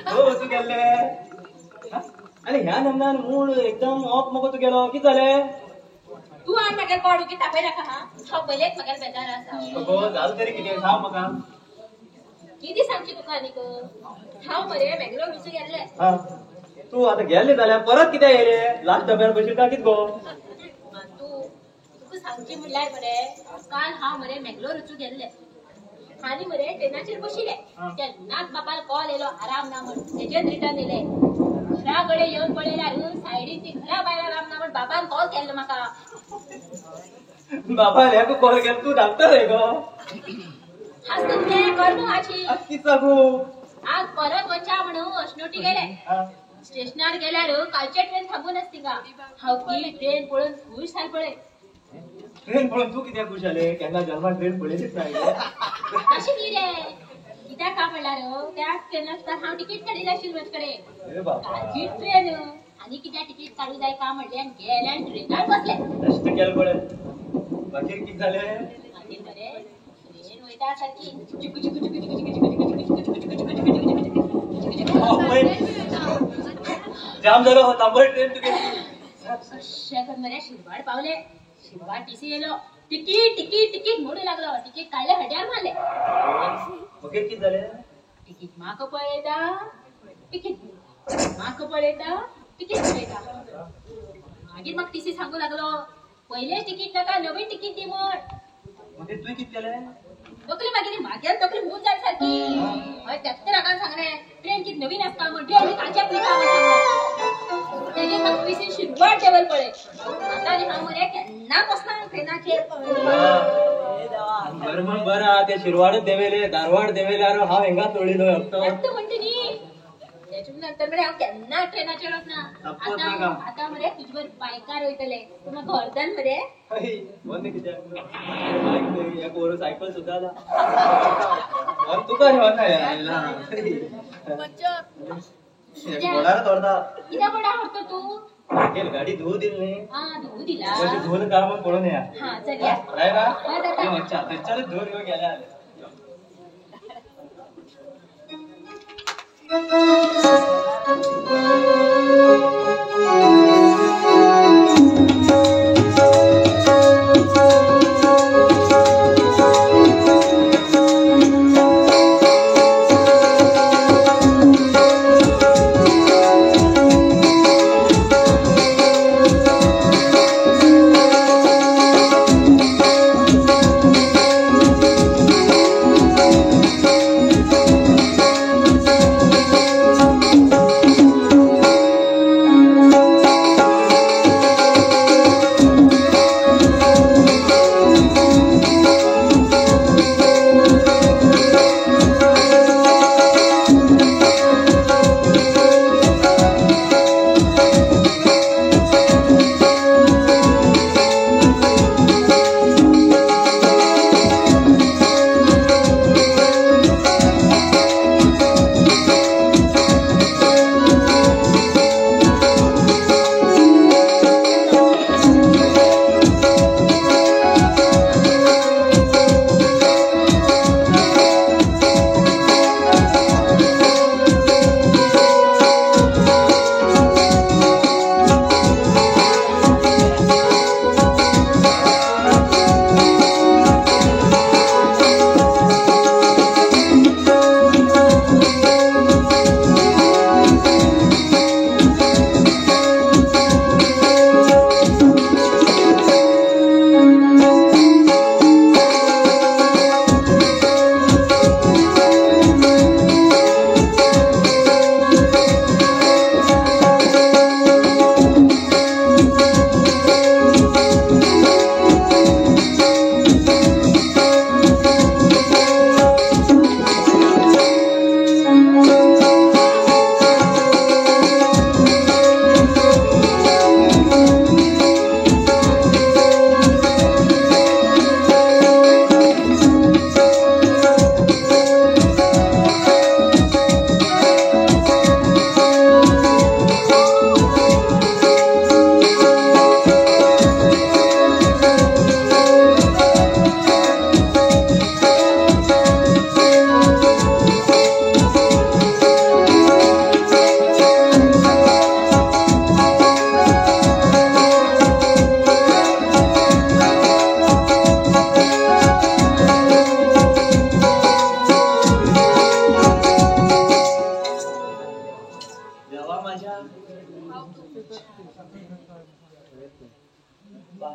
हो वचू गेल्ले. आणि ह्या नंदान मूळ एकदम ऑफ मगो तू गेलो. कित जालें? तूं आनी म्हागेर पाड उगी तापय नाका. हा हांव पयलेच म्हागेर बेजार आसा. अगो जालें तरी कितें सांग म्हाका. कितें सांगची तुका आनीक? हांव मरे मेंगलोर वचूं गेल्लें. तूं आतां गेल्ले जाल्यार परत कित्याक येयले? लास्ट डब्यार बशील काय कितें गो? तूं तुका सांगची म्हणल्यार मरे काल हांव मरे मेंगलोर वचूं गेल्लें आनी मरे ट्रेनाचेर बशिल्लें तेन्नाच बापाल कॉल येयलो आराम ना म्हण. तेजेच रिटर्न येयले. घरा कडेन येवन पळयल्यार सायडीन ती घरा भायर आराम ना म्हण बाबान कॉल केल्लो म्हाका. बाबान हेका कॉल केलो? तूं डॉक्टर रे गो? हांसता तुवें कर न्हू आजी. कितें सांगू? आज परत वच्या म्हणून अश्नोटी गेले. स्टेशनार गेल्यार कालचे ट्रेन थांबून आसती का. हांव ती ट्रेन पळोवन खूश जाल पळय. ट्रेन पळोवन तूं कित्याक खूश जालें? केन्ना जल्मात ट्रेन पळयलीच ना. तशें न्ही रे, कित्याक काय म्हणल्यार त्या ट्रेनार हांव तिकीट काडिल्लें आशिल्लें म्हजे कडेन. कालची ट्रेन आनी कित्याक तिकीट काडूं जाय काय म्हणलें आनी गेलें आनी ट्रेनार बसलें. बेश्टें गेलें पळय. मागीर कितें जालें? मागीर मरे ट्रेन वयता सारकी चिकू चिकू चिकू चिकू चिकू चिकू चिकू चिकू चिकू चिकू चिकू चिकू जाम जालो थांबय ट्रेन तुगे. अशें करून मरे शिरवाड पावले. शिरवाड टीसी येयलो. तिकीट तिकीट तिकीट म्हणू लागलो. तिकीट काडलें हड्यार मारलें. मागीर कितें जालें? तिकीट म्हाका पळयता तिकीट म्हाका पळयता तिकीट पळयता. मागीर म्हाका टीसी सांगू लागलो पयलें तिकीट नाका नवीन तिकीट दी म्हण. मागीर तुवें कितें केलें? तकली मागीर मागीर तकली हून जाय सारकी. हय त्याच रागान सांगलें ट्रेन कितें नवीन आसता म्हण. ट्रेन कालच्या पयलीं म्हण सांगलो. तेजेर म्हाका पयशे शिरवाड देवल पळय. आतां आनी हांव मरे केन्ना बसना ट्रेनाचेर. बरें म्हण बरें ते शिरवाडच देवेले धारवाड देवेल्यार हांव हेंगा तोडिलो. एकटो म्हणटा न्ही. तेच्या नंतर मरे हांव केन्ना ट्रेनाचेर वचना. आतां आतां मरे तुजे बरोबर बायकार वयतले. तूं म्हाका व्हरतन मरे? बंद कित्याक? एक वर सायकल सुद्दां ना. तुका रे व्हरना बोडारच व्हरता. कित्याक बोडार व्हरता तूं? मागीर गाडी धुवू दिली न्ही. आं धुवू दिला. अशें धुवन काय म्हण पळोवन येया. हां चल या. जाय ना? अच्छा थंयच्यानच धुवन घेवन गेले. Thank you.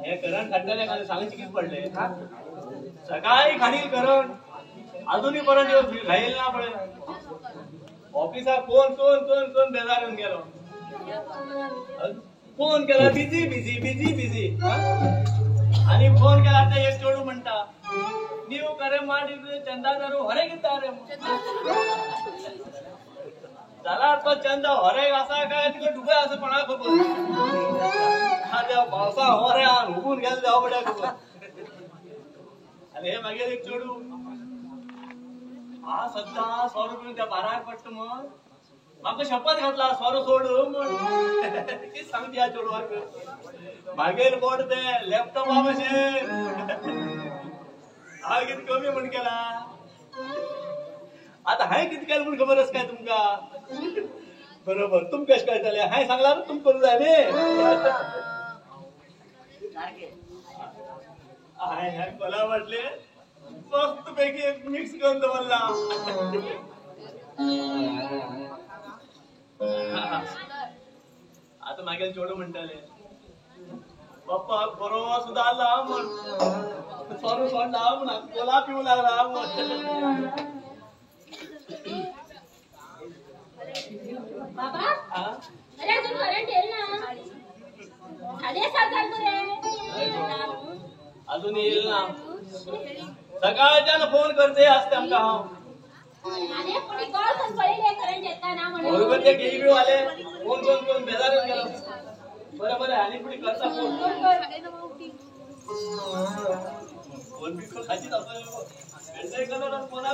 हे करंट खाडटले खाली सांगचे कितें पडले सकाळी खाडील करंट अजूनही पर्यंत घाईल ना पडले ऑफिसाक फोन कोण कोण कोण बेजार येवन गेलो फोन केला बिझी बिझी बिझी बिझी आणि फोन केला ते एक चेडू म्हणता ನೀವು ಕರೆ ಮಾಡಿದ್ರೆ ಚಂದಾದಾರು ಹೊರಗಿದ್ದಾರೆ जाल्यार तो चंदा ಹೊರಗೆ आसा काय तिका डुबय आसा कोणाक खबर त्या पावसा होऱ्यान हुबून गेले देवा बड्या खबर आनी हे मागीर एक चेडू आ सद्दां सोरो पिवन त्या बाराक पडटा म्हण म्हाका शपथ घातला सोरो सोड म्हण कितें सांगता ह्या चेडवाक मागीर बोट ते लॅपटॉपा भशेन हांवें कितें कमी म्हण केला आता हांवें कितें केलें म्हूण खबर आसा काय तुमकां बरोबर तुमकां कशें कळटलें हांवें सांगलां तुमकां करूं जाय न्ही हांवें ह्या कोला म्हटलें मस्त पैकी एक मिक्स करून दवरला आता मागीर चेडूं म्हणटालें पप्पा बरो सुदारला म्हण सोरो सोडला म्हण कोला पिवूं लागला म्हण बाबा अरे अजून करंट येईल ना 7:30 झाले मरे अजून येईल ना सकाळच्यान फोन करते असते आमकां हांव अरे कोणी कॉल करून पळयले करंट येता ना म्हणून बरोबर ते केईबी वाले फोन करून करून बेजार येवन गेलो बरं बरं आनी फुडें करता फोन फोन बी खाचीच आसतलो फोना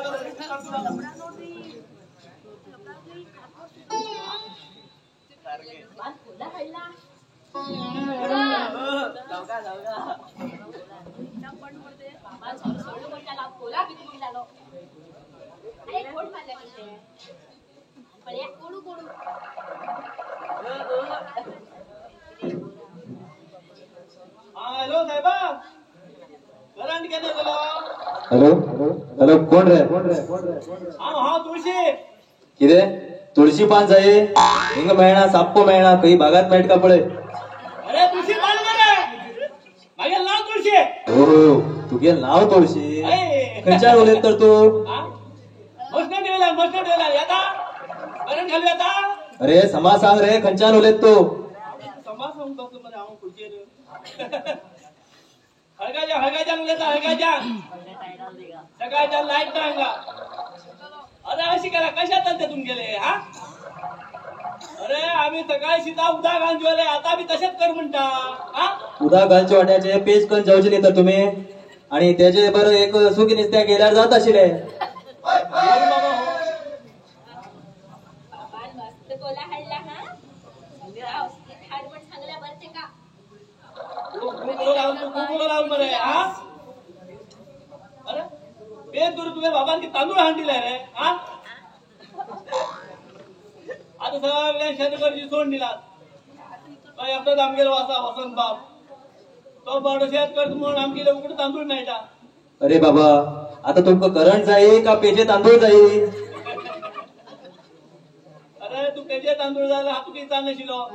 हॅलो साहेबा करंट केन्ना जालो हॅलो हॅलो कोण रे हांव हांव तुळशी कितें तुळशी पान जाय हिंगा मेळना साप्प मेळना खंय बागात मेळटा पळय अरे तुळशी पान मरे मागीर नांव तुळशी हो तुगे नांव तुळशी खंयच्यान उलयत तर तूं मशनट येयला मशनट येयला येता करंट घालू येता अरे समा सांग रे खंयच्यान उलयत तूं समा सांगता मरे हांव खुर्चेर हळगाच्यान हळगाच्यान उलयता हळगाच्यान सकाळच्यान लायट ना हांगा अरे अशी करा कशा चलते तुमगेले हा अरे आम्ही सकाळी शिता उदक घालून जेवले आता बी तशेंच कर म्हणटा हा उदक घालचे वाट्याचे पेज करून जेवचे न्ही तर तुमी आणि तेजे बरं एक सुकी नुस्त्या गेल्यार जात आशिल्ले मस्त गोला हाडला हा हाड सांगल्या बरं ते का लावून मरे हा अरे पेज करून तुझ्या बाबान की तांदूळ हाडून दिले रे हा आता सगळ्या शेत करची सोडून दिला तो एकटोच आमगेलो आसा वसंत बाब तो बाबडो शेत करता म्हणून आमगेले उकडे तांदूळ मेळटा अरे बाबा आता तुमकां करंट जाय का पेजे तांदूळ जाय अरे तू पेजे तांदूळ जाय हांव तुका विचार नाशिल्लो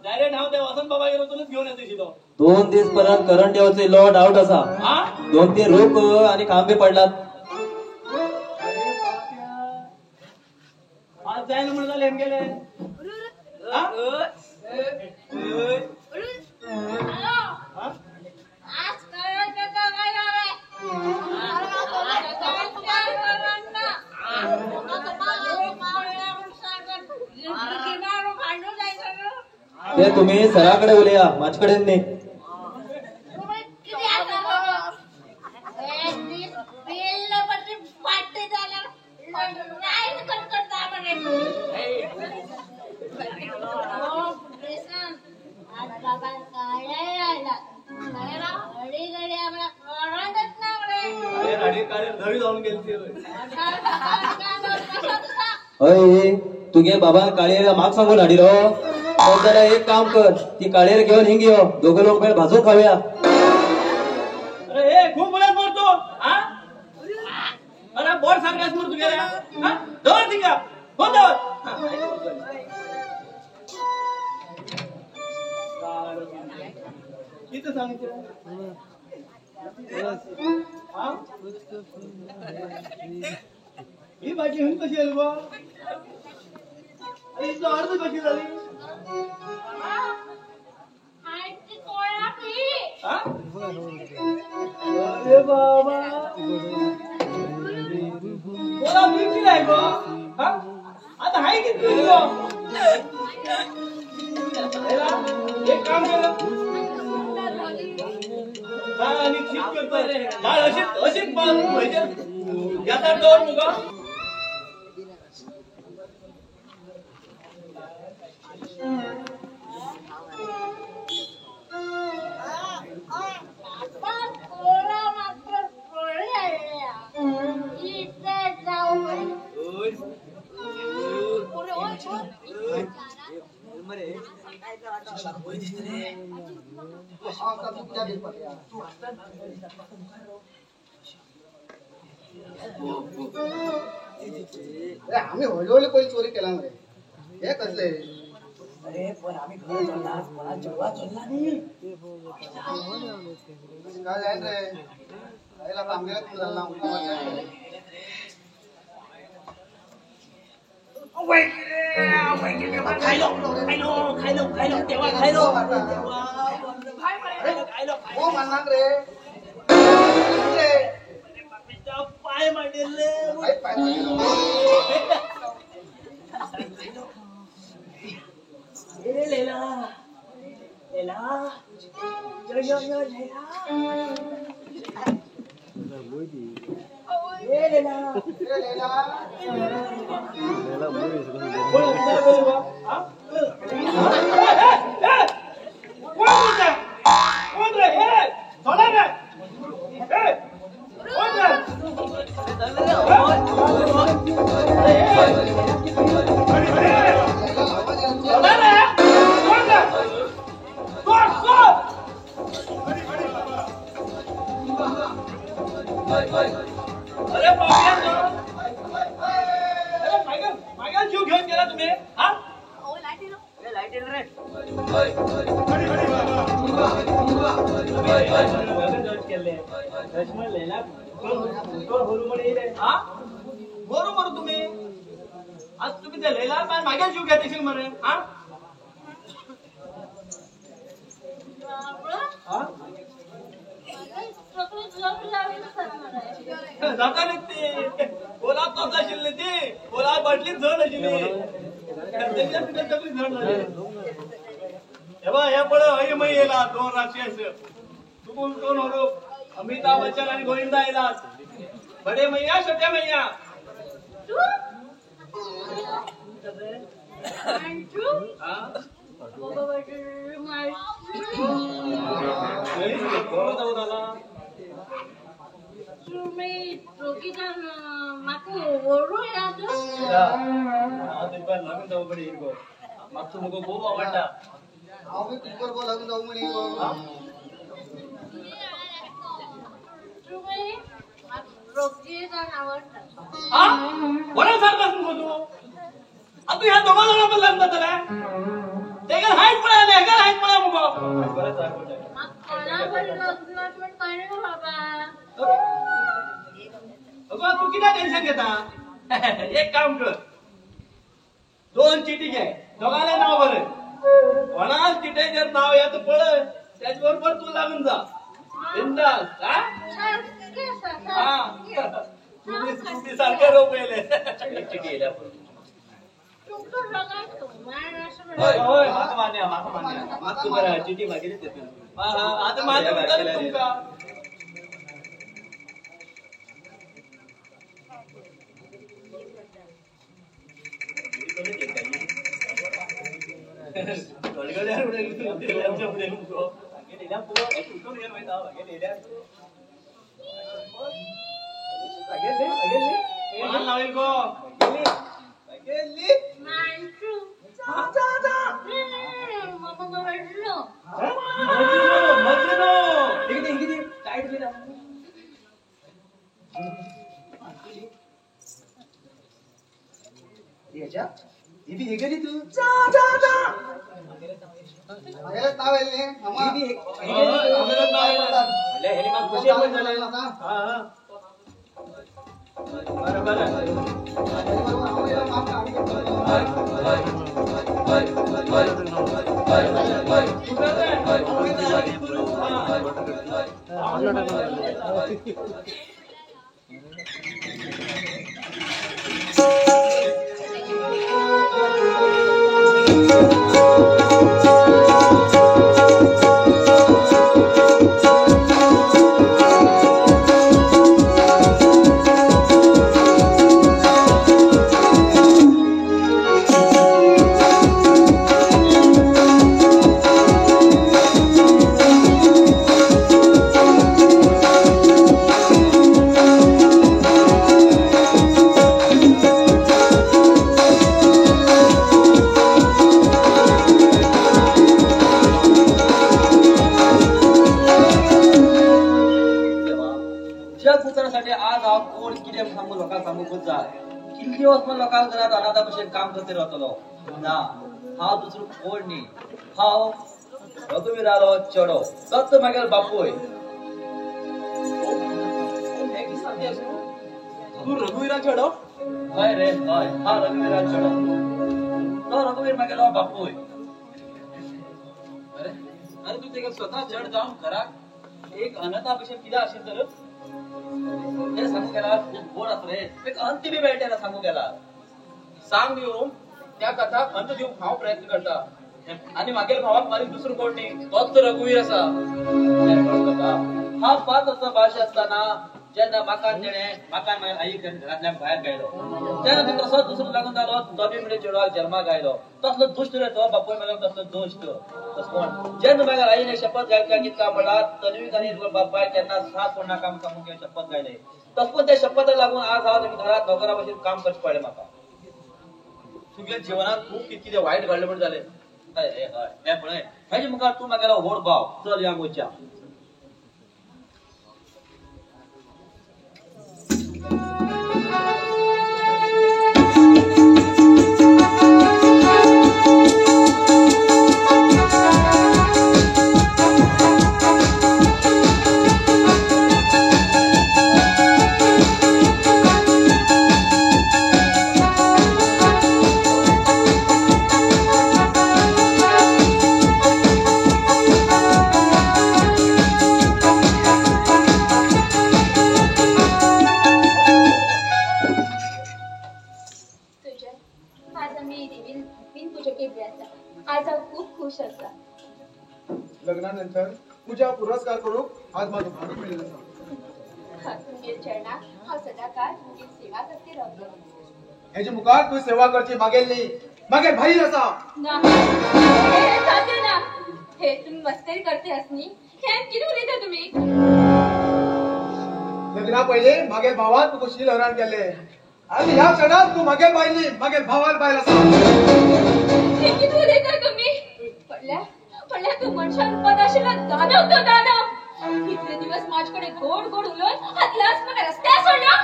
डायरेक्ट हांव त्या वसंत बाबागेर वचूनच घेवन येता आशिल्लो 2 दीस परत करंट येवचो इल्लो डावट आसा 2-3 रोख आणि खांबे पडलात आज जायना म्हणून जालें आमगेले ते तुम्ही सराकडे उलया माझ्याकडे न्ही अय तुगे बाबा काळयेर म्हाका सांगून हाडिलो जाल्यार एक काम कर ती काळयेर घेवन हिंग यो दोग लोक मेळ भाजून खावया अरे खूप उलयत मर तूं अरे बोट सारकें मर तुगेलें दवर थिंगा फोन दवर कितें सांग ही भाजी हून कशी आली गो? इतलो अर्द कशी जाली? अरे बाबा कोणा मिळती नाही गो. आता हाय किती गो? एक काम केलं आणि ठीक करतो डाळ अशीच अशीच याचा दवर मुगा. आम्ही व्हडले व्हडले पयलीं चोरी केला मरे. हे कसले? अरे पण आम्ही घर चोरला, कोणा जेव्हा चोरला न्ही. काय जायन रे आमगेलेच जालें ना. खायलो खायलो खायलो तेव्हा खायलो. हो मानणार रे पाय मांडिल्ले. पाय लेला लेला यो यो लेला ए लेला लेला कोण बोलता? कोण रे? ए सोडा रे. ए कोण रे? सोडा रे. कोण रे? सोड सोड. अरे पाप्या, अरे मागे मागे जीव घेऊन गेला तुम्ही. हा बरोबर तुम्ही आज तुम्ही ते लैला मागे जीव घेत मरे. हा जाता न्ही ती कोला तोच आशिल्ली ती कोला बाटली जड आशिल्ली तकली जड जाली. हे बघ हे पळय हय मय येयला दोन राक्षस तुकून कोण व्हरूक अमिताभ बच्चन आणि गोविंदा येयला. बडे मैया छोटे मैया. लग्न जाऊ पडे गो. म्हाका तुमकां खूब आवडटा. हांव बी तुजे बरोबर लग्न जाऊ म्हणी गो. बरें सारकें मुगो तूं. आतां ह्या दोगां जाणां बरोबर लग्न जातलें. तेगेर हायट पळय आनी हेगेर हायट पळय मुगो. अगो तूं कित्याक टेन्शन घेता? एक काम कर, दोन चिटी घे, दोगांलें नांव बरय. कोणाल चिटेचेर नांव येता पळय तेजे बरोबर तूं लागून जा बिंदास. तुम्ही सारखे रोप येयले. चिटी येयल्या पळय. हय म्हाका मान्य म्हाका मान्य. मातसो बरें चिटी मागीर आतां मान्य म्हणटा तुमकां. बरें बरें. आज हांव कोण कितें सांगू लोकांक सांगूंकूच जाय. कितले दिवस म्हण लोकांक घरांत अनाथा भशेन काम करते रावतलो ना. हांव दुसरो कोण न्ही, हांव रघुवीरालो चेडो, तोच म्हागेलो बापूय. तूं रघुवीरा चेडो? हय रे हय, हांव रघुवीरा चेडो. तो रघुवीर म्हागेलो बापूय. अरे अरे तूं तेका स्वता चेड जावन घराक एक अनाथा भशेन कित्याक आशिल्लें तर? ते सांगू गेला खूब गोड आसा रे, एक अंत बी मेळटा ना सांगू गेला. सांग न्ही, त्या कथाक अंत दिवंक हांव प्रयत्न करता आनी म्हागेल्या भावाक मारीत दुसरो कोण न्ही, तोच तो रघुवीर आसा. हांव 5 वर्सां भाशे आसतना जेन्ना म्हाका तेणें म्हाका मागीर आईक घरांतल्यान भायर काडलो तेन्ना तो तसोच दुसरो लागून जालो. तो बी म्हणजे चेडवाक जल्माक आयलो तसलो दुश्ट रे तो बापूय मेलो तसलो दुश्ट. तसो कोण जेन्ना मागीर आईने शपथ घातल्या कितका म्हणल्यार तन्वीक आनी बापाय केन्ना साथ सोडनाका म्हूण सांगून शपथ घायले. तसो त्या शपथाक लागून आज हांव तेमी घरांत नोकरा भशेन काम करचें पडलें म्हाका. तुगेल्या जिवनात खूब कितें कितें वायट घडलें म्हण जालें. हय हय हय, हें पळय हेजे मुखार तूं म्हागेलो व्हड भाव. चल या वचया. लग्नानंतर पूजा पुरस्कार करूंक आज म्हाका भाग्य मेळिल्लें आसा. तुमगेर चरणाक हांव सदांकाळ तुमगेर सेवा करते रावतलो. हेजे मुखार तूं सेवा करची मागेल न्ही, मागेल भाई आसा. ना हे साध्य ना, हे तुमी मस्करी करते आस न्ही. हे कितें उलयता तुमी? लग्ना पयलीं मागेल भावान तुका शील हरण केल्लें आनी ह्या क्षणांत तूं मागेल बायल न्ही, मागेल भावान बायल आसा. हे कितें उलयता तुमी? पडल्या पडल्या तूं मनशा रुपांत आशिल्लो दानव तो दानव. इतले दिवस माझ्याकडे गोड गोड उलोवन हातलाच म्हाका रस्त्यार सोडलो.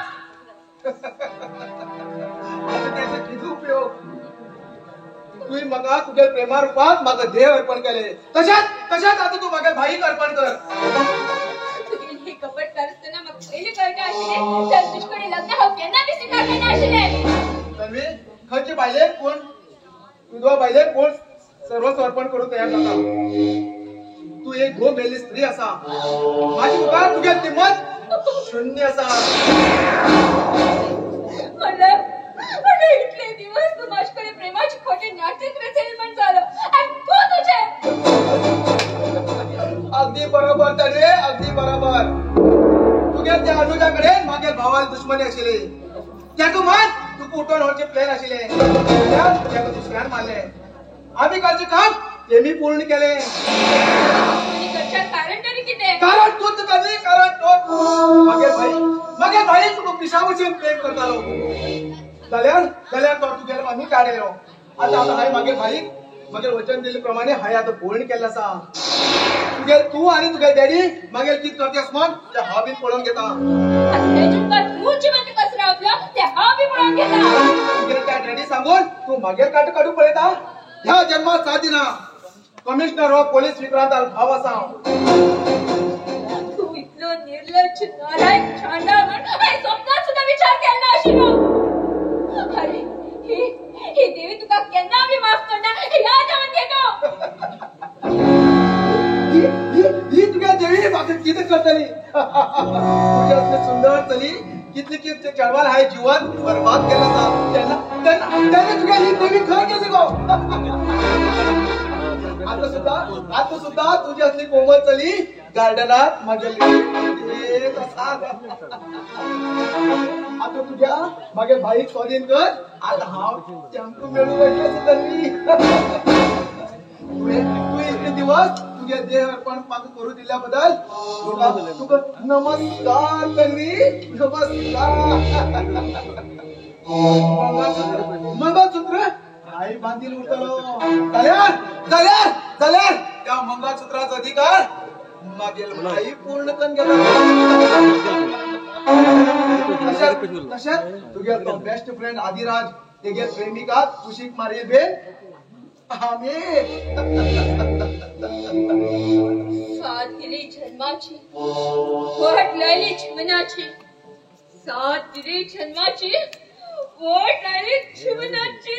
आतां तेजो कितें उपयोग? तुवें म्हाका तुगेल्या प्रेमा रुपांत म्हाका देह अर्पण केलें, तशेंच तशेंच आतां तूं म्हागे भाईक अर्पण कर. तुगेली ही कपट करतना म्हाका पयलीं कळटा आशिल्लें तर तुजे कडेन लग्न हांव केन्ना बी स्विकारचें नाशिल्लें. तन्वी, खंयचे बायलेक कोण विधवा बायलेक कोण सर्वस्व अर्पण करूंक तयार जाता. तूं एक घोव मेल्ली स्त्री आसा, म्हाजे मुखार तुगेली किंमत शून्य आसा. म्हणल्यार इतले दिवस तूं म्हाजे कडेन प्रेमाचे खोटे नाटक रचयलें म्हण जालो आनी तूं तुजें. अगदी बरोबर तन्वी, अगदी बरोबर. तुगेल्या त्या अनुजा कडेन म्हागेल्या भावाली दुश्मनी आशिल्ली, ताका मात तुका उठोवन व्हरचें प्लॅन आशिल्लें, ताका दुसऱ्यान मारलें. आमी करचें काम तेमी पूर्ण केलें. कारण तरी कितें? कारण तूंच तन्वी, कारण तूंच. मागेल भाई, मागेल भाई तुका पिशा भशेन प्रेम करतालो जाल्यार जाल्यार तो तुगेलो आमी काडलो. आतां आतां हांवें मागेल भाईक मागेल वचन दिल्ले प्रमाणे हांवें आतां पूर्ण केल्लें आसा. तुगेल तूं आनी तुगेल डॅडी मागेल कितें करता आसमान तें हांव बीन पळोवन घेता. तुगेले त्या डॅडी सांगून तूं मागेल काटू काडू पळयता. ह्या जन्मात साथ दिना. कमिशनर ऑफ पोलीस विक्रांत भाव आसा हांव. तूं इतलो निर्लज्ज, नालायक, चांडाळ म्हण हांवें स्वप्नांत सुद्दां विचार केलो. कितें करतली? तुजी असली सुंदर चली कितली कितले चेडवान हांवें जीवन बरबाद केलें आसा. तेन्ना तेन्ना तेन्ना तुगे ही देवी खंय गेली गो? आतां सुद्दां तुजी असली कोमल चली गार्डनात मागेली आसा. आतां तुज्या मागीर भाईक स्वाधीन कर. आतां हांव तेमकां मेळूंक वयतलें आसा तन्वी. तुवें इतले दिवस तुगे देह अर्पण म्हाका करूं दिल्या बद्दल तुका तुका नमस्कार तन्वी, नमस्कार. मंगळसूत्र आई बांधील उरतलो जाल्यार जाल्यार जाल्यार त्या मंगळसूत्राचो अधिकार मागीर भाई पूर्ण करून घेतलो. तशेंच तुगे तो बेस्ट फ्रेंड आदिराज तेगे प्रेमिका कुशीक मारील बेन आमी. साथ दिली जन्माची वट लायली जीवनाची, साथ दिली जन्माची वट लायली जीवनाची.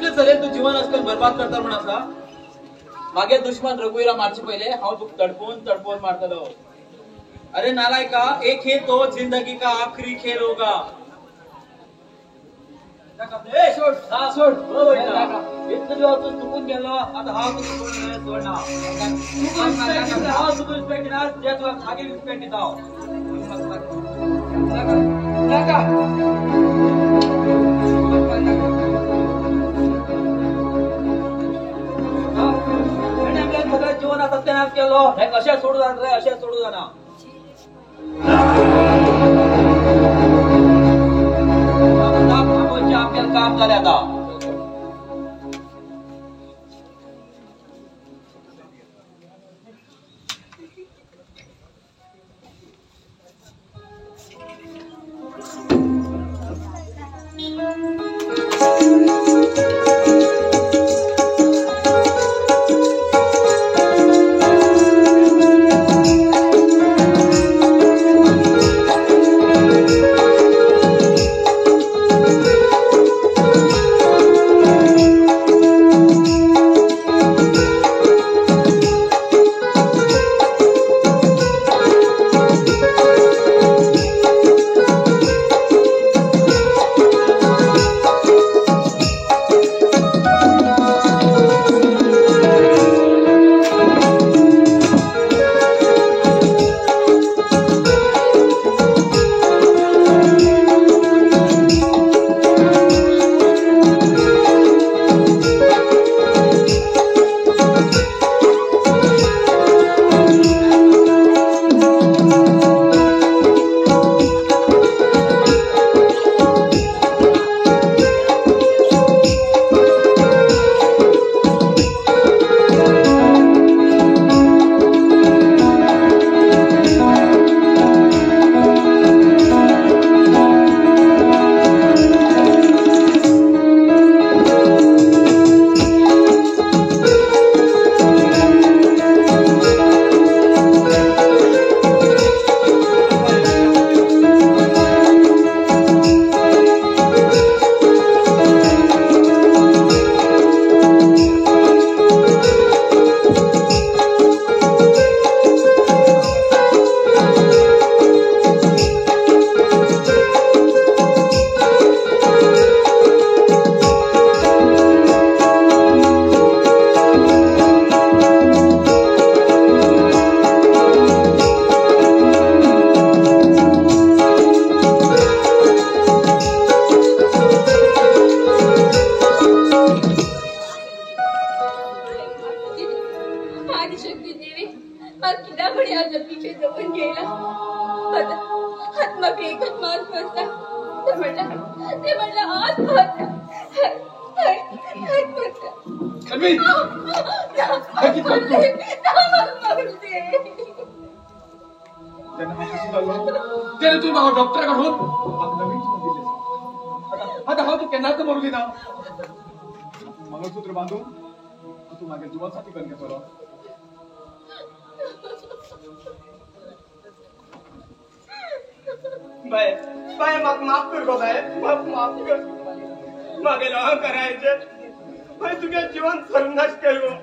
इतले चलेल तूं जीवन आजकाल बर्बाद करता म्हण आसा. मागे दुश्मन रघुवीरा मारचे पहिले हांव तुका तडपून तडपून मारतलो. अरे नालायका, एक खेल तो जिंदगी का आखिरी खेल होगा. सोड सोड, इतले दिवस तूं चुकून गेलो, आता हांव तुका सोडना. हांव तुका रिस्पेक्ट दिना जे तुका मागीर रिस्पेक्ट दिता हांव. नाका सगळें जीवन सत्यानाश केलो. हे कशें सोडू जाणा रे, अशें सोडू जाणा. आमगेलें काम जालें आतां. मंगळसूत्र बांधून तू माझ्या जीवनसाथी करून घेतलो. बाय बाय म्हाका माफ कर गो बाय, म्हाका माफ कर. म्हागेलो अहंकाराचें बाय तुगे जीवन सर्वनाश केलो गो.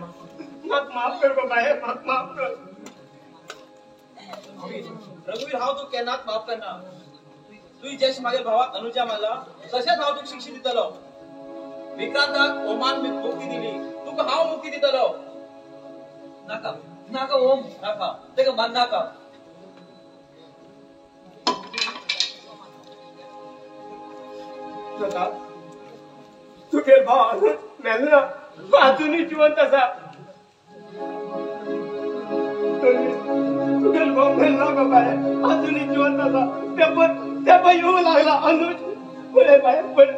म्हाका माफ कर गो बाय, म्हाका माफ कर. रघुवीर, हांव तुका केन्नाच माफ करना. तुवें जेश म्हागे भावाक अनुजा मारला तशेंच हांव तुका शिक्षा दितलो. विक्रांताक ओमान मुक्ती दिली, तुका हांव मुक्ती दितलो. नाका नाका ओम, नाका, तेका मान नाका. तुगेल भाव मेलो ना, आजुनूय जिवंत आसा. तुगेल भाव मेलो ना गो बाय, आजुनूय जिवंत आसा. ते पळय येवंक लागला अनुज. पळय बाय पळय.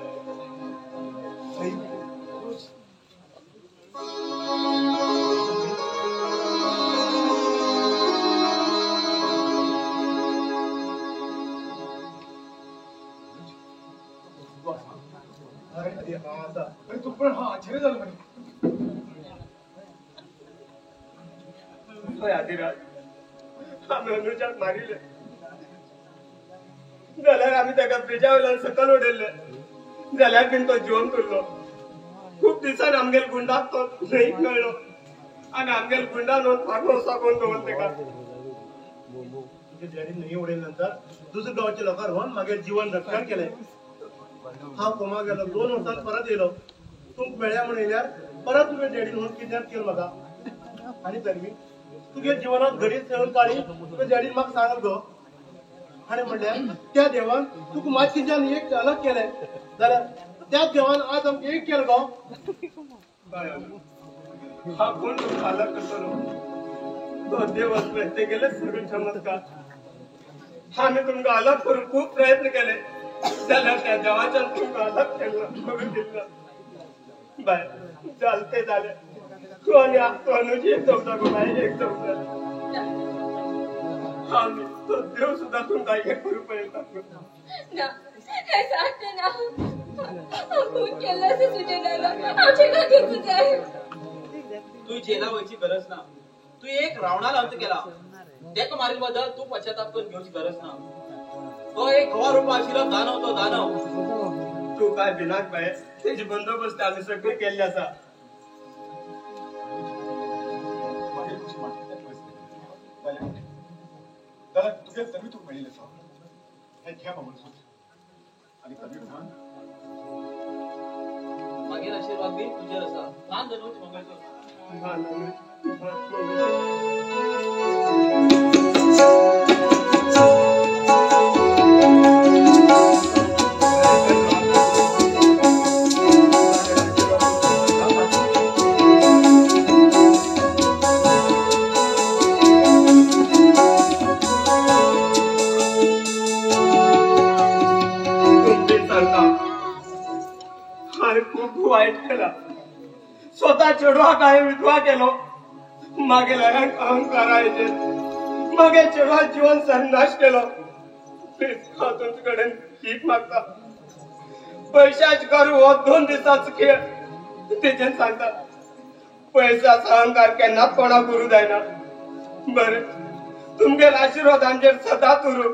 अरे तू पण हा आश्चर्य झालं म्हणे. आदिराज, आमी अनुजाक मारिल्ले जाल्यार आमी ताका ब्रिजा वयल्यान सकयल उडयल्ले, जाल्यार बीन तो जिवन उरलो. खूब दिसान आमगेल गुंडाक तो न्हंयक मेळ्ळो आनी आमगेल गुंडान फार्म हावसा करून दवरलो तेका. तुगे डॅडीन न्हंय उडयले नंतर दुसऱ्या गांवच्या लोकांक व्हरून मागीर जीवन रक्षण केलें. हांव कोमा गेलो 2 वर्सां परत येयलो. तुमकां मेळ्या म्हूण येयल्यार परत तुगे डॅडीन म्हणून किडनॅप केलो म्हाका. आनी तन्वी तुगे जिवनात घडीत खेळून काळी तुगे डॅडीन म्हाका सांगल गो. आनी म्हणल्यार त्या देवान तुका मातशेंच्यान एक अलग केलें जाल्यार त्या देवान आज आमकां एक केलें गो. हा कोण तुमकां अलग करतलो? तो देव आसलो तेगेले सगळे चमत्कार. आमी तुमकां अलग करूंक खूब प्रयत्न केले जाल्यार त्या देवाच्यान तुमकां अलग केलो करून दिलो. बाय जालें तें जालें. तूं आनी तूं अनुज एक चौदा गो बाय, एक चौदा. आमी तो देव सुद्दां तुमकां एक करूंक पळयता. ना, हें सारकें ना. हांव खून केल्लो आसा तुजें नाना. हांव जेलांत वचूंक जाय. तूं जेला वयची गरज ना. तूं एक रावणाल अंत केला. तेका मारिल्ले बद्दल तूं पश्चाताप करून घेवची गरज ना. तो एक घोवा रुपा आशिल्लो दानव, तो दानव. तूं काय भिनाक बाय, तेजी बंदोबस्त आमी सगळे केल्ले आसा. जाल्यार तुगे तन्वी तुका मेळिल्लें आसा. हें घे मंगळसूत्र आनी तन्वी म्हण मागीर आशिर्वाद बी तुजेर आसा. मान धनूच मंगळसूत्र. मान अनुज, मान मंगळसूत्र. खूब वायट केला. स्वतः चेडवाक हांवें विधवा केलो. मागीर अहंकाराचेर मागीर चेडवा जीवन सर्वनाश केलो. प्लीज हांव तुमचे कडेन भीक मागता. पयशाच करू हो 2 दिसाचो खेळ. तेजेन सांगता पयशाचो अहंकार केन्नाच कोणाक करूं जायना. बरें, तुमगेल आशिर्वाद आमचेर सदांच उरूं.